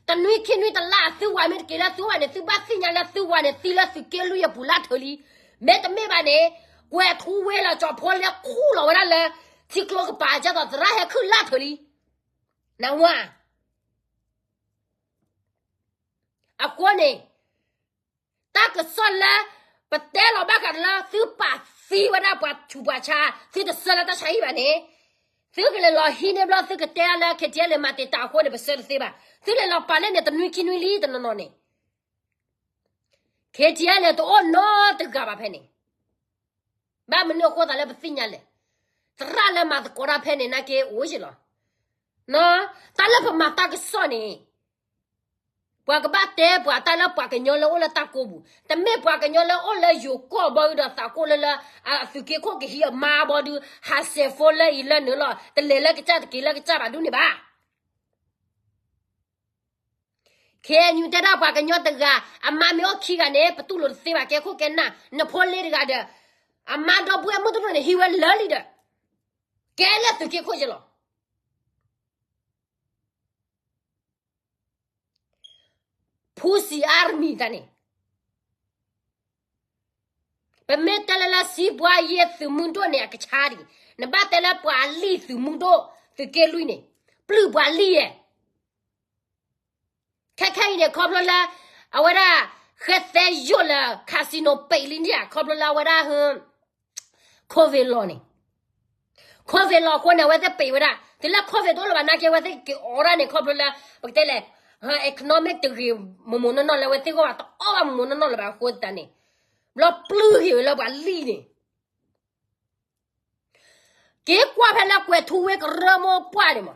တနွံခံနွံတလါ သုဝၤမ့ၢ်တက့ၤလၢသုအိၣ်ဘၣ်န့ၣ် သုဘၣ်သ့ၣ်ညါလၢသုဝၤန့ၣ် သံလၢသုးက့လွံၢ်အပူၤလၢထၢၣ်လံ, မ့တမ့ၢ်ဘၣ်န့ၣ် ကွဲၤထူဝ့လီၤ ကၠီၤဖိလဲခူၣ်လီၤဝဲဒၣ်လၢ ထံကျိကပၤ ကၢ်သိးသရၣ်ဟဲခုၣ်လၢထၢၣ်လံ, နဝၤ အဃိန့ၣ် တၢ်ကစီၣ်လၢ ပတဲလီၤဘၣ်ဃးလၢသုပာ်သံဝဲဒၣ်ပှၤဆူးပှၤဆါ သုတဆၢလၢတၢ်ဆါဟံၣ်ဘၣ်န့ၣ်, သုကလဲၤလီၤဟံးန့ၢ်ဘျီ သုကတဲလၢ ခဲထံအဲလ့ မၤတံာ်တာ်အဃိန့ၣ် ပဆၢတသ့ဘၣ်. သုလဲၤလီၤပာ်လၢန့ၣ် တနွံခံနွံလံတနီၤနီၤန့ၣ်, ခဲထံအဲလ့ တအိၣ်နီတဂၤဘၣ်ဖဲန့ၣ် ဘၣ်မနုၤအဃိသးလၢပသ့ၣ်ညါလဲၣ်. သရၣ်လၢမၤသကိးတၢ်ဖဲန့ၣ် နာ်က့အိၣ်ယ့ၣ်လီၤ. တၢ်လၢပမၤတၢ်ကစီၣ်န့ၣ် ပှၤကဘၣ်တဲပှၤတၢ်လၢပှၤကညီလၢအိၣ်လၢတၢ်ကိးပူၤ, တမ့ၢ်ပှၤကညီလၢအိၣ်လၢယိၤကီၢ်ဘီဒုဒီးသးကိးလၢလၢ အသုးက့ခိၣ်ကဟံးအမါဘီဒု ဟးစဲးဖိလၢအံၤလၢနုာ်လီၤ တလဲၤလၢကစၢ်တက့ၤလၢကစၢ်ဘၣ်ဒ်န့ၣ်ဘၣ်. ခဲအံၤတဲဒၣ်ပှၤကညီတဂၤ အမါမ့ၢ်အိၣ်ခံဂၤန့ၣ် ပတူၢ်လိာ်တသ့ဘၣ် ကဲခိၣ်ကဲနၢ် နဖိလ့တဂၤဒီး အမါဒီပုၢ်ဝဲၢ်မုၣ်တဒူၣ်န့ၣ် ဟံးဝဲလၢာ်လံဒီး ကဲလၢသုးက့ခိၣ်ယ့ၣ်လီၤ. Pussy Army တၢ်န့ၣ် ပမ့ၢ်တဲလၢလၢစံးပှၤယဲၢ်သုးမုၢ်ဒိၣ်န့ၣ် အကဆါဒံး, နဘၣ်တဲလၢပှၤလံၢ်သုးမုၢ်ဒိၣ် သုးက့လွံၢ်န့ၣ် ပျုၢ်ပှၤလံၢ်ယဲၢ် ခဲခဲအံၤန့ၣ် ခီဖျိလၢ အဝဲဒၣ် ဃဲသဲယိာ်လၢ casino ပံးလံန့ၣ် ခီဖျိလၢအဝဲဒၣ် COVID လီၤန့ၣ် COVID လီၤအဃိန့ၣ် အဝဲသ့ၣ်ပံးဝဲဒၣ် တုၤလၢ COVID တအိၣ်လၢၤဘၣ်နာ်က့ အဝဲသ့ၣ်က့ၤအိးဒၣ်န့ၣ် ခီဖျိလၢ ပကတဲလဲၣ် economic တဂ့ၤ မိၢ်မိၢ်နီၢ်နီၢ်လၢအဝဲသ့ၣ်ဂီၢ်ဘၣ် တအိၣ်ဘၣ်မိၢ်မိၢ်နီၢ်နီၢ်လၢၤဘၣ်အဃိသတးန့ၣ် ဘျီပျုၢ်ဂ့ၤဝဲလၢပှၤလံၢ်န့ၣ် က့ၤကွၢ်ဖဲလၢကွဲၤထူဝ့ကရၢမိၢ်ပှၢ်န့ၣ်မ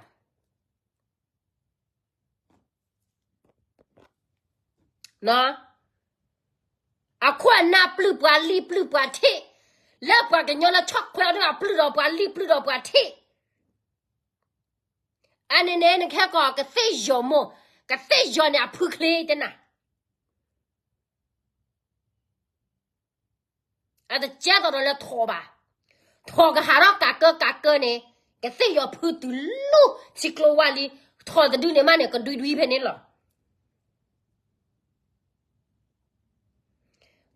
း အခိၣ်အနၢ်ပျုၢ်ပှၤလံၢ်ပျုၢ်ပှၤထံး လၢပှၤကညီလၢဆီၣ်ခွဲးဒီးအပျုၢ်ဒီးပှၤလံၢ်ပျုၢ်ဒီးပှၤထံး အန့ၣ်န့ၣ် နကဟဲကီးကသ့ၣ်ယီၤမိၢ် ကသ့ၣ်ယီၤန့ၣ်အဖုချ့တနၤ အတကဲသိးဒီးလၢထိးဘၣ်. ထိးကဟးထီၣ်ကးကၢကးကၢန့ၣ် ကသ့ၣ်ယီၤဖုတုၤလၢထံကျိဝါလံ ထိးတဒုန့ၣ်မးန့ၣ် ကဒွံဒွံဖဲန့ၣ်လီၤ.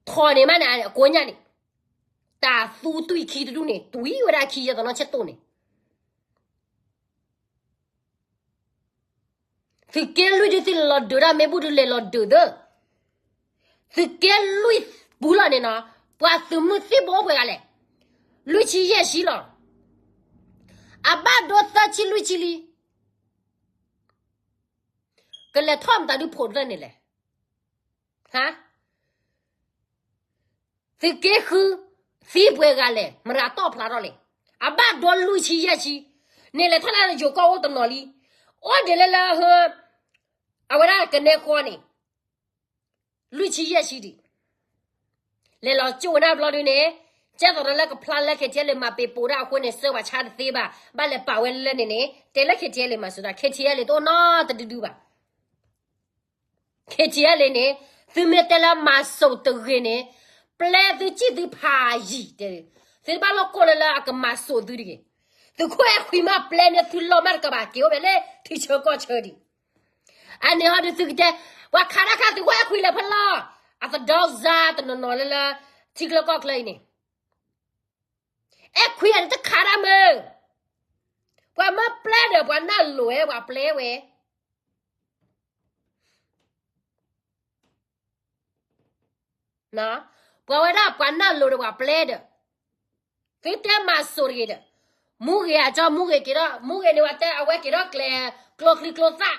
ထိးန့ၣ်မးန့ၣ် အကိးညါန့ၣ် တၢ်သူတွံၢ်ခံတဒူၣ်န့ၣ် တွံၢ်ဝဲဒၣ်ခံယဲၢ်သနီဆဲးတိၢ်န့ၣ် သုးက့လွံၢ်ဒုးသုလဲၤလီၤဒုးဒၣ်မ့ၢ်ဘူၣ်ဒုးလဲၤလီၤဒုးဒၣ် သုးက့လွံၢ်ပူၤလီၤန့ၣ်နီၤ ပှၤသုးမုၢ်သံၣ်ဘိအိၣ်ပှဲၤဂၤလဲၣ် လွံၢ်ဆံယဲၢ်ဆံလီၤ. အဘၣ်ဒိသၢဆံလွံၢ်ဆံလံ ကလဲၤထီၣ်မတၤဒုးဖိးတဖျၢၣ်န့ၣ်လဲၣ်. သုးက့ဃု သံပှဲၤဂၤလဲၣ် မတၤတီၣ်ဖျါထီၣ်လဲၣ်. အဘၣ်ဒိလွံၢ်ဆံယဲၢ်ဆံ န့ၣ်လဲၤထီၣ်လၢယိၤကီၢ်အိၣ်တနီၤလံ. အိၣ်ဒံးလၢလၢ အဝဲဒၣ်ကနဲဃီန့ၣ် လွံၢ်ဆံယဲၢ်ဆံဒံး လဲၤလီၤကၠိဝဲဒၣ်ဘျီဒုန့ၣ် ကဲသိးဒီးလၢကဖျါလၢ ခဲထံအဲလ့ မၤပ့ၤပိာ်ဒၣ်အဃိန့ၣ် စၢဝဲဆါတသ့ဘၣ် ဘၣ်လဲၤပာ်ဝဲလၢန့ၣ်န့ၣ် တဲလၢ ခဲထံအဲလ့ မၤစိာ်တၢ် ခဲထံအဲလ့ တအိၣ်နီတဒုဒုဘၣ်. ခဲထံအဲလ့န့ၣ် သုမ့ၢ်တဲလၢမၤစိာ်တဂ့ၤန့ၣ် ပျဲသုစံၣ်သုဖးယံာ်တဲ သုတဘၣ်လိာ်ကိၢ်လၢလၢအကမၤစိာ်သုတဂ့ၤ. သုးခိၣ်အဲၣ်ခွံမးပျဲန့ၢ်သုလီၢ်မးတကးဘၣ် က့ၤအိၣ်ဖဲလၢထံဆၢကီၢ်ဆၢဒံး အန့ၣ်ဟီဒုးသုကတဲ ပှၤခးတၢ်ခါသုးခိၣ်အဲၣ်ခွံလဲၤဖဲလီၤ အသဒီစါတနီၤနီၤလၢလၢ ထံချၢကီၢ်ချၢအံၤန့ၣ် အဲၣ်ခွံအန့ၣ်တခးတၢ်မုၢ် ပှၤမၢပျဲဒီးပှၤနၢ်လိၤဝဲ ပှၤပျဲဝဲ ပှၤဝဲဒၣ်ပှၤနၢ်လိၤဒီးပှၤပျဲဒီး သုတဲမၤစိာ်တဂ့ၤဒီး မူဂ့ၤအကၠီ မူဂ့ၤက့ၤထီၣ် မူဂ့ၤန့ၣ်ဝဲတဲအဝဲက့ၤထီၣ်ကျဲ ကျိချံကျိသၣ်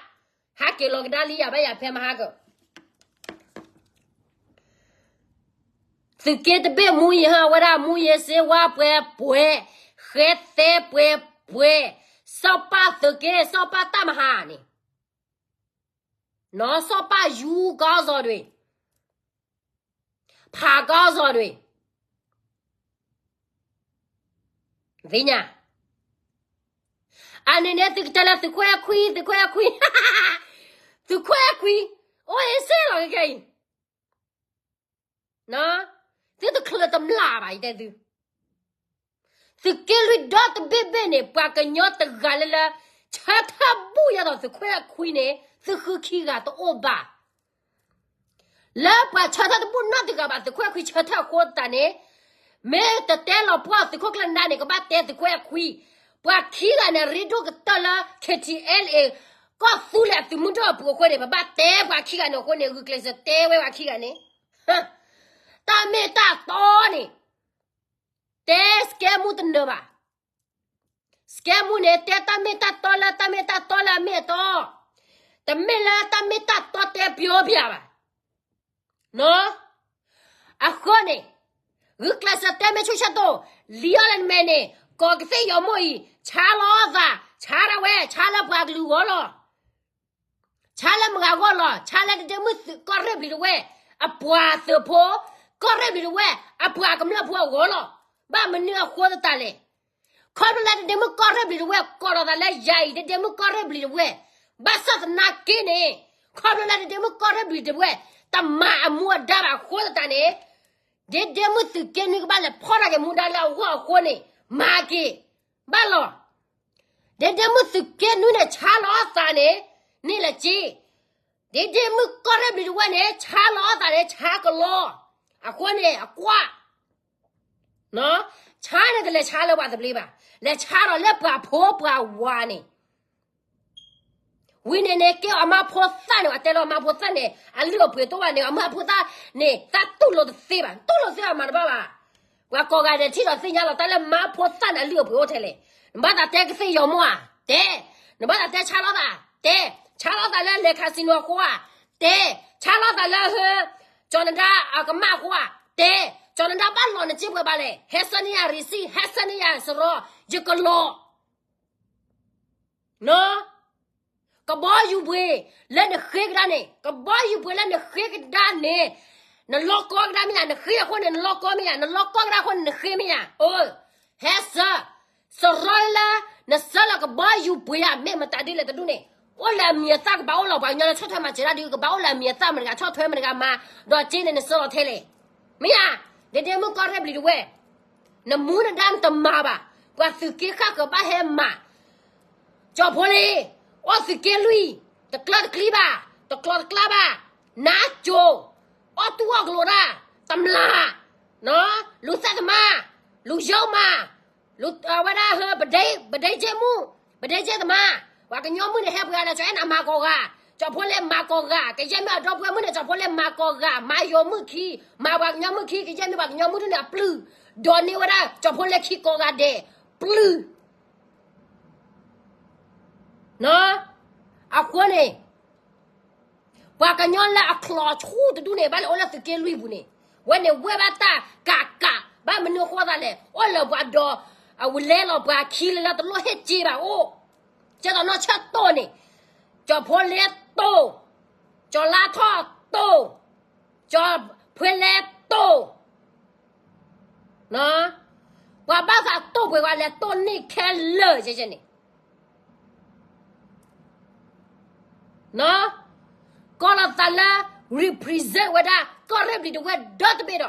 ဟးက့ၤလီၤကဒါလံယၤဘၣ်ယၤဖဲမဟါက သုးက့တဘ့ၣ်မူယံၤဟါ အဝဲဒၣ်မူယံၤစ့ဝါပှဲၤပှဲၤ ဃဲသဲပှဲၤပှဲၤ စီၤပၤသုးက့ စီၤပၤတၢ်မဟါန့ၣ် နီၢ်စီၤပၤယူၤကီၢ်စီၤဒွံၣ် ဖးကီၢ်စီၤဒွံၣ် သ့ၣ်ညါ အန့ၣ်န့ၣ် သုကတဲလၢသုးခိၣ်အဲၣ်ခွံ သုးခိၣ်အဲၣ်ခွံ သုးခိၣ်အဲၣ်ခွံ အိၣ်အ့စ့ၣ်လီၤခဲအံၤ, သုတချုးတမျၢ်ဘၣ် ယတဲသု, သုးက့လွံၢ်ဒီတဘ့ၣ်ဘ့ၣ်န့ၣ် ပှၤကညီတဂၤလၢလၢ ဆၢထၢၣ်ဘူၣ်ယၤဒီးသုးခိၣ်အဲၣ်ခွံန့ၣ် သုဃုခံဂၤတအိၣ်ဘၣ်. လၢပှၤဆၢထၢၣ်တဘူၣ်နီတဂၤဘၣ် သုးခိၣ်အဲၣ်ခွံဆၢထၢၣ်အဃိသတးန့ၣ်, မ့ၢ်တတဲလီၤပှီၢ်သုးခိၣ်ကျၢၢ်နဒါန့ၣ် ကဘၣ်တဲသုးခိၣ်အဲၣ်ခွံ, ပှၤခံဂၤန့ၣ် ရ့ဒိၣ်ကတၢၢ်လၢ ခ့ထံအဲလ်အ့ ကီၢ်သူလ့ၤအသုးမုၢ်ဒိၣ်အပူၤအဃိန့ၣ် ပဘၣ်တဲပှၤခံဂၤန့ၣ်အဃိန့ၣ် ဂုာ်ကျဲးစၢးတဲဝဲပှၤခံဂၤန့ၣ်, တၢ်မ့ၢ်တၢ်တီန့ၣ် တဲစကဲမူတနၢၤဘၣ်. စကဲမူန့ၣ် တဲတၢ်မ့ၢ်တၢ်တီလၢ တၢ်မ့ၢ်တၢ်တီလၢအမ့ၢ်အတီ, တမ့ၢ်လၢတၢ်မ့ၢ်တၢ်တီတဲပျီပျါဘၣ်. အဃိန့ၣ် ဂုာ်ကျဲးစၢးတဲမ့ၢ်ဆူၣ်ဆၢတိၢ်, လံအီၤလဲၣ်နမဲာ်န့ၣ် ကိးကသ့ၣ်ယီၤမိၢ်အံၤ ဆါလီၤအသး, ဆါဒၣ်ဝဲ ဆါလၢပှၤကလုာ်ဂီၢ်လီၤ. ဆါလၢမတၤဂီၢ်လီၤ, ဆါလၢတဒ့မုၣ်သုးကီၢ်ရ့ၣ်ဘျံၤတဝဲၢ် အပှၤသုးဖိ, ကီၢ်ရ့ၣ်ဘျံၤတဝဲၢ် အပှၤကမျၢၢ်ဖိအဂီၢ်လီၤ. ဘၣ်မနုၤအဃိသတးလဲၣ်. ခီဖျိလၢတဒ့မုၣ်ကီၢ်ရ့ၣ်ဘျံၤတဝဲၢ် ကိးလီၤသးလၢယၤအံၤ တဒ့မုၣ်ကီၢ်ရ့ၣ်ဘျံၤတဝဲၢ်, ဘၣ်ဆၣ်သနာ်က့န့ၣ် ခီဖျိလၢတဒ့မုၣ်ကီၢ်ရ့ၣ်ဘျံၤတဝဲၢ် တမၤအမူအဒါဘၣ်အဃိသတးန့ၣ်, ဒဒ့မုၣ်သုးက့နွံကဘၣ်လဲၤဖီၣ်တၢ်က့ၤမူဒါလၢအဂီၢ်အဃိန့ၣ် မၤက့ၤ ဘၣ်လီၤ. ဒဒ့မုၣ်သုးက့နွံန့ၣ် ဆါလီၤအသးန့ၣ် န့ၣ်လၢက့, ဒဒ့မုၣ်ကီၢ်ရ့ၣ်ဘျံၤတဝဲၢ်န့ၣ် ဆါလီၤအသးန့ၣ် ဆါကလီ, အဃိန့ၣ် အကွၢ် ဆါန့ၣ်တလဲၤဆါလၢပှၤသဘျ့ဘၣ်, လဲၤဆါဒီးလၢပှၤဖိပှၤဝၤန့ၣ်, ဝံၤန့ၣ်န့ၣ် ကဲအီၤအမါဖိသၣ်န့ၣ် အတဲလီၤအမါဖိသၣ်န့ၣ် အလုၢ်အပှ့ၤတအိၣ်ဘၣ်န့ၣ် အမါဖိသၣ်န့ၣ် သးတူၢ်လိာ်တသ့ဘၣ်, တူၢ်လိာ်သ့အမၤတဘၣ်ဘၣ်. ပှၤကိးဂၤဒဲးထံၣ်ဒီးသ့ၣ်ညါလီၤ တၢ်လၢမါဖိသၣ်န့ၣ် အလုၢ်အပှ့ၤအိၣ်ထဲလဲၣ်. နဘၣ်သးတဲကသ့ၣ်ယီၤမိၢ်ဧါ, တဲ, နဘၣ်သးတဲဆါလီၤသး, တဲ, ဆါလီၤသးလၢလဲၤ casino အဃိဧါ, တဲ, ဆါလီၤသးလၢဟၢ ကၠီၤနဒါအကမၣ်အဃိဧါ, တဲ, ကၠီၤနဒါဘၣ်လီၤနစ့ပှဲၤဘၣ်လဲၣ်, ဟဲဆှၢန့ၢ်ယၤ receipt, ဟဲဆှၢန့ၢ်ယၤစရီ, ယကလီၤ ကဘီယူၤပှ့ၤလၢနဃ့ကဒါန့ၣ်, ကဘီယူၤပှ့ၤလၢနဃ့ကဒါန့ၣ်, နလီၢ်ကီကဒါမ့ၢ်ဧါ, နဃ့အဃိန့ၣ် နလီၢ်ကီမ့ၢ်ဧါ, နလီၢ်ကီကဒါအဃိန့ၣ် နဃ့မ့ၢ်ဧါ, အိ, ဟဲဆှၢ, စရီလၢ နဆှၢလီၤကဘီယူၤပှ့ၤဧါ, မ့ၢ်မတၤဒ်လဲၣ်တဒူၣ်န့ၣ်, အိၣ်လၢအမံၤအသၣ်ကဘၣ်အိၣ်လီၤ, ပှၤကညီလၢဆီၣ်ထွဲမၤစၢၤတၢ်ဒုး ကဘၣ်အိၣ်လၢအမံၤအသၣ် မတၤတဂၤဆီၣ်ထွဲမတၤတဂၤမၤ, ဒီးစ့န့ၣ် နဆှၢလီၤထဲလဲၣ်, မ့ၢ်ဧါ, ဒဒ့မုၣ်ကီၢ်ရ့ၣ်ဘျံၤတဝဲၢ် နမူနဒါနတမၤဘၣ်, ပှၤသုးက့ဃၣ်ဃၢၤဘၣ်ဟဲမၤ, ကၠီၤဖိလ့, အီၣ်သုးက့လွံၢ်, တကျၢတကျံဘၣ်, တကျီတကျါဘၣ်, နါကိၤ, အီၣ်တူၢ်အီၣ်ကျိၤတၢ်, တမျၢ်, လူၤသၣ်သမါ, လူၤယီမၤ, ဝဲဒၣ်ဟၢ ပဒ့ကၠ့ၣ်မူ, ပဒ့ကၠ့ၣ်သမါ, ပှၤကညီမုၣ်န့ၣ်ဟဲပှ့ၤဂၤဒီး ကၠီၤအဲၣ်နၤမၤကိးဂၤ, ကၠီၤဖိလ့မၤကိးဂၤ, ကယဲၢ်မ့ၢ်အဒီပုၢ်ဝဲၢ်မုၣ်န့ၣ် ကၠီၤဖိလ့မၤကိးဂၤ, မၤယိၤမုၣ်ခံ, မၤပှၤကညီမုၣ်ခံ, ကယဲၢ်မ့ၢ်ပှၤကညီမုၣ်ဒုန့ၣ်အပျုၢ်, ဒိးန့ၢ်ဝဲဒၣ်ကၠီၤဖိလ့ခံကိးဂၤဒဲး, ပျုၢ် အဃိန့ၣ်, ပှၤကညီလၢအချီးဆူၣ်တဒူၣ်န့ၣ် ဘၣ်လဲၤအိၣ်လၢသုးက့လွံၢ်ပူၤန့ၣ်, ဝဲန့ၣ်ဝဲၢ်ဘၣ်တၢ်ကးကး, ဘၣ်မနုၤအဃိသးလဲၣ်, အိၣ်လၢပှၤဒီး, အဝဲလဲၤလီၤပှၤခံလၢလၢတလိၣ်ဟ့ၣ်စ့ဘၣ်အိၣ်, ကဲသိးနီၢ်ဆၢတိၢ်န့ၣ်, ကၠီၤဖိလ့တိၢ်, ကၠီၤလါထီၣ်တိၢ်, ကၠီၤဖှ့လ့တိၢ် ပှၤဘၣ်သးတိၢ်ပှ့ၤဝဲလဲၤတိၢ်န့ၢ်ခဲလၢာ်ယဲန့ၣ်, ကိးလီၤသးလၢ represent ဝဲဒၣ် ကီၢ်ရ့ၣ်ဘျံၤတဝဲၢ်ဒီတဘ့ၣ်ဒီး,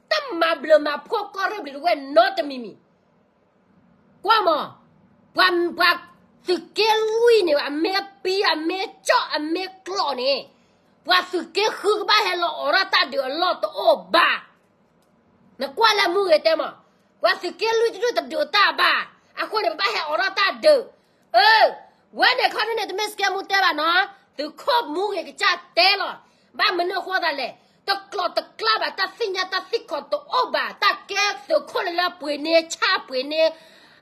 တၢ်မၤဘျုးမၤဖှိၣ်ကီၢ်ရ့ၣ်ဘျံၤတဝဲၢ်နီတမံၤမံၤ ကွၢ်မး, ပှၤ, ပှၤသုးက့လွံၢ်န့ၣ် အမ့ၢ်ပံ အမ့ၢ်ကၠီၣ် အမ့ၢ်ကျိးန့ၣ်, ပှၤသုးက့ဃုကဘၣ်ဟဲလီၤအိးထီၣ်တၢ်ဒုးအလီၢ်တအိၣ်ဘၣ်. နကွၢ်လၢမူဂ့ၤတဲမး, ပှၤသုးက့လွံၢ်တဒူၣ်တဒုးတၢ်ဘၣ်, အဃိန့ၣ် ပဘၣ်ဟဲအိးထီၣ်တၢ်ဒုး, အၢ, ဝဲန့ၣ်ခီဒ်န့ၣ် တမ့ၢ်စကဲမူတဲဘၣ်နီၤ, သုးခိၣ်မူဂ့ၤကစၢ်တဲလီၤ, ဘၣ်မနုၤအဃိသးလဲၣ်, တကျိးတကျါဘၣ်, တၢ်သ့ၣ်ညါတၢ်သ့ၣ်ခီၣ်တအိၣ်ဘၣ်, တၢ်ကဲသုးခိၣ်လၢလၢပှ့ၤန့ၢ်ဆၣ်ပှ့ၤန့ၢ်,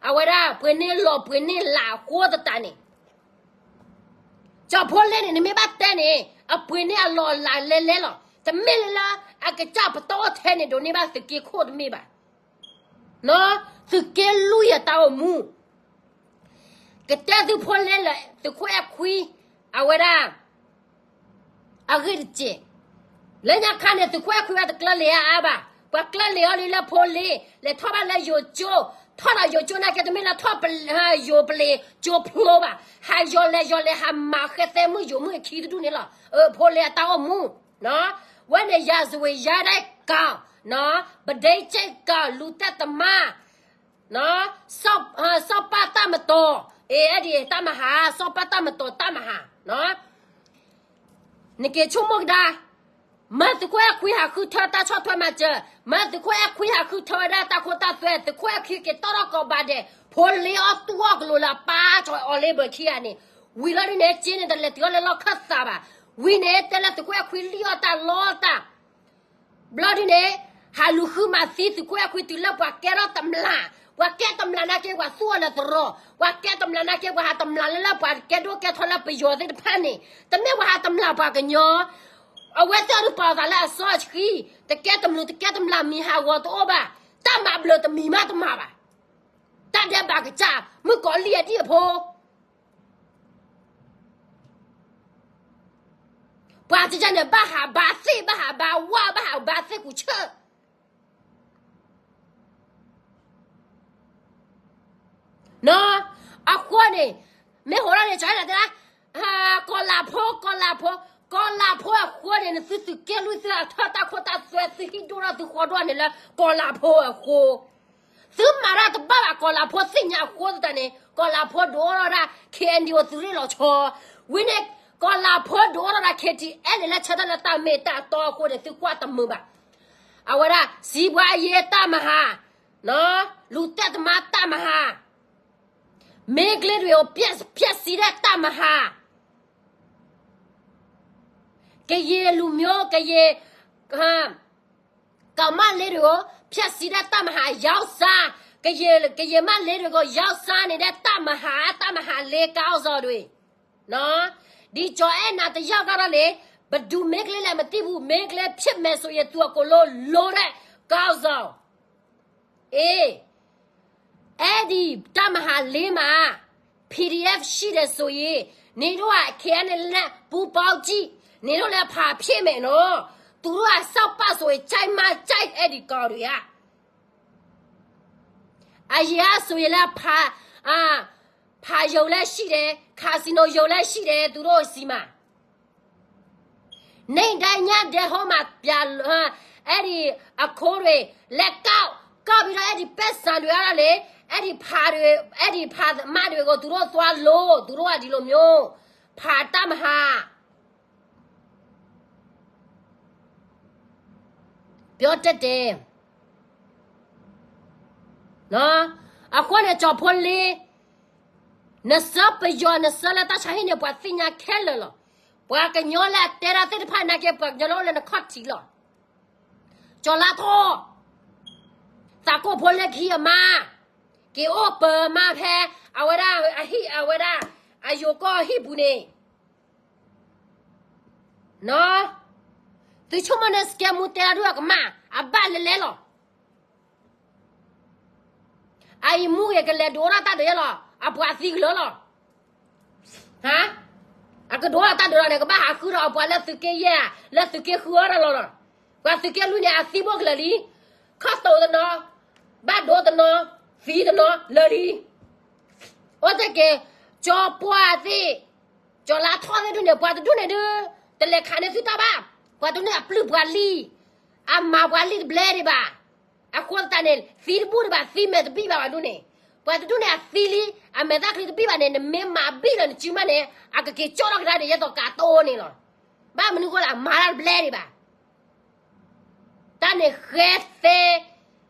အဝဲဒၣ်ပှ့ၤန့ၢ်လီၢ်ပှ့ၤန့ၢ်လၢ်အဃိသတးန့ၣ် ကၠီၤဖိလ့န့ၣ် နမ့ၢ်ဘၣ်တဲန့ၣ် အပှ့ၤန့ၢ်အလီၢ်အလၢ်လဲၤလဲၤလီၤ. တမ့ၢ်လၢလၢအကစၢ်ပတီၢ်အိၣ်ထဲန့ၣ် ဒိးန့ၢ်ဘၣ်သုးက့ခိၣ်တမ့ၢ်ဘၣ်. သုးက့လွံၢ်အတၢ်အိၣ်မူ ကတဲသုးဖိလ့လၢသုးခိၣ်အဲၣ်ခွံ အဝဲဒၣ် အဂ့ၢ်တစဲး, လၢညါခါန့ၣ် သုးခိၣ်အဲၣ်ခွံဘၣ်တကျၢၢ်လံၤအါအါဘၣ်. ပှၤကျၢၢ်လံၤအီၤလံလၢဖိလ့, လဲၤထီၣ်ဘၣ်လၢယိၤကၠိ, ထီၣ်ဒီးယိၤကၠိနာ်က့ တမ့ၢ်လၢထီၣ်ယိၤပလ့ၤကၠိဖျိဘၣ်, ဟးယိၤလဲၤယိၤလဲၤဟးမၤဃဲသဲမုၣ်ယိၤမုၣ်အခံတဒူၣ်န့ၣ်လီၤ. ဖိလ့အတၢ်အိၣ်မူ, ဝဲန့ၣ် ယၤစဝ့ၤယၤဒဲကီၢ်, ပဒ့ကဲကီၢ် လူၤတဲတမါ စီၤပၢ်တၢ်မတီၤ, အဲဒံးတၢ်မဟါ, စီၤပၢ်တၢ်မတီၤတၢ်မဟါ, နက့ၤဆိကမိၣ်ကဒါ, မ့ၢ်သုးခိၣ်အဲၣ်ခွံဟးဃုထၢတၢ်ဆီၣ်ထွဲမၤစၢၤ, မ့ၢ်သုးခိၣ်အဲၣ်ခွံဟးဃုထၢဝဲဒၣ်တၢ်ခိတၢ်သွဲ, သုးခိၣ်အဲၣ်ခွံက့ၤတီၢ်ထီၣ်ကိးဘးဒဲး, ဖိလ့အီၣ်တူၢ်အီၣ်ကလိာ်လၢအပၢ်ကၠီအီၤလ့ဘၢခံဂၤန့ၣ်, ဝံၤလီၤဒ်န့ၣ် က့န့ၣ်တလဲၤတုၤအီၤလၢလီၢ်ခၢၣ်သးဘၣ်, ဝံၤန့ၣ်တဲလၢသုးခိၣ်အဲၣ်ခွံလံၣ်အီၣ်တၢ်လီတၢ် ဘျီဒ်န့ၣ်, ဟးလူၤဃုမၤသံသုးခိၣ်အဲၣ်ခွံတုၤလၢပှၤကဲထီၣ်တမျာ်, ပှၤကဲတမျာ်နာ်က့ ပှၤသူၣ်အီၤလၢသရိာ်, ပှၤကဲတမျာ်နာ်က့ ပှၤဟးတမျာ်လၢလၢပှၤကဲဒိၣ်ကဲထီလၢပယီၤသ့ၣ်တဖၣ်န့ၣ်, တမ့ၢ်ပှၤဟးတမျာ်ပှၤကညီ, အဝဲသ့ၣ်အဒုးပာ်အသးလၢအစီအဆှံ, တကဲတမျာ်တကဲတမျာ်မံၤဟးဂီၤတအိၣ်ဘၣ်, တၢ်မၤဘျုးတမံၤမးတမၤဘၣ်, တၢ်ဒဲးဘးကစၢ်, မုၣ်ကီၤလံၢ်အဒံၣ်အဖိ ပှၤကကန့ၣ် ဘၣ်ဟးဘါသ့ၣ် ဘၣ်ဟးဘါဝါ ဘၣ်ဟးဘါသ့ၣ်ကူဆၢၣ်, အဃိန့ၣ်, မ့ၢ်ဟိးထီၣ်န့ၣ် ကတဲ, ကီၤလၤဖိ ကီၤလၤဖိ, ကီၤလၤဖိအဃိန့ၣ် နသုသုးက့လွံၢ်သုအထၢၣ်တၢ်ခိတၢ်သွဲ သုဟံၣ်ဒိၣ်ထီၣ်သုဃီဒိၣ်န့ၣ်လၢကီၤလၤဖိအဃိ သုမၤတၢ်တဘၣ်ဘၣ် ကီၤလၤဖိသ့ၣ်ညါအဃိသတးန့ၣ် ကီၤလၤဖိဒုးအိၣ်ထီၣ်ဒၣ် ခ့ၣ်အဲၣ်ယူၣ် သုးရ့ၣ်လီၤဆီ, ဝံၤန့ၣ်, ကီၤလၤဖိဒုးအိၣ်ထီၣ်ဒၣ် ခ့ၣ်ထံၣ်အဲၣ် န့ၣ်လၢဆၢထၢၣ်လၢတၢ်မ့ၢ်တၢ်တီအဃိန့ၣ် သုကွၢ်တမုာ်ဘၣ်, အဝဲဒၣ် စံးဘှါယ့တၢ်မဟါ, လူၤတဲတမါတၢ်မဟါ, မ့ၢ်ကျ့ဒွံၣ်အိၣ် ဖျက်ဆီးတဲ့တပ်မဟာ ကရင်လူမျိုး ကရင် ကမၣ်လ့ဒွံၣ်အိၣ် ဖျက်ဆီးတဲ့တပ်မဟာ ရောက်စား, ကရင် ကရင်မၣ်လ့ဒွံၣ်အိၣ် ရောက်စားနေတဲ့တပ်မဟာ တပ်မဟာလေး ခေါင်းဆောင်တွေ, ဒီကျော်အဲၣ်နၤတယောက်ကတော့လေ, ဘယ်သူမင်းကလေးလဲမသိဘူး, မင်းကလေးဖြစ်မယ်ဆိုရင် သူအကုန်လုံးလိုတဲ့ခေါင်းဆောင် အေး, အဲ့ဒီတပ်မဟာလေးမှာ PDF ရှိတယ်ဆိုရင် နင်တို့က KNLA နဲ့ ပူးပေါင်းကြည့်, နင်တို့လည်း ဖာဖြစ်မယ်နော်, သူတို့က စောက်ပတ်ဆိုရင် ကြိုက်မှကြိုက် အဲ့ဒီကောင်တွေက အရင်ကဆိုရင်လည်း ဖာ, အာ, ဖာရုံလည်းရှိတယ်, ခါစံနိရုံလည်းရှိတယ်, သူတို့ဆီမှာ. နေ့တိုင်းညတိုင်းဟိုမှာ ပြ, အဲ့ဒီအခိုးတွေ လက်ကောက်, ကောက်ပြီးတော့ အဲ့ဒီပိုက်ဆံတွေကတော့လေ, အဲ့ဒီဖာတွေ, အဲ့ဒီဖာသမားတွေကို သူတို့သွားလို့, သူတို့ကဒီလိုမျိုး, ဖာတပ်မဟာ ပြောတတ်တယ်. အဃိန့ၣ် ကၠီၤဖိလ့, နဆၢပယီၤ နဆၢလၢတၢ်ဆါဟံၣ်န့ၣ် ပှၤသ့ၣ်ညါခဲလၢာ်လီၤ. ပှၤကညီလၢအတဲတၢ်သ့ၣ်တဖၣ်နာ်က့ ပှၤကညီလၢအိၣ်လၢနခီၣ်ထံးလီၤ. ကၠီၤလါထီၣ်, သးကိၣ်ဖိလ့ခံအမါ, က့ၤအိၣ်ပၢၤမါဖဲ အဝဲဒၣ်အဟံၣ် အဝဲဒၣ် အယိၤကီၢ်ဟံၣ်ပူၤန့ၣ် သုဆိကမိၣ်န့ၣ် စကဲမူတဲဒၣ်ဒုးအကမၣ် အဘၣ်လဲၤလဲၤလီၤ. အအံၤမူဂ့ၤကလဲၤဒိးထီၣ်တၢ်ဒုးယဲလီၤ, အပှၤသံကလၢာ်လီၤ. ဟါ, အကဒိးထီၣ်တၢ်ဒုးလီၤန့ၣ် ကဘၣ်ဟးဃုဒီးအပှၤလၢသုးက့ယဲၢ်, လၢသုးက့ဃုအီၣ်တၢ်လီၤလီၤ. ပှၤသုးက့လွံၢ်န့ၣ် အသံဘိကလၢာ်လံ. ခီၣ်တိာ်တနီၤ, ဘၣ်ဒိတနီၤ, သံတနီၤလၢာ်လံ. အိၣ်တ့ၢ်က့ၤ, ကၠီၤပှၢ်သ့ၣ်, ကၠီၤလါထီၣ်သ့ၣ်ဒုးန့ၣ် ပှၤတဒူၣ်န့ၣ်ဒုး, တလဲၤခးန့ၢ်သုတၢ်ဘၣ်. ပှၤတဒူၣ်န့ၣ် အပျုၢ်ပှၤလံၢ်, အမၤပှၤလံၢ်တဘျဲဒံးဘၣ်. အဃိသတးန့ၣ် သံတဘူၣ်ဒံးဘၣ်, သံမဲာ်တဘံၣ်ဘၣ်ဘၣ်ဒုးန့ၣ်, ပှၤတဒူၣ်န့ၣ် အသံလံ, အမဲာ်သၣ်ချံတဘံၣ်ဘၣ်န့ၣ် နမ့ၢ်မၤဘံၣ်လၢနစုမးန့ၣ် အကက့ၤကၠီထီၣ်ကဒါဒီးယဲသိးကးတိၢ်န့ၣ်လီၤ. ဘၣ်မနုၤဃိလၢအမၤတၢ်တဘျဲဒံးဘၣ်. တၢ်န့ၣ်ဃဲသဲ,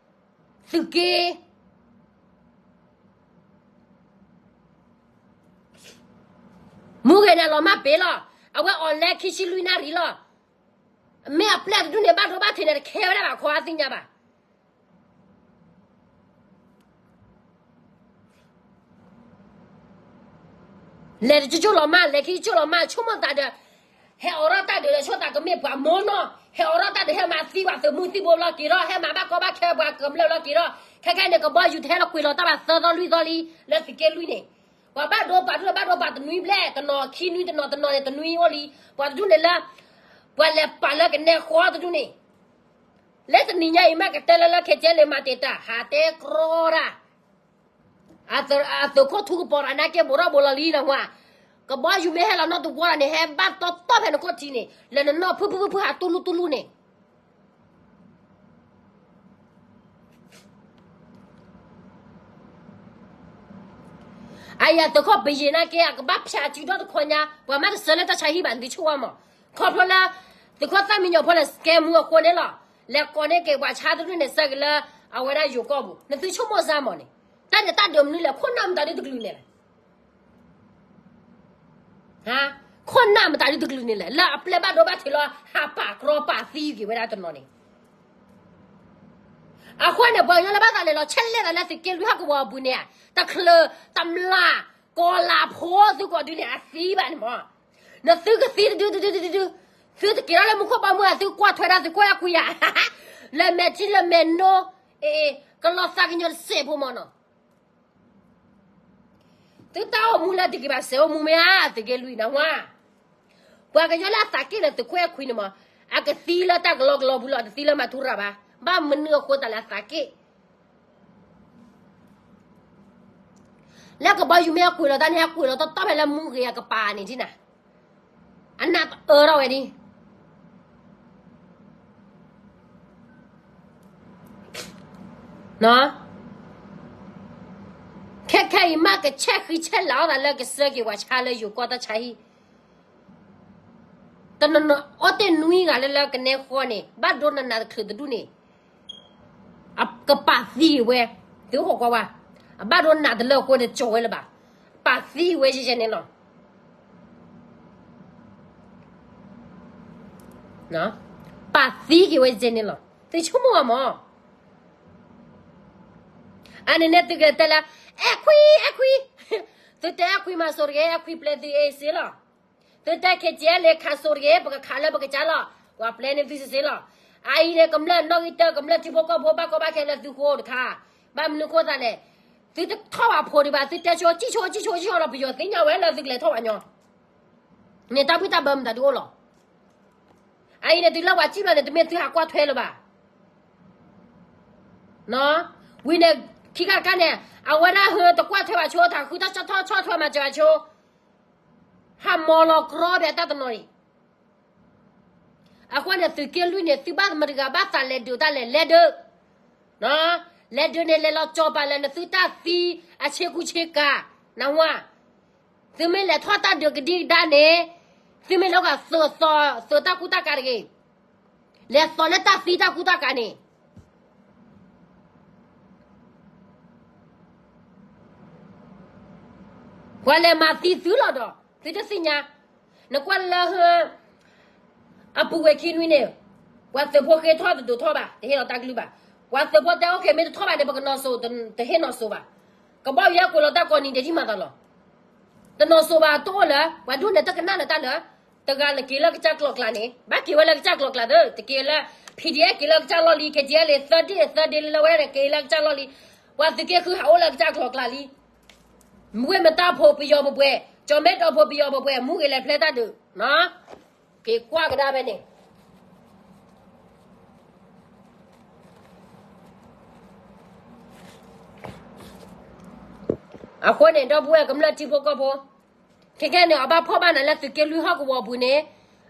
သုးက့ မူဂ့ၤန့ၣ်လီၤမၢ်ပ့ၤလီၤ. အဝဲအီၣ်လဲခံဆံလွံၢ်နၣ်ရံၣ်လီၤ. မ့ၢ်အပျဲၢ်တဒူၣ်န့ၣ် ဘၣ်ဒိဘၣ်ထံးန့ၣ် တခဲဝဲဒၣ်ဘၣ် ခီအသ့ၣ်ညါဘၣ်. လဲၤတကၠိၣ်လီၤမၢ်, လဲၤခံကၠိၣ်လီၤမၢ်, ဆိကမိၣ်သးဒီး ဟဲအိးထီၣ်တၢ်ဒုးဒီး ဆိသးကမ့ၢ်ပှၤမိၢ်နီၢ်, ဟဲအိးထီၣ်တၢ်ဒုး ဟဲမၤသံပှၤသုးမုၢ်သံဘိဘျီက့ၤထီၣ်, ဟဲမၤဘၣ်ကီဘၣ်ခဲပှၤကမျၢၢ်ဘျီက့ၤထီၣ်, ခဲကနံၣ်န့ၣ် ကဘီယူၤတဟဲလီၤကွံာ်လီၤတၢ်ဘၣ်သၢသီလွံၢ်သီလံ, လၢသုးက့လွံၢ်န့ၣ် ပှၤဘၣ်ဒိပာ်ဒိၣ်လၢဘၣ်ဒိပာ်တနွံဘျဲၣ်, တနီၤခံနွံ, တနီၤတနီၤန့ၣ် တနွံအိၣ်လံ. ပှၤတဒူၣ်န့ၣ်လၢ ပှၤလဲၤပာ်လၢကနဲဃီတဒူၣ်န့ၣ်, လၢတနံၤညါအံၤမ့ၢ်ကတဲလၢလၢခဲကဲလံမၤတံာ်တာ် ဟးတဲကြီတၢ် အသုးခိၣ်ထူကပီၤတၢ်နာ်က့ ဘိးထီၣ်ဘိးလီၤလံနဟါ, ကဘီယူၤမ့ၢ်ဟဲလီၤနီၣ်တဝီလီၤန့ၣ် ဟဲဘၣ်တီတီဖဲနခိၣ်ထံန့ၣ် လဲၤနနီၣ်ဖုၣ်ဖုၣ်ဖုၣ်ဖုၣ်ဟးတူၢ်လူၢ်တူၢ်လူၢ်န့ၣ် အအံၤအသုးခိၣ်ပယံၤနာ်က့ အကဘၣ်ဖၠးစုဒီတခီညါ ပှၤမ့ၢ်တဆၢလၢတၢ်ဆါဟံၣ်ဘၣ် နသုဆိၣ်ဝါမး, ခီဖျိလၢ သုးခိၣ်သၣ်မံညီၤဖိလဲၤကဲမူအဃိန့ၣ်လီၤ, လဲၤကိးန့ၢ်က့ၤပှၤဆါတဒူၣ်န့ၣ် ဆၢက့ၤလၢ အဝဲဒၣ်ယိၤကီၢ်ပူၤ နသုဆိကမိၣ်စၢ်မးန့ၣ်, တၢ်န့ၣ်တၢ်ဒုးမနုၤလဲၣ် ခိၣ်နၢ်မတၤဒုတကလုာ်န့ၣ်လဲၣ် ခိၣ်နၢ်မတၤဒုတကလုာ်န့ၣ်လဲၣ် လၢအပျဲၢ်ဘၣ်ဒိဘၣ်ထံးလီၤ ဟးပာ်ကြီပာ်သံက့ၤဝဲဒၣ်တနီၤန့ၣ်, အဃိန့ၣ် ပှၤကညီလၢဘၣ်သးလဲၤလီၤဆဲးလဲၤသးလၢသုးက့လွံၢ်ဟီၣ်ကဝီၤအပူၤန့ၣ် တချုးတမျၢ် ကီၤလၤဖိသုကိးဒုန့ၣ် အသံဘၣ်န့ၣ်မး, နသုကသံတဒုတဒုတဒုတဒု, သုတက့ၤထီၣ်လၢမူခိၣ်ဘီမုၢ် သုကွၢ်ထွဲဒၣ်သုးခိၣ်အဲၣ်ခွံယၤ, လၢမဲာ်ထံလၢမဲာ်နိ, အ့ ကလီၤသးကညီၤတစဲးဖိမးနီၤ သုတၢ်အိၣ်မူလၢတဂ့ၤဘၣ်စဲးအိၣ်မူမ့ၢ်ဧါ သုးက့လွံၢ်နၢ်ဟူဧါ, ပှၤကညီလၢအသးက့ၣ်ဒီးသုးခိၣ်အဲၣ်ခွံန့ၣ်မး, အကသံလၢတၢ်ကလီကလီပူၤလီၤ တသံလၢမၤထူရၤဘၣ်, ဘၣ်မနုၤအဃိသတးလၢအသးက့ၣ် လၢကဘီယူၤမ့ၢ်အကွံာ်လီၤတၢ်န့ၣ် အကွံာ်လီၤတီတီဖဲလၢမူဂ့ၤအကပၤန့ၣ်ဒ်နၤ, အနၢ်တအၢထီၣ်ဝဲဒၣ် ခဲခဲအံၤမ့ၢ်ကဆဲးဃံဆဲးလၤအီၣ်သးလၢကစၢ်က့ၤပှၤဆါလၢယိၤကီၢ်တၢ်ဆါဟံၣ်, တနီၤနီၤအီၣ်တ့ၢ်နွံဂၤလၢလၢကနဲဃီန့ၣ် ဘၣ်ဒိနးနးတချုးတဒူၣ်န့ၣ် ကပာ်သံဝဲ, သုဟီၣ်ကွၢ်ဝဲ, အဘၣ်ဒိနးတလၢအဃိန့ၣ် ကၠီၤဝဲလၢၤဘၣ်, ပာ်သံဝဲယဲယဲန့ၣ်လီၤ. ပာ်သံက့ၤဝဲယဲန့ၣ်လီၤ. သုဆိကမိၣ်အမး, အန့ၣ်န့ၣ်သုကတဲလၢ အဲၣ်ခွံ အဲၣ်ခွံ, သုတဲအဲၣ်ခွံမၤစိၤတဂ့ၤ အဲၣ်ခွံပျဲသုအ့ၣ်စ့လီၤ. သုတဲ ခ့ကၠဲလ့ခးစိၤတဂ့ၤ ပကခးလၢပကစၢ်လီၤ, ပှၤပျဲန့ၣ်သုစ့စ့လီၤ. အအံၤန့ၣ် ကမျၢၢ်နီၣ်ဂံၢ်တၢ ကမျၢၢ်ထံဖိကီၢ်ဖိ ဘၣ်ကီဘၣ်ခဲလၢသုဃိတခါ, ဘၣ်မနုၤဃိသးလဲၣ်, သုတထီၣ်ဘၣ်ဖိဒံးဘၣ် သုတဲဆိ ကံၣ်ဆိ ကံၣ်ဆိ ကံၣ်ဆိဒီး ပယီၤသ့ၣ်ညါဝဲလၢသုကလဲၤထီၣ်ဘၣ်ညီ, န့ၣ်တၢ်ဘံၣ်တၢ်ဘၢမတၤဒုးအိၣ်လီၤ. အအံၤန့ၣ် တုၤလၢပှၤစံၣ်ဘျီန့ၣ် တမ့ၢ်သုဟးကွၢ်ထွဲလၢၤဘၣ်. ဝံၤန့ၣ် ခံခါတခါန့ၣ် အဝဲဒၣ်ဟၢတကွၢ်ထွဲဘၣ်ဆိ တၢ်ဃုတၢ်ဆီၣ်ထွဲမၤစၢၤဘၣ်ဆိ ဟးမီၤလီၤကြီဘၣ်တၢ်တနီၤအံၤ, အဃိန့ၣ် သုးက့လွံၢ်န့ၣ် သုဘၣ်မတၤတဂၤဘၣ်သးလဲၤဒုးတၢ်လဲၣ် လဲၤဒုး, လဲၤဒုးန့ၣ် လဲၤလီၤကၠီၤပာ်လၢနသုတၢ်သံအဆ့ကူဆ့ကၤ, နဝါ, သုမ့ၢ်လဲၤထီၣ်တၢ်ဒုးကဒံကဒါန့ၣ်, သုမ့ၢ်လၢကသုးသီ, သုးတၢ်ကူတၢ်ကၤတဂ့ၤ, လဲၤသီလၢတၢ်သံတၢ်ကူတၢ်ကၤန့ၣ် ပှၤလဲၤမၤသံသုလီၤဒီး သုတသ့ၣ်ညါ, နကွၢ်လၢ အပူၤကွံာ်ခံနွံန့ၣ်, ပှၤသုးဖိဃ့ထီၣ်တဒိးထီၣ်ဘၣ် တဟ့ၣ်လီၤတၢ်ကလုၢ်ဘၣ်, ပှၤသုးဖိတဲ အိၣ်ခ့ မ့ၢ်တထီၣ်ဘၣ်န့ၣ် ပကနီၤစိၤ, တဟ့ၣ်နီၤစိၤဘၣ်, ကဘီယူၤဟဲကွံာ်လီၤတၢ်ကိးနံၤဒဲးဒ်မၤသးလီၤ, တနီၤစိၤဘၣ်တအိၣ်လၢၤ, ပှၤဒိၣ်န့ၣ်တကနၣ်လၢၤတၢ်လၢၤ, တဂၤလၢက့ၤလၢကစၢ်ကျီၤကျါန့ၣ် ဘၣ်က့ၤဝဲလၢကစၢ်ကျီၤကျါသ့, တက့ၤလၢ PDF က့ၤလၢကစၢ်လီၢ်လံ, ခ့က့လ့ သၢဒ့ၣ်သၢဒ့ၣ်လၢဝဲန့ၣ် က့ၤလၢကစၢ်လီၢ်လံ, ပှၤသုးက့ဃုဟးအိၣ်လၢကစၢ်ကျီၤကျါလံ ဝ့ၢ်မတၢ်ဖိပယီၤပပှဲၤ, ကၠီၤမဲဒီးဖိပယီၤပပှဲၤ, မူဂ့ၤလဲၤဖျဲတၢ်ဒုး, က့ၤကွၢ်ကဒါဖဲန့ၣ်, အဃိန့ၣ် ဒီပုၢ်ဝဲၢ်ကမျၢၢ်ထံဖိကီၢ်ဖိ, ခဲကဲန့ၣ် အဘၣ်ဖီၣ်ဘၣ်နၤလၢသုးက့လွံၢ်ဟီၣ်ကဝီၤပူၤန့ၣ်,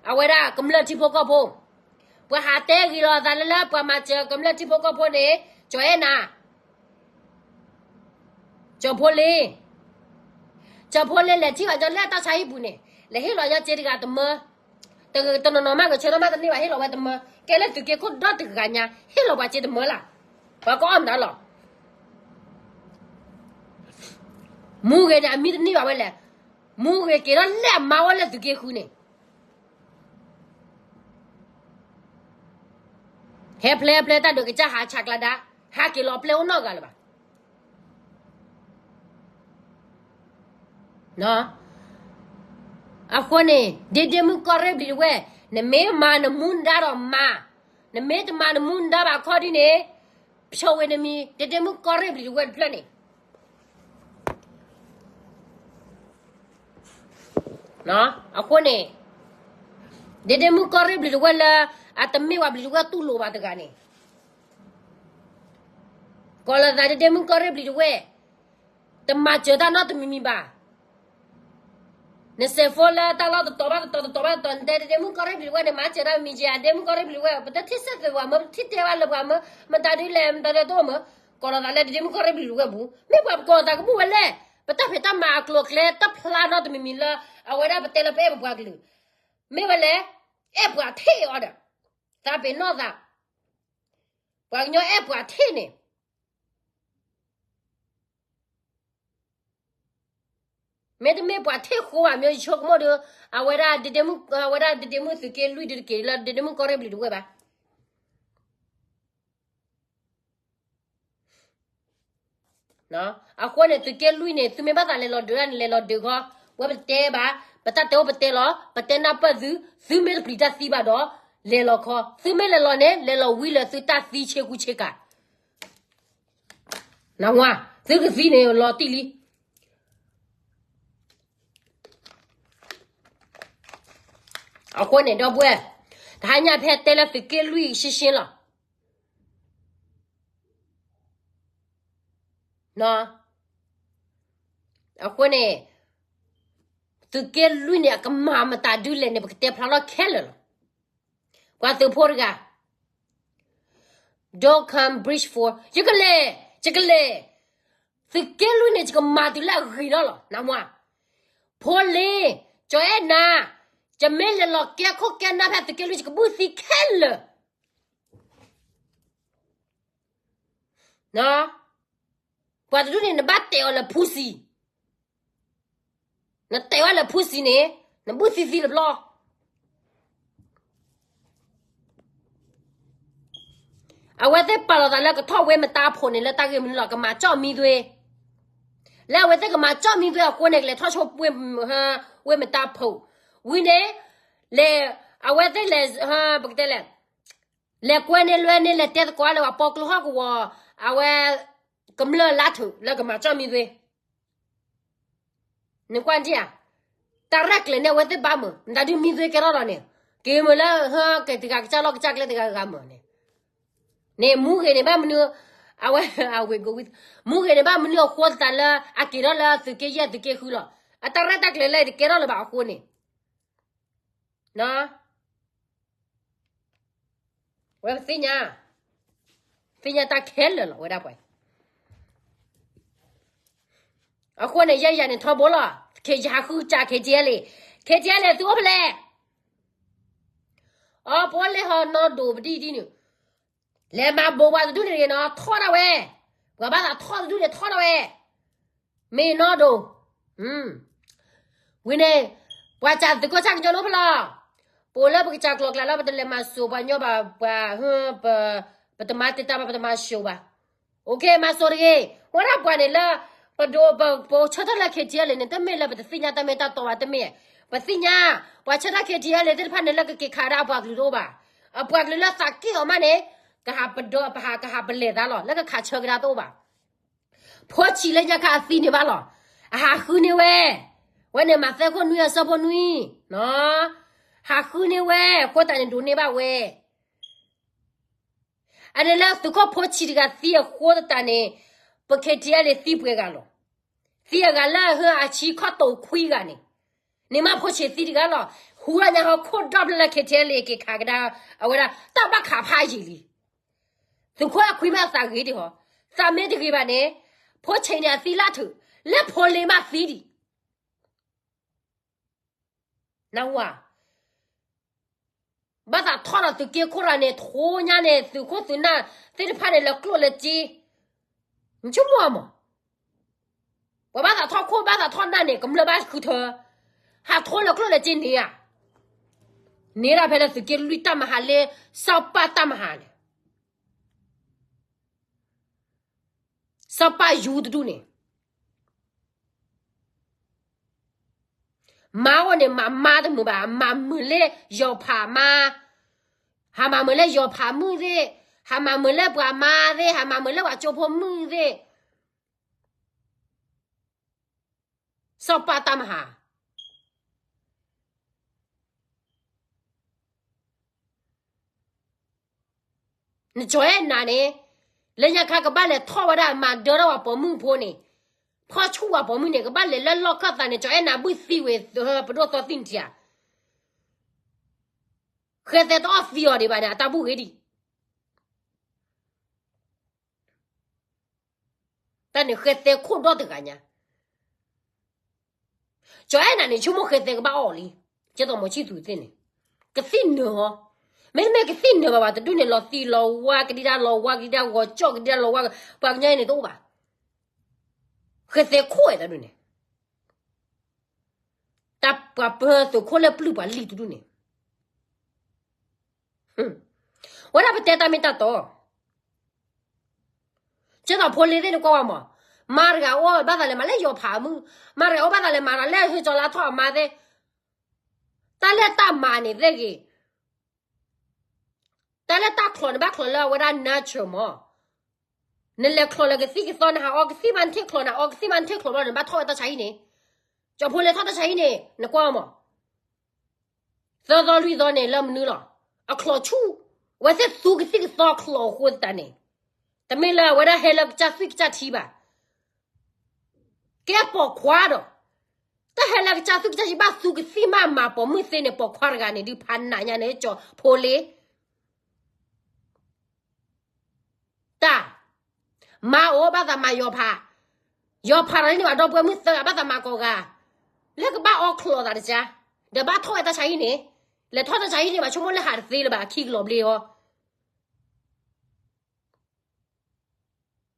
အဝဲဒၣ်ကမျၢၢ်ထံဖိကီၢ်ဖိ, ပှၤဟးတဲဂ့ၤလီၤသးလၢလၢပှၤမၤစၢၤကမျၢၢ်ထံဖိကီၢ်ဖိန့ၣ်, ကၠီၤအဲၣ်နၤ ကၠီၤဖိလ့, ကၠီၤဖိလ့လဲၤထံၣ်ဘၣ်ညီလၢတၢ်ဆါဟံၣ်ပူၤန့ၣ်, လဲၤဟ့ၣ်လီၤညီစ့တဂၤတမၢ, တနီၤနီၤမးကဆၢထီၣ်မးတန့ၢ်ဘၣ် ဟ့ၣ်လီၤဝဲတမၢ, ကဲလၢသုးက့ခိၣ်ဒီတဂၤညါ ဟ့ၣ်လီၤပှၤစ့တမၢလၢ်, ပှၤကအီၣ်မတၤလီၤ, မူဂ့ၤန့ၣ် အမံတန့ၢ်ဘၣ်ဝဲလဲၣ်, မူဂ့ၤက့ၤထီၣ်လၢအမါဝဲလၢသုးက့ဃုန့ၣ် ဟဲဖျဲဖျဲတၢ်ဒုးကစၢ်ဟးဆးကျါဒါ, ဟးက့ၤလီၤပျဲၢ်အိၣ်နီတဂၤလၢၤဘၣ်. အဃိန့ၣ် ဒ့ဒ့မုၣ်ကီၢ်ရ့ၣ်ဘျံၤတဝဲၢ်, နမ့ၢ်မၤနမူနဒါဒီးမၤ, နမ့ၢ်တမၤနမူနဒါဘၣ်ခီဒ်န့ၣ်, ဖျိးဝဲနမံၤ ဒ့ဒ့မုၣ်ကီၢ်ရ့ၣ်ဘျံၤတဝဲၢ်တဖျၢၣ်န့ၣ် အဃိန့ၣ် ဒ့ဒ့မုၣ်ကီၢ်ရ့ၣ်ဘျံၤတဝဲၢ်လၢ အတမ့ၢ်ဝဲဘျံၤတဝဲၢ်တူၢ်လိာ်ဘၣ်တဂၤန့ၣ်, ကိးလီၤသးဒ့ဒ့မုၣ်ကီၢ်ရ့ၣ်ဘျံၤတဝဲၢ်, တမၤစၢၤတၢ်နီတမံၤမံၤဘၣ်. နစဲးဖိလၢတၢ်လီၢ်တတီၤဘၣ်တတီၤ တတီၤဘၣ်တတီၤ နတဲဒ့မုၣ်ကီၢ်ရ့ၣ်ပျံၤတဝဲၢ်န့ၣ် မၤစၢၤတၢ်မံၤက့ၤ ဒ့မုၣ်ကီၢ်ရ့ၣ်ပျံၤတဝဲၢ် ပတထံၣ်စဲးသ့ဝဲ မ့ၢ်ပထံၣ်တဲဘၣ်လၢပှၤမၢ မတၤဒုလဲၣ် မတၤဒုတအိၣ်မၢ ကိးလီၤသးလၢဒ့မုၣ်ကီၢ်ရ့ၣ်ပျံၤတဝဲၢ်ပူၤ မ့ၢ်ပှၤပကိးသးကဘူၣ်ဝဲလဲၣ် ပတၢ်ဖံးတၢ်မၤအကျိၤအကျဲတဖျါနီတမံၤမံၤလၢ အဝဲဒၣ်ပတဲလၢပအဲၣ်ပပှၤကလုာ် မ့ၢ်ဝဲလဲၣ် အဲၣ်ပှၤထံၣ်အီၤဒီး သးပ့ၤနီၣ်သး ပှၤကညီအဲၣ်ပှၤထံၣ်န့ၣ် မ့တမ့ၢ်ပှၤထံၣ်ဃိဘၣ် မ့ၢ်ယဆိကမိၣ်ဒီး အဝဲဒၣ်ဒ့မုၣ် အဝဲဒၣ်ဒ့မုၣ်သုးက့လွံၢ်ဒုတက့ၤလၢဒ့မုၣ်ကီၢ်ရ့ၣ်ပျံၤတဝဲၢ်ဘၣ်. အဃိန့ၣ် သုးက့လွံၢ်န့ၣ် သုမ့ၢ်ဘၣ်သးလဲၤလီၤဒုးဒၣ်န့ၣ် လဲၤလီၤဒုးခီ, ဝဲပတဲဘၣ်, ပတၢ်တဲအိၣ်ပတဲလီၤ, ပတဲနၢ်ပၢၢ်သု, သုမ့ၢ်တပျံၤတၢ်သံဘၣ်ဒီး လဲၤလီၤခီ, သုမ့ၢ်လဲၤလီၤန့ၣ် လဲၤလီၤဝံၤလၢသုတၢ်သံဆ့ကူဆ့ကၤ နဝါ, သုကသံန့ၣ် လီၤတံၢ်လံ. အဃိန့ၣ် ဒီပုၢ်ဝဲၢ်, တဟါညါဖဲတဲလၢသုးက့လွံၢ်ရှင်းရှင်းလီၤ. အဃိန့ၣ် သုးက့လွံၢ်န့ၣ် အကမၤမတၤဒုလဲၣ်န့ၣ် ပကတဲဖျါလီၤခဲလၢာ်လီၤ. ပှၤသုးဖိတဂၤ Don't come bridge for ယကလဲၤ, ယကလဲၤ, သုးက့လွံၢ်န့ၣ် ယကမၤတုၤလၢအဂ့ၤဒီးလီၤ နမါ, ဖိလ့, ကၠီအဲၣ်နၤ, ယမ့ၢ်လဲၤလီၤကဲခိၣ်ကဲနၢ်ဖဲသုးက့လွံၢ် ယကဘုၣ်သံခဲလၢာ် ပှၤတဒူၣ်န့ၣ် နဘၣ်တဲအီၤလၢဖူစံ, နတဲဝဲလၢဖူစံန့ၣ် နဘုၣ်သံသံတဘျီ. အဝဲသ့ၣ်ပာ်လီၤသးလၢကထီၣ်ဝ့ၢ်မတါဖိးန့ၣ် လၢတၢ်ဂ့ၢ်မနုၤလီၤ ကမၤကၠီၣ်မံသွ့, လၢအဝဲသ့ၣ်ကမၤကၠီၣ်မံသွ့အဃိန့ၣ် ကလဲၤထီၣ်ဆိ ဝ့ၢ်မတါဖိး, ဝံၤန့ၣ် လဲၤ အဝဲသ့ၣ်လဲၤ ပကတဲလဲၣ် လဲၤကွဲန့ၢ်လွဲန့ၢ် လဲၤတဲသကိးလၢပှၤပိာ်ကျိဟီၣ်ကဝီၤ, အဝဲ ကမျၢၢ်လါထုးလၢကမၤကၠီၣ်မံသွ့ နကွၢ်ဒံဧါ, တၢ်ရဲၣ်ကျဲၤန့ၣ် အဝဲသ့ၣ်ဘၣ်မုာ် မတၤဒုမံသွ့ကဲထီၣ်ဒီးန့ၣ်, က့ၤမုာ်လၢဟၢကဲတဂၤကစၢ်လီၢ်ကစၢ်ကျဲတဂၤဂၤမုာ်န့ၣ်, န့ၣ်မူဂ့ၤန့ၣ်ဘၣ်မနုၤ, အဝဲ အဝ့ၢ်ကိဝံ, မူဂ့ၤန့ၣ်ဘၣ်မနုၤအဃိသတးလၢ အက့ၤထီၣ်လၢသုးက့ယဲၢ်သုးက့ဃုလီၤ, အတၢ်ရဲၣ်တၢ်ကျဲၤလၢတကဲထီၣ်လၢၤဘၣ်အဃိန့ၣ် ဝဲပသ့ၣ်ညါ, သ့ၣ်ညါတၢ်ခဲလၢာ်လီၤ ဝဲဒၣ်ပှၤ, အဃိန့ၣ် ယဲယၤန့ၣ်ထီဘိလီၤ, ယဟးဃုကစၢ် KTLA, KTLA သုအိၣ်ဖဲလဲၣ်, အီ ပအိၣ်လဲၣ်ဟီနီၢ်ဒိၣ်ပဒံၣ်ဒ်န့ၣ်, လဲၤမၤဘိးပှၤတဒူၣ်န့ၣ်နီၤ ထီၣ်ဒၣ်ဝဲ, ပှၤဘၣ်သးထီၣ်တဒူၣ်န့ၣ်ထီၣ်ဒၣ်ဝဲ မ့ၢ်နီၢ်ဒိၣ်, ဝံၤန့ၣ်, ပှၤစၢ်သုးခိၣ်ဆၣ်ကညီန့ၣ်အိၣ်ဖဲလဲၣ်, ပအိၣ်လၢပကစၢ်ကျိၤကျဲလၢပတလဲၤမၤစိာ်ပှၤညီဘၣ်, ပှၤ, ပတမၤတံာ်တာ်ဘၣ် ပတမၤစိာ်ဘၣ်, အိၣ်ခ့ မၤစိာ်တဂ့ၤ, ဝဲဒၣ်ပှၤန့ၣ်လၢ, ပဒိးပ, ပဆၢထၢၣ်လၢ KTLA န့ၣ် တမ့ၢ်လၢပတသ့ၣ်ညါတၢ်မ့ၢ်တၢ်တီဘၣ် တမ့ၢ်, ပသ့ၣ်ညါ, ပှၤဆၢထၢၣ် KTLA သ့ၣ်တဖၣ်န့ၣ်လၢကက့ၤခးဒၣ်အပှၤကလုာ်တအိၣ်ဘၣ်, အပှၤကလုာ်လၢသးက့ၣ်အီၤမးန့ၣ်, ကဟးပဒီးပဟးကဟးပလဲၤသးလီၤ လၢကခးဆၢကဒါတအိၣ်ဘၣ် ဖိဆံးလၢညါခါအသံန့ၣ်ဘၣ်လီၤ, အဟးဃုန့ၢ်ဝဲ, ဝဲန့ၣ်မၤသဲခိၣ်နွံအဆၢဖိနွံ, ဟးဃုန့ၢ်ဝဲ အဃိသတးန့ၣ်ဒိးန့ၢ်ဘၣ်ဝဲ, အန့ၣ်လၢသုးခိၣ်ဖိဆံးတဂၤသံအဃိသတးန့ၣ်, ပ KTLA သံပှဲၤဂၤလီၤ, သံအဂၤလၢအဟၢအဆံခီၣ်တိာ်ခွံဂၤန့ၣ်, န့ၣ်မးဖိဆံးသံတဂၤလီၤ, ဟူလၢညါဟီခိၣ်ဒီဖျၢၣ်လၢ KTLA က့ၤခးကဒါ, အဝဲဒၣ်တၢ်ဘၣ်ခးဖးယံာ်လံ သုးခိၣ်အခွံဘၣ်သးဂ့ၤဒံးဟီ, သးမ့ၢ်တဂ့ၤဘၣ်န့ၣ်, ဖိဆံးန့ၣ်အသံလၢထုး, လၢဖိလ့ၤမးသံဒံး, နဝၤ, ဘၣ်သးထီၣ်ဒီးသုးက့ခိၣ်ရၤန့ၣ် ထိညါန့ၣ် သုးခိၣ်သုးနၢ်သ့ၣ်တဖၣ်န့ၣ် လၢကျိၣ်လၢစ့, နဆိကမိၣ်မး ပှၤဘၣ်သးထီၣ်ခိၣ်ဘၣ်သးထီၣ်နၢ်န့ၣ် ကမျၢၢ်ဘၣ်ဃုထၢ, ဟးထိလၢကျိၣ်လၢစ့န့ၣ်ဧါ, န့ၣ်ဒၣ်ဖဲလၢသုးက့လွံၢ်တၢ်မဟါလၢ စီၤပၤတၢ်မဟါန့ၣ်, စီၤပၤယူၤတဒူၣ်န့ၣ်, မါအိၣ်န့ၣ် မၤမါတမုာ်ဘၣ်, မၤမုာ်လၢယီၤဖးမါ, ဟးမၤမုာ်လၢယီၤဖးမုၣ်သ့ၣ်, ဟးမၤမုာ်လၢပှၤမါသ့ၣ်, ဟးမၤမုာ်လၢပှၤကၠိဖိမုၣ်သ့ၣ်, စီၤပၤတၢ်မဟါ နကၠီၤအဲၣ်နၤန့ၣ်, လၢညါခါကဘၣ်လဲၤထီၣ်ဝဲဒၣ်မၤဒၢထီၣ်ပှၤပိာ်မုၣ်ဖိန့ၣ်, ဖီၣ်ဆူၣ်ဝဲပိာ်မုၣ်န့ၣ် ကဘၣ်လဲၤလၢလီၢ်ခၢၣ်သးန့ၣ် ကၠီအဲၣ်နၤဘုၣ်သံဝဲ ပဒိၣ်သီသံနထံဧါ. ဃဲသဲတအီၣ်သံအီၤဒံးဘၣ်န့ၣ် အတၢ်ဘူၣ်ဂ့ၤဒံး. တၢ်န့ၣ်ဃဲသဲခိၣ်ဒီတဂၤညါ. ကၠီအဲၣ်နၤန့ၣ် ဆိကမိၣ်ဃဲသဲကဘၣ်အီၣ်လံ, ကဲသိးမိၤဆံၣ်သူးသ့ၣ်န့ၣ် ကသံၣ်နၢၤဟီ, မ့တမ့ၢ်ကသံၣ်နၢၤဘၣ်ဘၣ် တဒူၣ်န့ၣ် လီၤသံလီၤဝါ ကဒံဒါလီၤဝါ ကဒံဒါဂီၤကၠီၣ် ကဒံဒါလီၤဝါ, ပှၤကညီအံၤန့ၣ်တအိၣ်ဘၣ်. ဃဲသဲခိၣ်ဝဲတဒူၣ်န့ၣ် တၢ်ပှၤပၢသုးခိၣ်လၢပျုၢ်ပှၤလံၢ်တဒူၣ်န့ၣ်, ဝဲဒၣ်ပတဲတၢ်မ့ၢ်တၢ်တီ, ကဲသိးဖိလ့သ့ၣ်န့ၣ်ကွၢ်ဝဲမး, မါတဂၤအိၣ်ဘၣ်သးလဲၤမၤလၢယီၤဖးအမုၢ်, မါတဂၤအိၣ်ဘၣ်သးလဲၤမၤဒီးလၢဟ့ကၠီလၢအထီၣ်အမါသ့ၣ်, တၢ်လၢတၢ်မၤန့ၣ်သ့ၣ်ဂ့ၤ တၢ်လၢတၢ်ချီးန့ၣ် ဘၣ်ချီးလၢအဝဲဒၣ် natural မး, နလဲၤချီးလၢကသံၣ်ကသီ နဟးအီကသံၣ်မး နထံၣ်ချီး နဟးအီကသံၣ်မး နထံၣ်ချီးဘျီန့ၣ် ဘၣ်ထီၣ်ဝဲတၢ်ဆါဟံၣ်န့ၣ်, ကၠီဖိလ့ထီၣ်တၢ်ဆါဟံၣ်န့ၣ် နကွၢ်မး, သၢသီလွံၢ်သီန့ၣ် လၢမနုၤလီၤ, အချီးဆူၣ်, အဝဲသ့ၣ်သူကသံၣ်ကသီချီးအဃိသတးန့ၣ်, တမ့ၢ်လၢအဝဲဒၣ်ဟဲလၢကစၢ်သွံၣ်ကစၢ်ထံဘၣ် ကဲပိာ်ခွါဒီး, တၢ်ဟဲလၢကစၢ်သူကစၢ်ထံဘၣ်သူကသံၣ်မး မၤပိာ်မုၣ်သ့န့ၣ် ပိာ်ခွါတဂၤန့ၣ် ဒုးဖးနးညါန့ၣ် ကၠီဖိလ့, တၢ်, မါအိၣ်ဘၣ်သးမၤယီၤဖး, ယီၤဖးဒီးန့ၣ်ဘၣ်ဒီပုၢ်ဝဲၢ်မုၣ်သၢဂၤ ဘၣ်သးမၤကိးဂၤ, လၢကဘၣ်အီချီးသးတကါ, ဒီးဘၣ်ထီၣ်ဝဲတၢ်ဆါဟံၣ်န့ၣ်, လဲၤထီၣ်တၢ်ဆါဟံၣ်န့ၣ် ဘၣ်ဆိကမိၣ်လၢဟးတသ့လၢၤဘၣ် ခံကလီၤဘျ့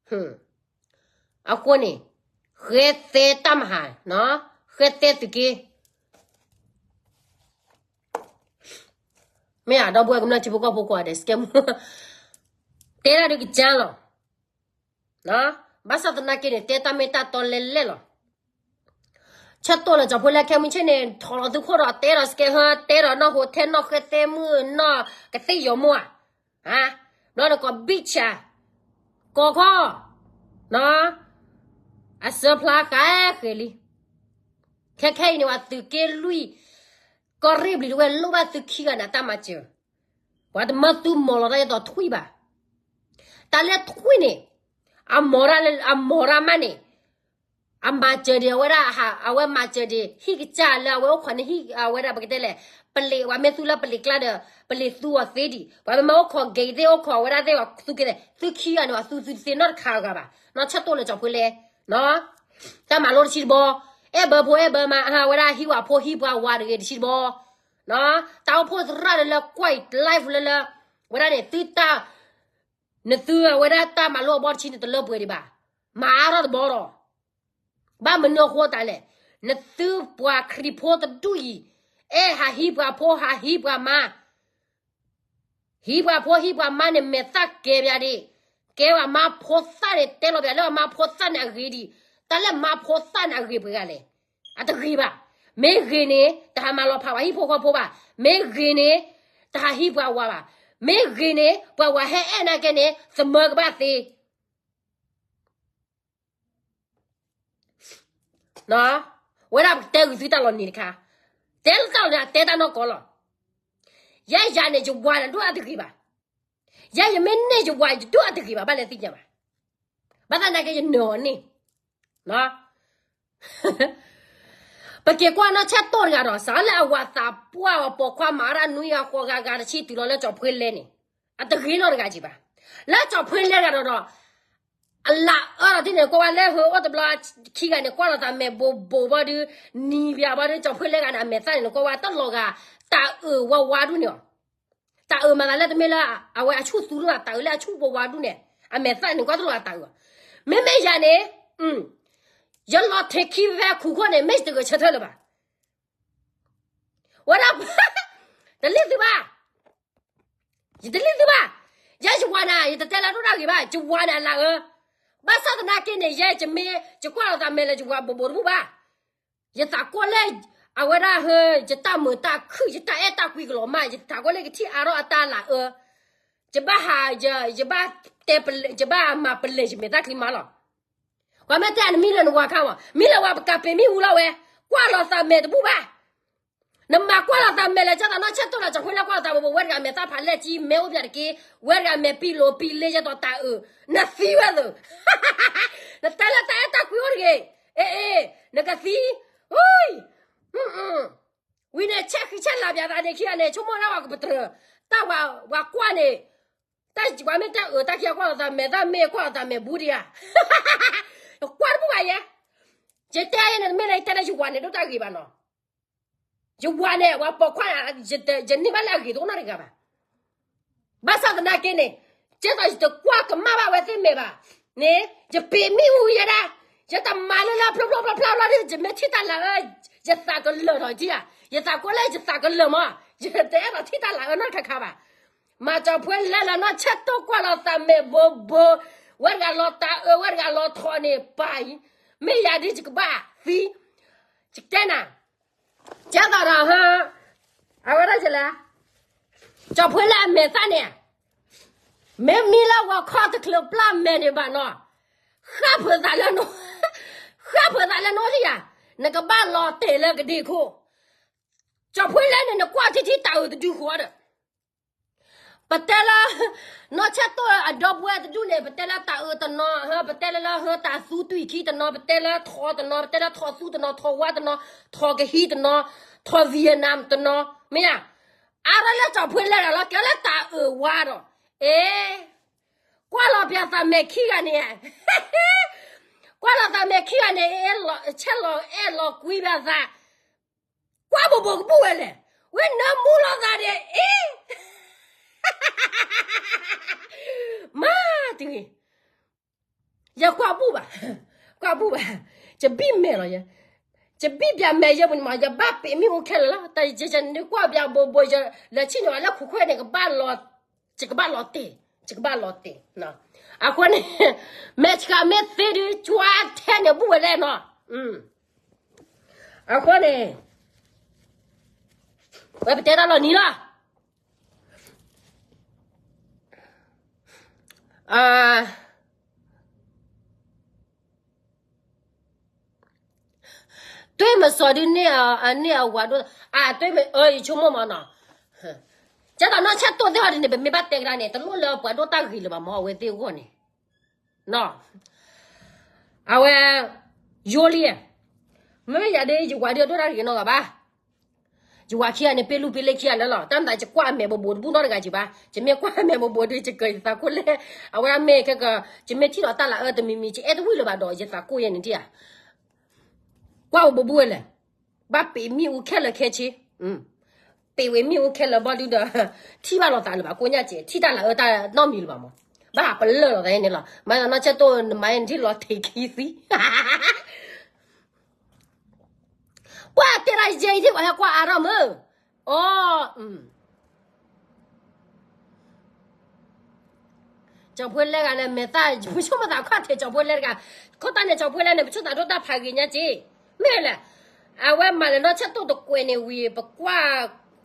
အီၤ အဃိန့ၣ်, ဃဲသဲတၢ်မဟါ, ဃဲသဲသုးက့, မ့ၢ်ဧါ ဒီပုၢ်ဝဲၢ်ကမျၢၢ်ထံဖိကီၢ်ဖိကိးဂၤဒဲး စကဲမူ, တဲဒၣ်ဒုးကစၢ်လီၤ, ဘၣ်ဆၣ်သနာ်က့န့ၣ် တဲတၢ်မ့ၢ်တၢ်တီလဲၢ်လဲၢ်လီၤ. ဆၢတိၢ်လၢကၠီဖိလ့ခဲမုၢ်ဆ့ၣ်န့ၣ် ထီၣ်လီၤသုခိၣ်ဒီးတဲဒီးစကဲဟၢ တဲဒီးနီၢ်ဟူထဲနီၢ်ဃဲသဲမုၣ်နီၢ်ကသ့ၣ်ယီၤမိၢ်ဧါ, ဘျီန့ၣ်ကိးဘံၣ်ဆၣ်, ကိးခီ, အစၢဖျါဃဲဃဲလံ. ခဲခဲအံၤန့ၣ် ပှၤသုးက့လွံၢ်, ကီၢ်ရ့ၣ်ဘျံၤတဝဲၢ်လိၣ်ဘၣ်သုခံဂၤန့ၣ် အတၢ်မၤစၢၤ, ပှၤတမၢသုမီၤလီၤတၢ်ဒ်သိးထွံၣ်ဘၣ်. တၢ်လၢထွံၣ်န့ၣ်, အမီၤရၣ်, အမီၤရၣ်မးန့ၣ်, အမၤစၢၤဒံးအဝဲဒၣ်, အဝဲမၤစၢၤဒံး ဟံၣ်ကစၢ်လၢအဝဲအိၣ်ခိးန့ၣ် ဟံၣ်အဝဲဒၣ်ပကတဲလဲၣ်, ပလံး ပှၤမ့ၢ်သူလၢပလံးကျါဒီး ပလံးသူအီၤသ့ဒံး, ပှၤမ့ၢ်မၤအိၣ်ခိး gate သ့ၣ် အိၣ်ခိးဝဲဒၣ်သ့ၣ် ပှၤသူက့ၤသ့ၣ်, သုခံဂၤန့ၣ် ပှၤသူသုတသ့နီတခါအဂၤဘၣ်, နီၢ်ဆၢတိၢ်လၢကၠီဖိလ့, တၢ်မၤလိတဆံတဘီ, အဲၣ်ဘၢဖိအဲၣ်ဘၢမါ ဝဲဒၣ်ဟံၣ်ဝၤဖိဟံၣ်ပှၤဝၤတဂ့ၤတဆံတဘီ, တၢ်အိၣ်ဖှိၣ်သရၣ်လၢလၢကွၢ်အံၤ live လၢလၢ, ဝဲဒၣ်န့ၣ် သုတၢ်, နသုအဝဲဒၣ်တၢ်မၤလိအဘီတဆံန့ၣ် တလၢပှဲၤဒံးဘၣ်, မၤအါထီၣ်တဘီဒီး, ဘၣ်မနုၤအဃိသတးလဲၣ်, နသုပှၤခရံာ်ဖိတဒူၣ်အံၤ, အဲၣ်ဟးဟံးပှၤဖိဟးဟံးပှၤမါ ဟံးပှၤဖိဟံးပှၤမါန့ၣ် မဲာ်သၣ်ကဲပၠးဒံး, ကဲပှၤမါဖိသၣ်န့ၣ် တဲလီၤပၠးလၢပှၤမါဖိသၣ်န့ၣ်အဂ့ၤဒံး, တၢ်လၢမါဖိသၣ်န့ၣ်အဂ့ၤပှဲၤဂၤလဲၣ်, အတဂ့ၤဘၣ်, မ့ၢ်ဂ့ၤန့ၣ် တဟးမၤလီၤဖးပှၤဟံၣ်ဖိဃီဖိဘၣ်, မ့ၢ်ဂ့ၤန့ၣ် တဟးဟံးပှၤဝၤဘၣ်, မ့ၢ်ဂ့ၤန့ၣ် ပှၤဝၤဟဲအဲၣ်နာ်က့န့ၣ် သမၢကဘၣ်သ့ ဝဲဒၣ်ပကတဲဂုာ်သုတၢ်လီၤနံၤတခါ, တဲလၢတၢ်လီၤနံၤ အတဲတၢ်နီၢ်ကီၢ်လီၤ. ယဲယၤန့ၣ် ယဝၤန့ၣ်ဒိၣ်အတဂ့ၤဘၣ်, ယဲယမ့ၢ်န့ၢ်ယဝၤ ယဒိၣ်အတဂ့ၤဘၣ် ဘၣ်လဲၤသ့ၣ်ညါဘၣ်, ဘၣ်သနာ်က့ယနၢၤအီၤန့ၣ် ပက့ၤကွၢ်နီၢ်ဆၢတိၢ်တဂၤဒီး စးလၢအဝၤသးပှၢ်အီၤပိာ်ခွါမၤရၣ်နွံဂၤဃိးဂၤဂၤတဆံတုၤလီၤလၢကၠီၤဖှ့လဲန့ၣ်, အတဂ့ၤနီတဂၤက့ၤဘၣ်, လၢကၠီၤဖှ့လဲတဂၤဒီးဒီး အလၢအၢဒီးတန့ၣ် ကွၢ်ဝဲလၢဟၢအိၣ်တဘျီခံဂၤန့ၣ် ကွၢ်လီၤသးမဲာ်ဘိးဘိးဘီဒုး နံၤပၠးဘီဒုး ကၠီၤဖှ့လဲဂၤန့ၣ် အမဲာ်သၣ်န့ၣ် နကွၢ်ဝဲတလီၤဂာ် တၢ်အၢၣ်ဝါဝါဒူၣ်န့ၣ်လီၤ. တၢ်အၢၣ်မၤသးလၢတမ့ၢ်လၢအဝဲအဆူၣ်သူလၢတၢ်အၢၣ်လၢအဆူၣ်ပဝါဒူၣ်န့ၣ် အမဲာ်သၣ်န့ၣ် ကွၢ်တလီၤဂာ်တၢ်အၢၣ်, မ့မ့ၢ်ယၤန့ၣ် ယလီၤထဲခံဖဲခူၣ်ခိၣ်န့ၣ် မ့ၢ်ယတဂဲၤဆၢထၢၣ်လၢၤဘၣ်. ဝဲဒၣ် တလံၣ်သုဘၣ်, ယတလံၣ်သုဘၣ်, ယဲယဝၤန့ၣ် ယတတဲလၢဒိၣ်ဒၣ်ဂ့ၤဘၣ်, ယဝၤန့ၣ်အလၢအၢ, ဘၣ်ဆၣ်သနာ်က့န့ၣ် ယဲယမ့ၢ် ယကွၢ်လီၤသးမဲာ်လၢယဝၤဘိးဘိးတဘူၣ်ဘၣ်, ယသးကွၢ်လၢ အဝဲဒၣ်ဟၢ ယတၢ်မုာ်တၢ်ခုၣ် ယတၢ်အဲၣ်တၢ်ကွံကလီၤမၢ် ယသးကွၢ်လၢကထံၣ်အါထီၣ်အတၢ်လၢအၢ, ယဘၣ်ဟး ယဘၣ်တဲ ယဘၣ်မၤပလဲၤယမဲာ်သၣ်ချံမးလီၤ. ပှၤမ့ၢ်တဲနမံလၢနဝၤခါမး မံလၢဝၤပကးပ့ၤမံဝူလီၤဝဲ, ကွၢ်လီၤသးမဲာ်တဘူၣ်ဘၣ်, နမၤကွၢ်လီၤသးမဲာ်လၢကၢ်သးနီၢ်ဆဲးတိၢ်လၢကၠီၤဖှ့လဲကွၢ်လီၤသးဘိးဘိး ဝဲတဂၤမဲာ်သၣ်ဖးလဲၢ်ကံ မဲအိၣ်ပၠးတက့ၢ်, ဝဲတဂၤမဲာ်ပံၤလိၤပံၤလ့ ယဲသိးတၢ်အၢၣ်, နသံဝဲသၢ, နတဲလၢတၢ်အဲၣ်တၢ်ကွံအိၣ်တဂ့ၤ အဲ အဲ နကသံ, ဝံၤန့ၣ် ဆဲးဃံဆဲးလၤပၠးသးန့ၣ်ခံဂၤန့ၣ် ဆိကမိၣ်ဒၣ်ဝဲကပတြၢၤ, တၢ်ဝၤကွၢ်န့ၣ်, တၢ်ဝၤမ့ၢ်တၢ်အၢတၢ်ခံကွၢ်လီၤသးမဲာ် တၢ်မ့ၢ်ကွၢ်လီၤသးမဲာ်ဘူးဒံးဧါ, ကွၢ်တဘူၣ်ဘၣ်ယဲ, ယတဲယဲန့ၣ် တမ့ၢ်လၢယတဲလၢယဝၤန့ၣ် ဒိၣ်တၢ်ဂ့ၤဘၣ်နီၤ ယဝၤန့ၣ် ဝၤပိာ်ခွါ, ယန့ၢ်ဘၣ်လၢအဂ့ၤတအိၣ်နီတဂၤဘၣ်. ဘၣ်ဆၣ်သနာ်က့န့ၣ်, ကဲသိးယတကွၢ်ကမၣ်ဘၣ်ဝဲသ့ၣ်မဲာ်ဘၣ်, န့ၣ်, ယပ့ၤမ့ၣ်အူယဲဒၣ်, ယတမၤလၢလၢဖျီဖျီဖျီဖျီဖျီဒ် ယမ့ၢ်ထံၣ်တၢ်လၤအၢ, ယသးကလၢာ်ထီၣ်ကံဧါ, ယသးကိးလၢယသးကလၢာ်မး, ယတအဲၣ်ဒိးထံၣ်တၢ်လၤအၢနီတခါခါဘၣ်. မၤကၠီၤဖှ့လၢလီၤနီၢ်ဆဲးတိၢ်ကွၢ်လီၤသးမဲာ်ဘိဘိ, ဝဲတဂၤလီၤတၢ်အၢ ဝဲတဂၤလီၤထီၣ်န့ၣ်ပာ်အံၤ, မ့ၢ်ယၤဒ်ယကဘၣ်သံ, ယတဲနၤ ကဲသိးဒီးဟါ, အဝဲဒၣ်လဲၣ်, ကၠီၤဖှ့လၢအမဲာ်သၣ်န့ၣ်, မ့မ့ၢ်လၢဂီၤခီတချုးပျၢ်မဲာ်န့ၣ်ဘၣ်နီၤ, ဃၣ်ဖုးသးလၢန, ဃၣ်ဖုးသးလၢနအိၣ်လံယၤ, နကဘၣ်လီၤတဲာ်လၢကဒ့ခိၣ်, ကၠီၤဖှ့လၢန့ၣ် နကွၢ်ထံထံတၢ်အုးတဒုဃီဒီး ပတဲလၢ နီၢ်ဆဲးတိၢ်အဒီပုၢ်ဝဲၢ်တဒူၣ်န့ၣ် ပတဲလၢတၢ်အၢတနီၤ, ပတဲလၢလၢဟၢတၢ်သူတွံၢ်ခံတနီၤ, ပတဲလၢထိးတနီၤ, ပတဲလၢထိးသူတနီၤ, ထိးဝါတနီၤ, ထိးကဟံးတနီၤ, ထိး Vietnam တနီၤ, မ့ၢ်ဧါ, အါရၢလၢကၠီၤဖှ့လဲၤဒၣ်လီၤ ကဲလၢတၢ်အၢဝါဒီး, အ့ ကွၢ်လီၤပၠးသးမဲာ်ခံဂၤန့ၣ်, ကွၢ်လီၤသးမဲာ်ခံဂၤန့ၣ်, ဆဲးလီၤအဲၣ်လီၤကွံဘၣ်သး ကွၢ်ဘိးဘိးကဘူၣ်ဝဲလဲၣ်, ဝဲနၢမူလီၤသးဒီးအ့, မၤတဂ့ၤ, ယကွၢ်ဘူၣ်ဘၣ်, ကွၢ်ဘူၣ်ဘၣ်, ယဘံၣ်မဲာ်လီၤယဲ, ယဘံၣ်ပၠးမဲာ်ယဲပူၤန့ၣ်မး ယဘၣ်ပ့ၤမ့ၣ်အူခဲလၢာ်လီၤ, တၢ်ယဲယဲန့ၣ်ကွၢ်ပၠးဘိးဘိးယဲ, လဲၤဆံၣ်န့ၢ်ဝဲလၢခိၣ်ခွဲန့ၣ် ကဘၣ်လီၤ, ယကဘၣ်လီၤတဲာ်, ယကဘၣ်လီၤတဲာ်, အဃိန့ၣ်, မဲာ်ဆှးမ့ၢ်သ့ဒုး ကွၢ်ထဲန့ၣ်ဘူၣ်ဝဲလဲၣ်နီၤ, အဃိန့ၣ်, ဝဲပတဲတၢ်လီၤနံၤလီၤ, တွ့မစီၤဒုန့ၢ်အဝၤဒိၣ်, တွ့မစီၤဒုန့ၢ်အန့ၢ်အဝၤဒိၣ်, ကဲသိးနီၢ်ဆဲးတိၢ်သ့ၣ်ဟီဒ်န့ၣ် ပမ့ၢ်ဘၣ်တဲကဒါန့ၣ် တလိၣ်လၢပှၤဒိၣ်တၢ်ဂ့ၤလၢၤဘၣ်မး အဝဲသ့ၣ်အဂီၢ်န့ၣ် အဝဲ, ယိလံ, မ့မ့ၢ်ယၤဒ်ယဝၤဒ်အဒိၣ်တၢ်ဂ့ၤနီတဂၤဘၣ်, ယဝၤခံဂၤန့ၣ် ပ့လူၢ်ပ့လ့ခံဂၤလၢာ်လီၤ, တၢ်မတၤယကွၢ်အမဲာ်ဘိးဘိးတဘူၣ်နီတဂၤကံဘၣ်, ယမ့ၢ်ကွၢ်အမဲာ်ဘိးဘိးဒ် ယကယသးကိၢ်လဲၣ်, အဝဲမ့ၢ်ခဲက, ယမ့ၢ်ထံၣ်ဒီးတၢ်လၤအၢတမံၤမံၤ ယအဲၣ်တဝံၣ်လၢၤဘၣ်ဒီး ယသးကိၢ်ယဲန့ၣ်ထံၣ်ဧါ, ကွၢ်ဘိးဘိးဝဲလဲၣ်, ဘၣ်ပ့ၤမ့ၣ်အူခဲလၢာ်ခဲဆ့ ပ့ၤဝဲမ့ၣ်အူခဲလၢာ်ဘီဒုဒီး, ထံၣ်ဘၣ်လိာ်သးလၢၤဘၣ် ကိးညါကဲး ထံၣ်တၢ်လၤအၢတၢ်နီတမံၤလၢၤဘၣ်မး, ဘၣ်ပလၢၢ်လိာ်သးန့ၣ်လီၤ, မၤနီၢ်ဆဲးတိၢ်နမၤန့ၣ်ထံၣ်လီၤထံးခံသံ, ပှၤတဲဒၣ်ယဲအံၤထံၣ်ပှၤဟဲကွၢ်အါထီၣ်မုၢ်, အိ ကၠီၤဖိလဲဂၤလၢမဲာ်သၣ် ပဆိကမိၣ်သးခီၣ်ထံးကၠီၤဖိလဲတဂၤ, ခိၣ်သတးန့ၣ် ကၠီၤဖိလဲန့ၣ် ပဆိကမိၣ်သးဒိၣ်တၢ်ဖးဂ့ၤညါက့, မ့ၢ်လဲၣ်, အဝဲမၤလၢနီၢ်ဆဲးတိၢ်တကွဲးန့ၣ်ဝံၤ ပကွၢ်,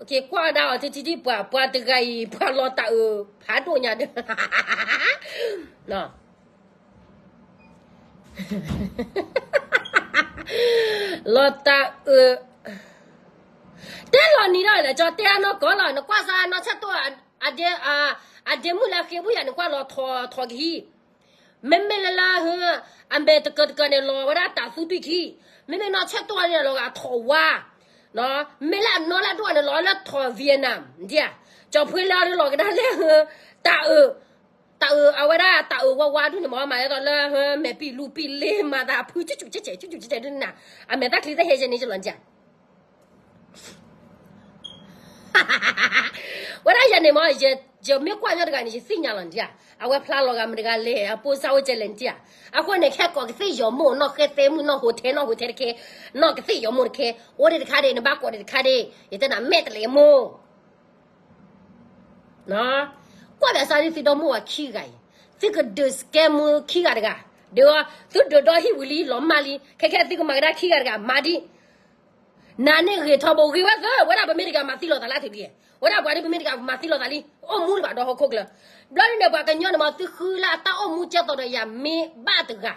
က့ၤကွၢ်ဒၣ်အီၤထံထံထံပှၤ, ပှၤတဂၤအံၤ ပှၤလီၤတၢ်အၢဖးဒိၣ်ညါဒီး လီၤတၢ်အၢ, တဲလီၤနံၤဒၣ်လဲၣ် ကၠီတဲအနီၢ်ကီၢ်လီၤ, နကွၢ်စၢ်နီၢ်ဆဲးတိၢ်, အဒ့မုၣ်လၢဃ့ဘူၣ်ယၤ နကွၢ်လီၤထိးကဟံး, မ့မ့ၢ်လၢလၢ, အမဲာ်တကၢၤတကၢၤန့ၣ် လီၤဝဲဒၣ်တၢ်သူဒုၣ်ခံ, မ့မ့ၢ်နီၢ်ဆဲးတိၢ်န့ၣ် လီၤဂာ်ထိးဝါ, မ့ၢ်လၢအနီၢ်လၢအဒိၣ်န့ၣ် လီၤလၢထိး Vietnam, ကၠီၤဖိလဲအီၤဒုးလီၤကဒါလၢ, တၢ်အၢ, တၢ်အၢအဝဲဒၣ်တၢ်အၢဝါဝါဒုၣ်န့ၣ်မး မၤဒ်သိးလၢ, မဲာ်ပံၤလူပံၤလ့မၤသးဖုကၠူကၠူကၠူကၠူဒုၣ်နၤ, အမဲာ်သၣ်ချံသၣ်ဟဲယဲန့ၣ် ယလီၤနက ဝဲဒၣ်ယဲန့ၣ်မး, ယမ့ၢ်ကွၢ်ညီတဂၤန့ၣ် ယသ့ၣ်ညါလီၤနက, အဝဲဖျါလီၤဂာ်မတဂၤလဲၣ် အပိၢ်စၢ်အိၣ်ကဲလဲၣ်နက, အဃိန့ၣ် ခဲကိးကသ့ၣ်ယီၤမိၢ် နီၢ်ဃဲသဲမုၣ် နီၢ်ဟိးထဲ နီၢ်ဟိးထဲတခဲ, နီၢ်ကသ့ၣ်ယီၤမိၢ်တခဲ, အိၣ်ဒံးတခါဒံး နဘၣ်ကိးဒံးတခါဒံး, ယတဲနၤမဲာ်တလဲၤမိၢ် ကွၢ်ဘၣ်စၢ်ဒ်သုဒီမိၢ်ဝၤခံဂၤအံၤ, သုကဒုးစကဲမူခံဂၤတဂၤ, ဒီး, သုဒုးဒီဟံၣ်ဝံၤလံ လီၤမၢ်လံ, ခဲခဲသုကမၤကဒါခံဂၤတဂၤ မၤဒံး, နၤန့ၣ်ဂ့ၤထီဘိ ဂ့ၤဝဲသၢ, ဝဲဒၣ်ပမ့ၢ်တဂၤမၤသံလိာ်သးလၢအထံးလံ, ဝဲဒၣ်ပှၤဒ်ပမ့ၢ်တဂၤမၤသံလိာ်သးလံ, အိၣ်မူလၢၤဘၣ်ဒီးဟီၣ်ခိၣ်ချၢ, ဘျီဒ်န့ၣ် ပှၤကညီန့ၣ်မး သုဃုလၢအတၢ်အိၣ်မူကဲသိးဒီးယၤမ့ၢ်ဘၣ်တဂၤ,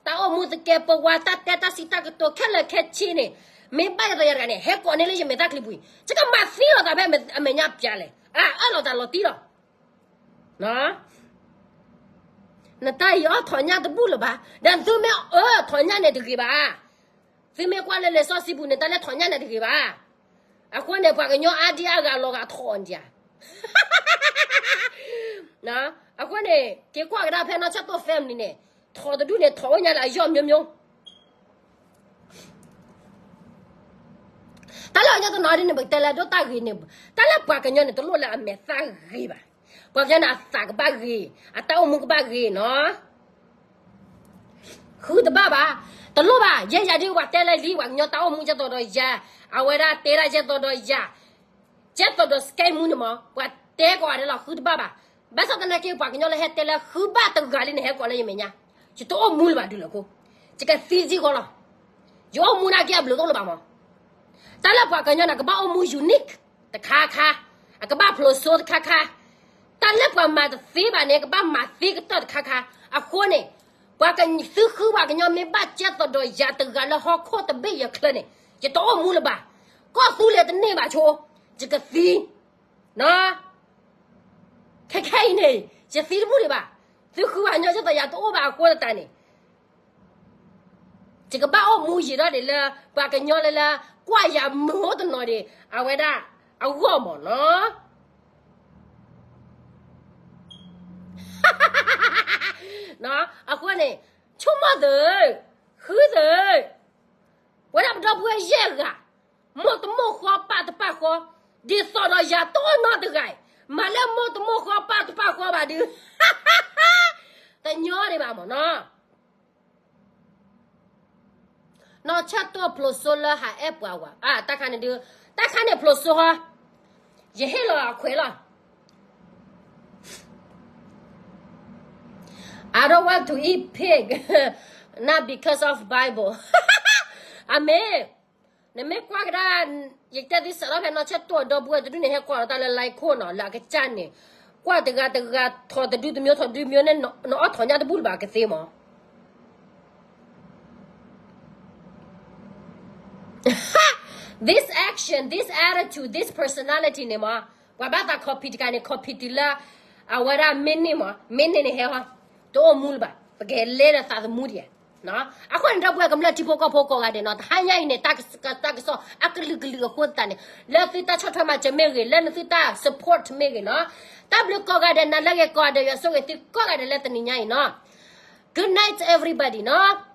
တၢ်အိၣ်မူသကဲးပဝး တၢ်တဲတၢ်စံးတၢ်ကတိၤခဲလၢာ်ခဲဆ့န့ၣ်, မ့ၢ်ဘၣ်ကဲသိးယၤတဂၤန့ၣ် ဟဲကိးန့ၢ်လၢယမဲာ်သၣ်ချံပူၤအံၤ, ယကမၤသံလိာ်သးဖဲအမဲာ်ညါပၠးလဲၣ်, အအၢၣ်လီၤတၢ်လီၤတံၢ်လီၤ နတၢ်အံၤအီၣ်ထီၣ်ညၣ်တဘူၣ်လၢၤဘၣ်. ဒီးသုမ့ၢ်အၢထီၣ်ညၣ်န့ၣ်တဂ့ၤဘၣ်. သုမ့ၢ်ကွၢ်လၢလံာ်စီဆှံပူၤန့ၣ် တၢ်လၢထီၣ်ညၣ်န့ၣ်တဂ့ၤဘၣ်. အဃိန့ၣ် ပှၤကညီအါဒံအါဂၤလီၤဂာ်ထီၣ်ဒံးဧါ. အဃိန့ၣ် က့ၤကွၢ်ကဒါဖဲနီၢ်ဆၢၣ်တီၢ် family န့ၣ် ထီၣ်တဒူၣ်န့ၣ် ထီၣ်အိၣ်ညါလၢအယီၢ်မျိုးမျိုး တၢ်လၢအညီတနီၤဒ်န့ၣ် ပကတဲလၢဒိၣ်တၢ်ဂ့ၤန့ၣ်, တၢ်လၢပှၤကညီန့ၣ် တလိၣ်လၢအမဲာ်သၣ်ဂ့ၤဘၣ်. ပှၤကညီန့ၣ် အသးကဘၣ်ဂ့ၤ, အတၢ်အိၣ်မူကဘၣ်ဂ့ၤနီၤ. ဃုတဘၣ်ဘၣ်, တလိၣ်ဘၣ်. ယဲယၤဒ်ပှၤတဲလၢလံ ပှၤကညီတၢ်အိၣ်မူကဲသိးဒီးယၤ, အဝဲဒၣ်တဲဒၣ်ကဲသိးဒီးယၤ, ကဲသိးဒီး scam မူန့ၣ်မး ပှၤတဲကိးဂၤဒဲးလီၤ ဃုတဘၣ်ဘၣ်. ဘၣ်ဆၣ်သနာ်က့ ပှၤကညီလၢဟဲတဲလၢဃုဘၣ်တဂၤလံန့ၣ် ဟဲကိးလၢယမဲာ်ညါ, ယတအိၣ်မူလၢၤဘၣ်ဒုးလၢခိ, ယကသံစ့ၢ်ကီးလီၤ. ယအိၣ်မူနာ်က့အဘျုးတအိၣ်လၢၤဘၣ်မး. တၢ်လၢပှၤကညီန့ၣ် ကဘၣ်အိၣ်မူ unique တခါခါ, အကဘၣ်ဖျိးစိတခါခါ, တၢ်လၢပှၤမၤတသ့ဘၣ်န့ၣ် ကဘၣ်မၤသ့ကတၢၢ်တခါခါ. အဃိန့ၣ် ပှၤကသုဃုပှၤကညီမ့ၢ်ဘၣ်ကဲသိးဒီးယၤတဂၤလၢဟီၣ်ခိၣ်တဘ့ၣ်ယချၢန့ၣ် ယတအိၣ်မူလၢၤဘၣ်. ကီၢ်သူလ့ၤတန့ၢ်ဘၣ်ဆိ, ယကသံ ခဲခဲအံၤန့ၣ် ယသံတဘူၣ်ဒံးဘၣ်. သုဃုပှၤကညီကဲသိးယၤတအိၣ်ဘၣ်အဃိသတးန့ၣ် ယကဘၣ်အိၣ်မူယံာ်ထီၣ်ဒံးလၢ ပှၤကညီလၢလၢ ကွၢ်ယၤမုာ်အိၣ်တနီၤဒံး အဝဲဒၣ်အဂီၢ်မးနီၤ. အဃိန့ၣ် ဆိကမိၣ်သု, ဃုသု, ပဝဲဒၣ်ပဒီပုၢ်ဝဲၢ်ယဲၢ်ဂၤ, မိၢ်တမိၢ်ဃီပၢ်တပၢ်ဃီ, ဒ်သိးဒီးယၤတအိၣ်နီတဂၤအံၤ, မၤလၢမိၢ်တမိၢ်ဃီပၢ်တပၢ်ဃီဘၣ်ဒုး တညီဒံးဘၣ်မးနီၤ. နီၢ်ဆၢၣ်တီၢ်ဖျိးစိလၢဟးအဲၣ်ပှၤဝဲ, တၢ်ခါန့ၣ်ဒုး, တၢ်ခါန့ၣ်ဖျိးစိဟီ, ယဟ့ၣ်လီၤအခွဲးလီၤ. I don't want to eat pig, not because of Bible. အမ့ၢ်, နမ့ၢ်ကွၢ်ကဒါ, ယတဲသုစးထီၣ်ဖဲနီၢ်ဆၢၣ်တီၢ်ဒီပုၢ်ဝဲၢ်တဒူၣ်န့ၣ် ဟဲကွၢ်လီၤတၢ်လၢ like ခိၣ်နီၤ လၢအကစၢ်န့ၣ်, ကွၢ်တဂၤတဂၤထီၣ်တဒုတမျိုးထီၣ်တဒုမျိုးန့ၣ် နအီၣ်ထီၣ်ညၣ်တဘူၣ်လၢၤဘၣ်ကသ့မး. This action, this attitude, this personality န့ၣ်မး, ပှၤဘၣ်သး copy တခါန့ၣ် copy တုၤလၢ အဝဲဒၣ်မ့ၢ်န့ၢ်မး, မ့ၢ်န့ၢ်န့ၣ်ဟဲဟီ, တအိၣ်မူလၢၤဘၣ်, ပကလဲၤဒီးသးသမူဒံး. အဃိန့ၣ် ဒီပုၢ်ဝဲၢ်ကမျၢၢ်ထံဖိကီၢ်ဖိကိးဂၤဒဲးနီၤ, တဟါညါအံၤန့ၣ် တၢ်ကစီၣ်အကလုာ်ကလုာ်အဃိသတးန့ၣ်, လၢသုတၢ်ဆီၣ်ထွဲမၤစၢၤမ့ၢ်ဂ့ၤ, လၢနသုတၢ် support မ့ၢ်ဂ့ၤနီၤ, တၢ်ဘျုးကိးဂၤဒဲး, နၤလၢအဂ့ၤကိးဂၤဒဲး, ယွၤဆိၣ်ဂ့ၤသုကိးဂၤဒဲးလၢတနံၤညါအံၤနီၤ. Good night everybody နီၤ.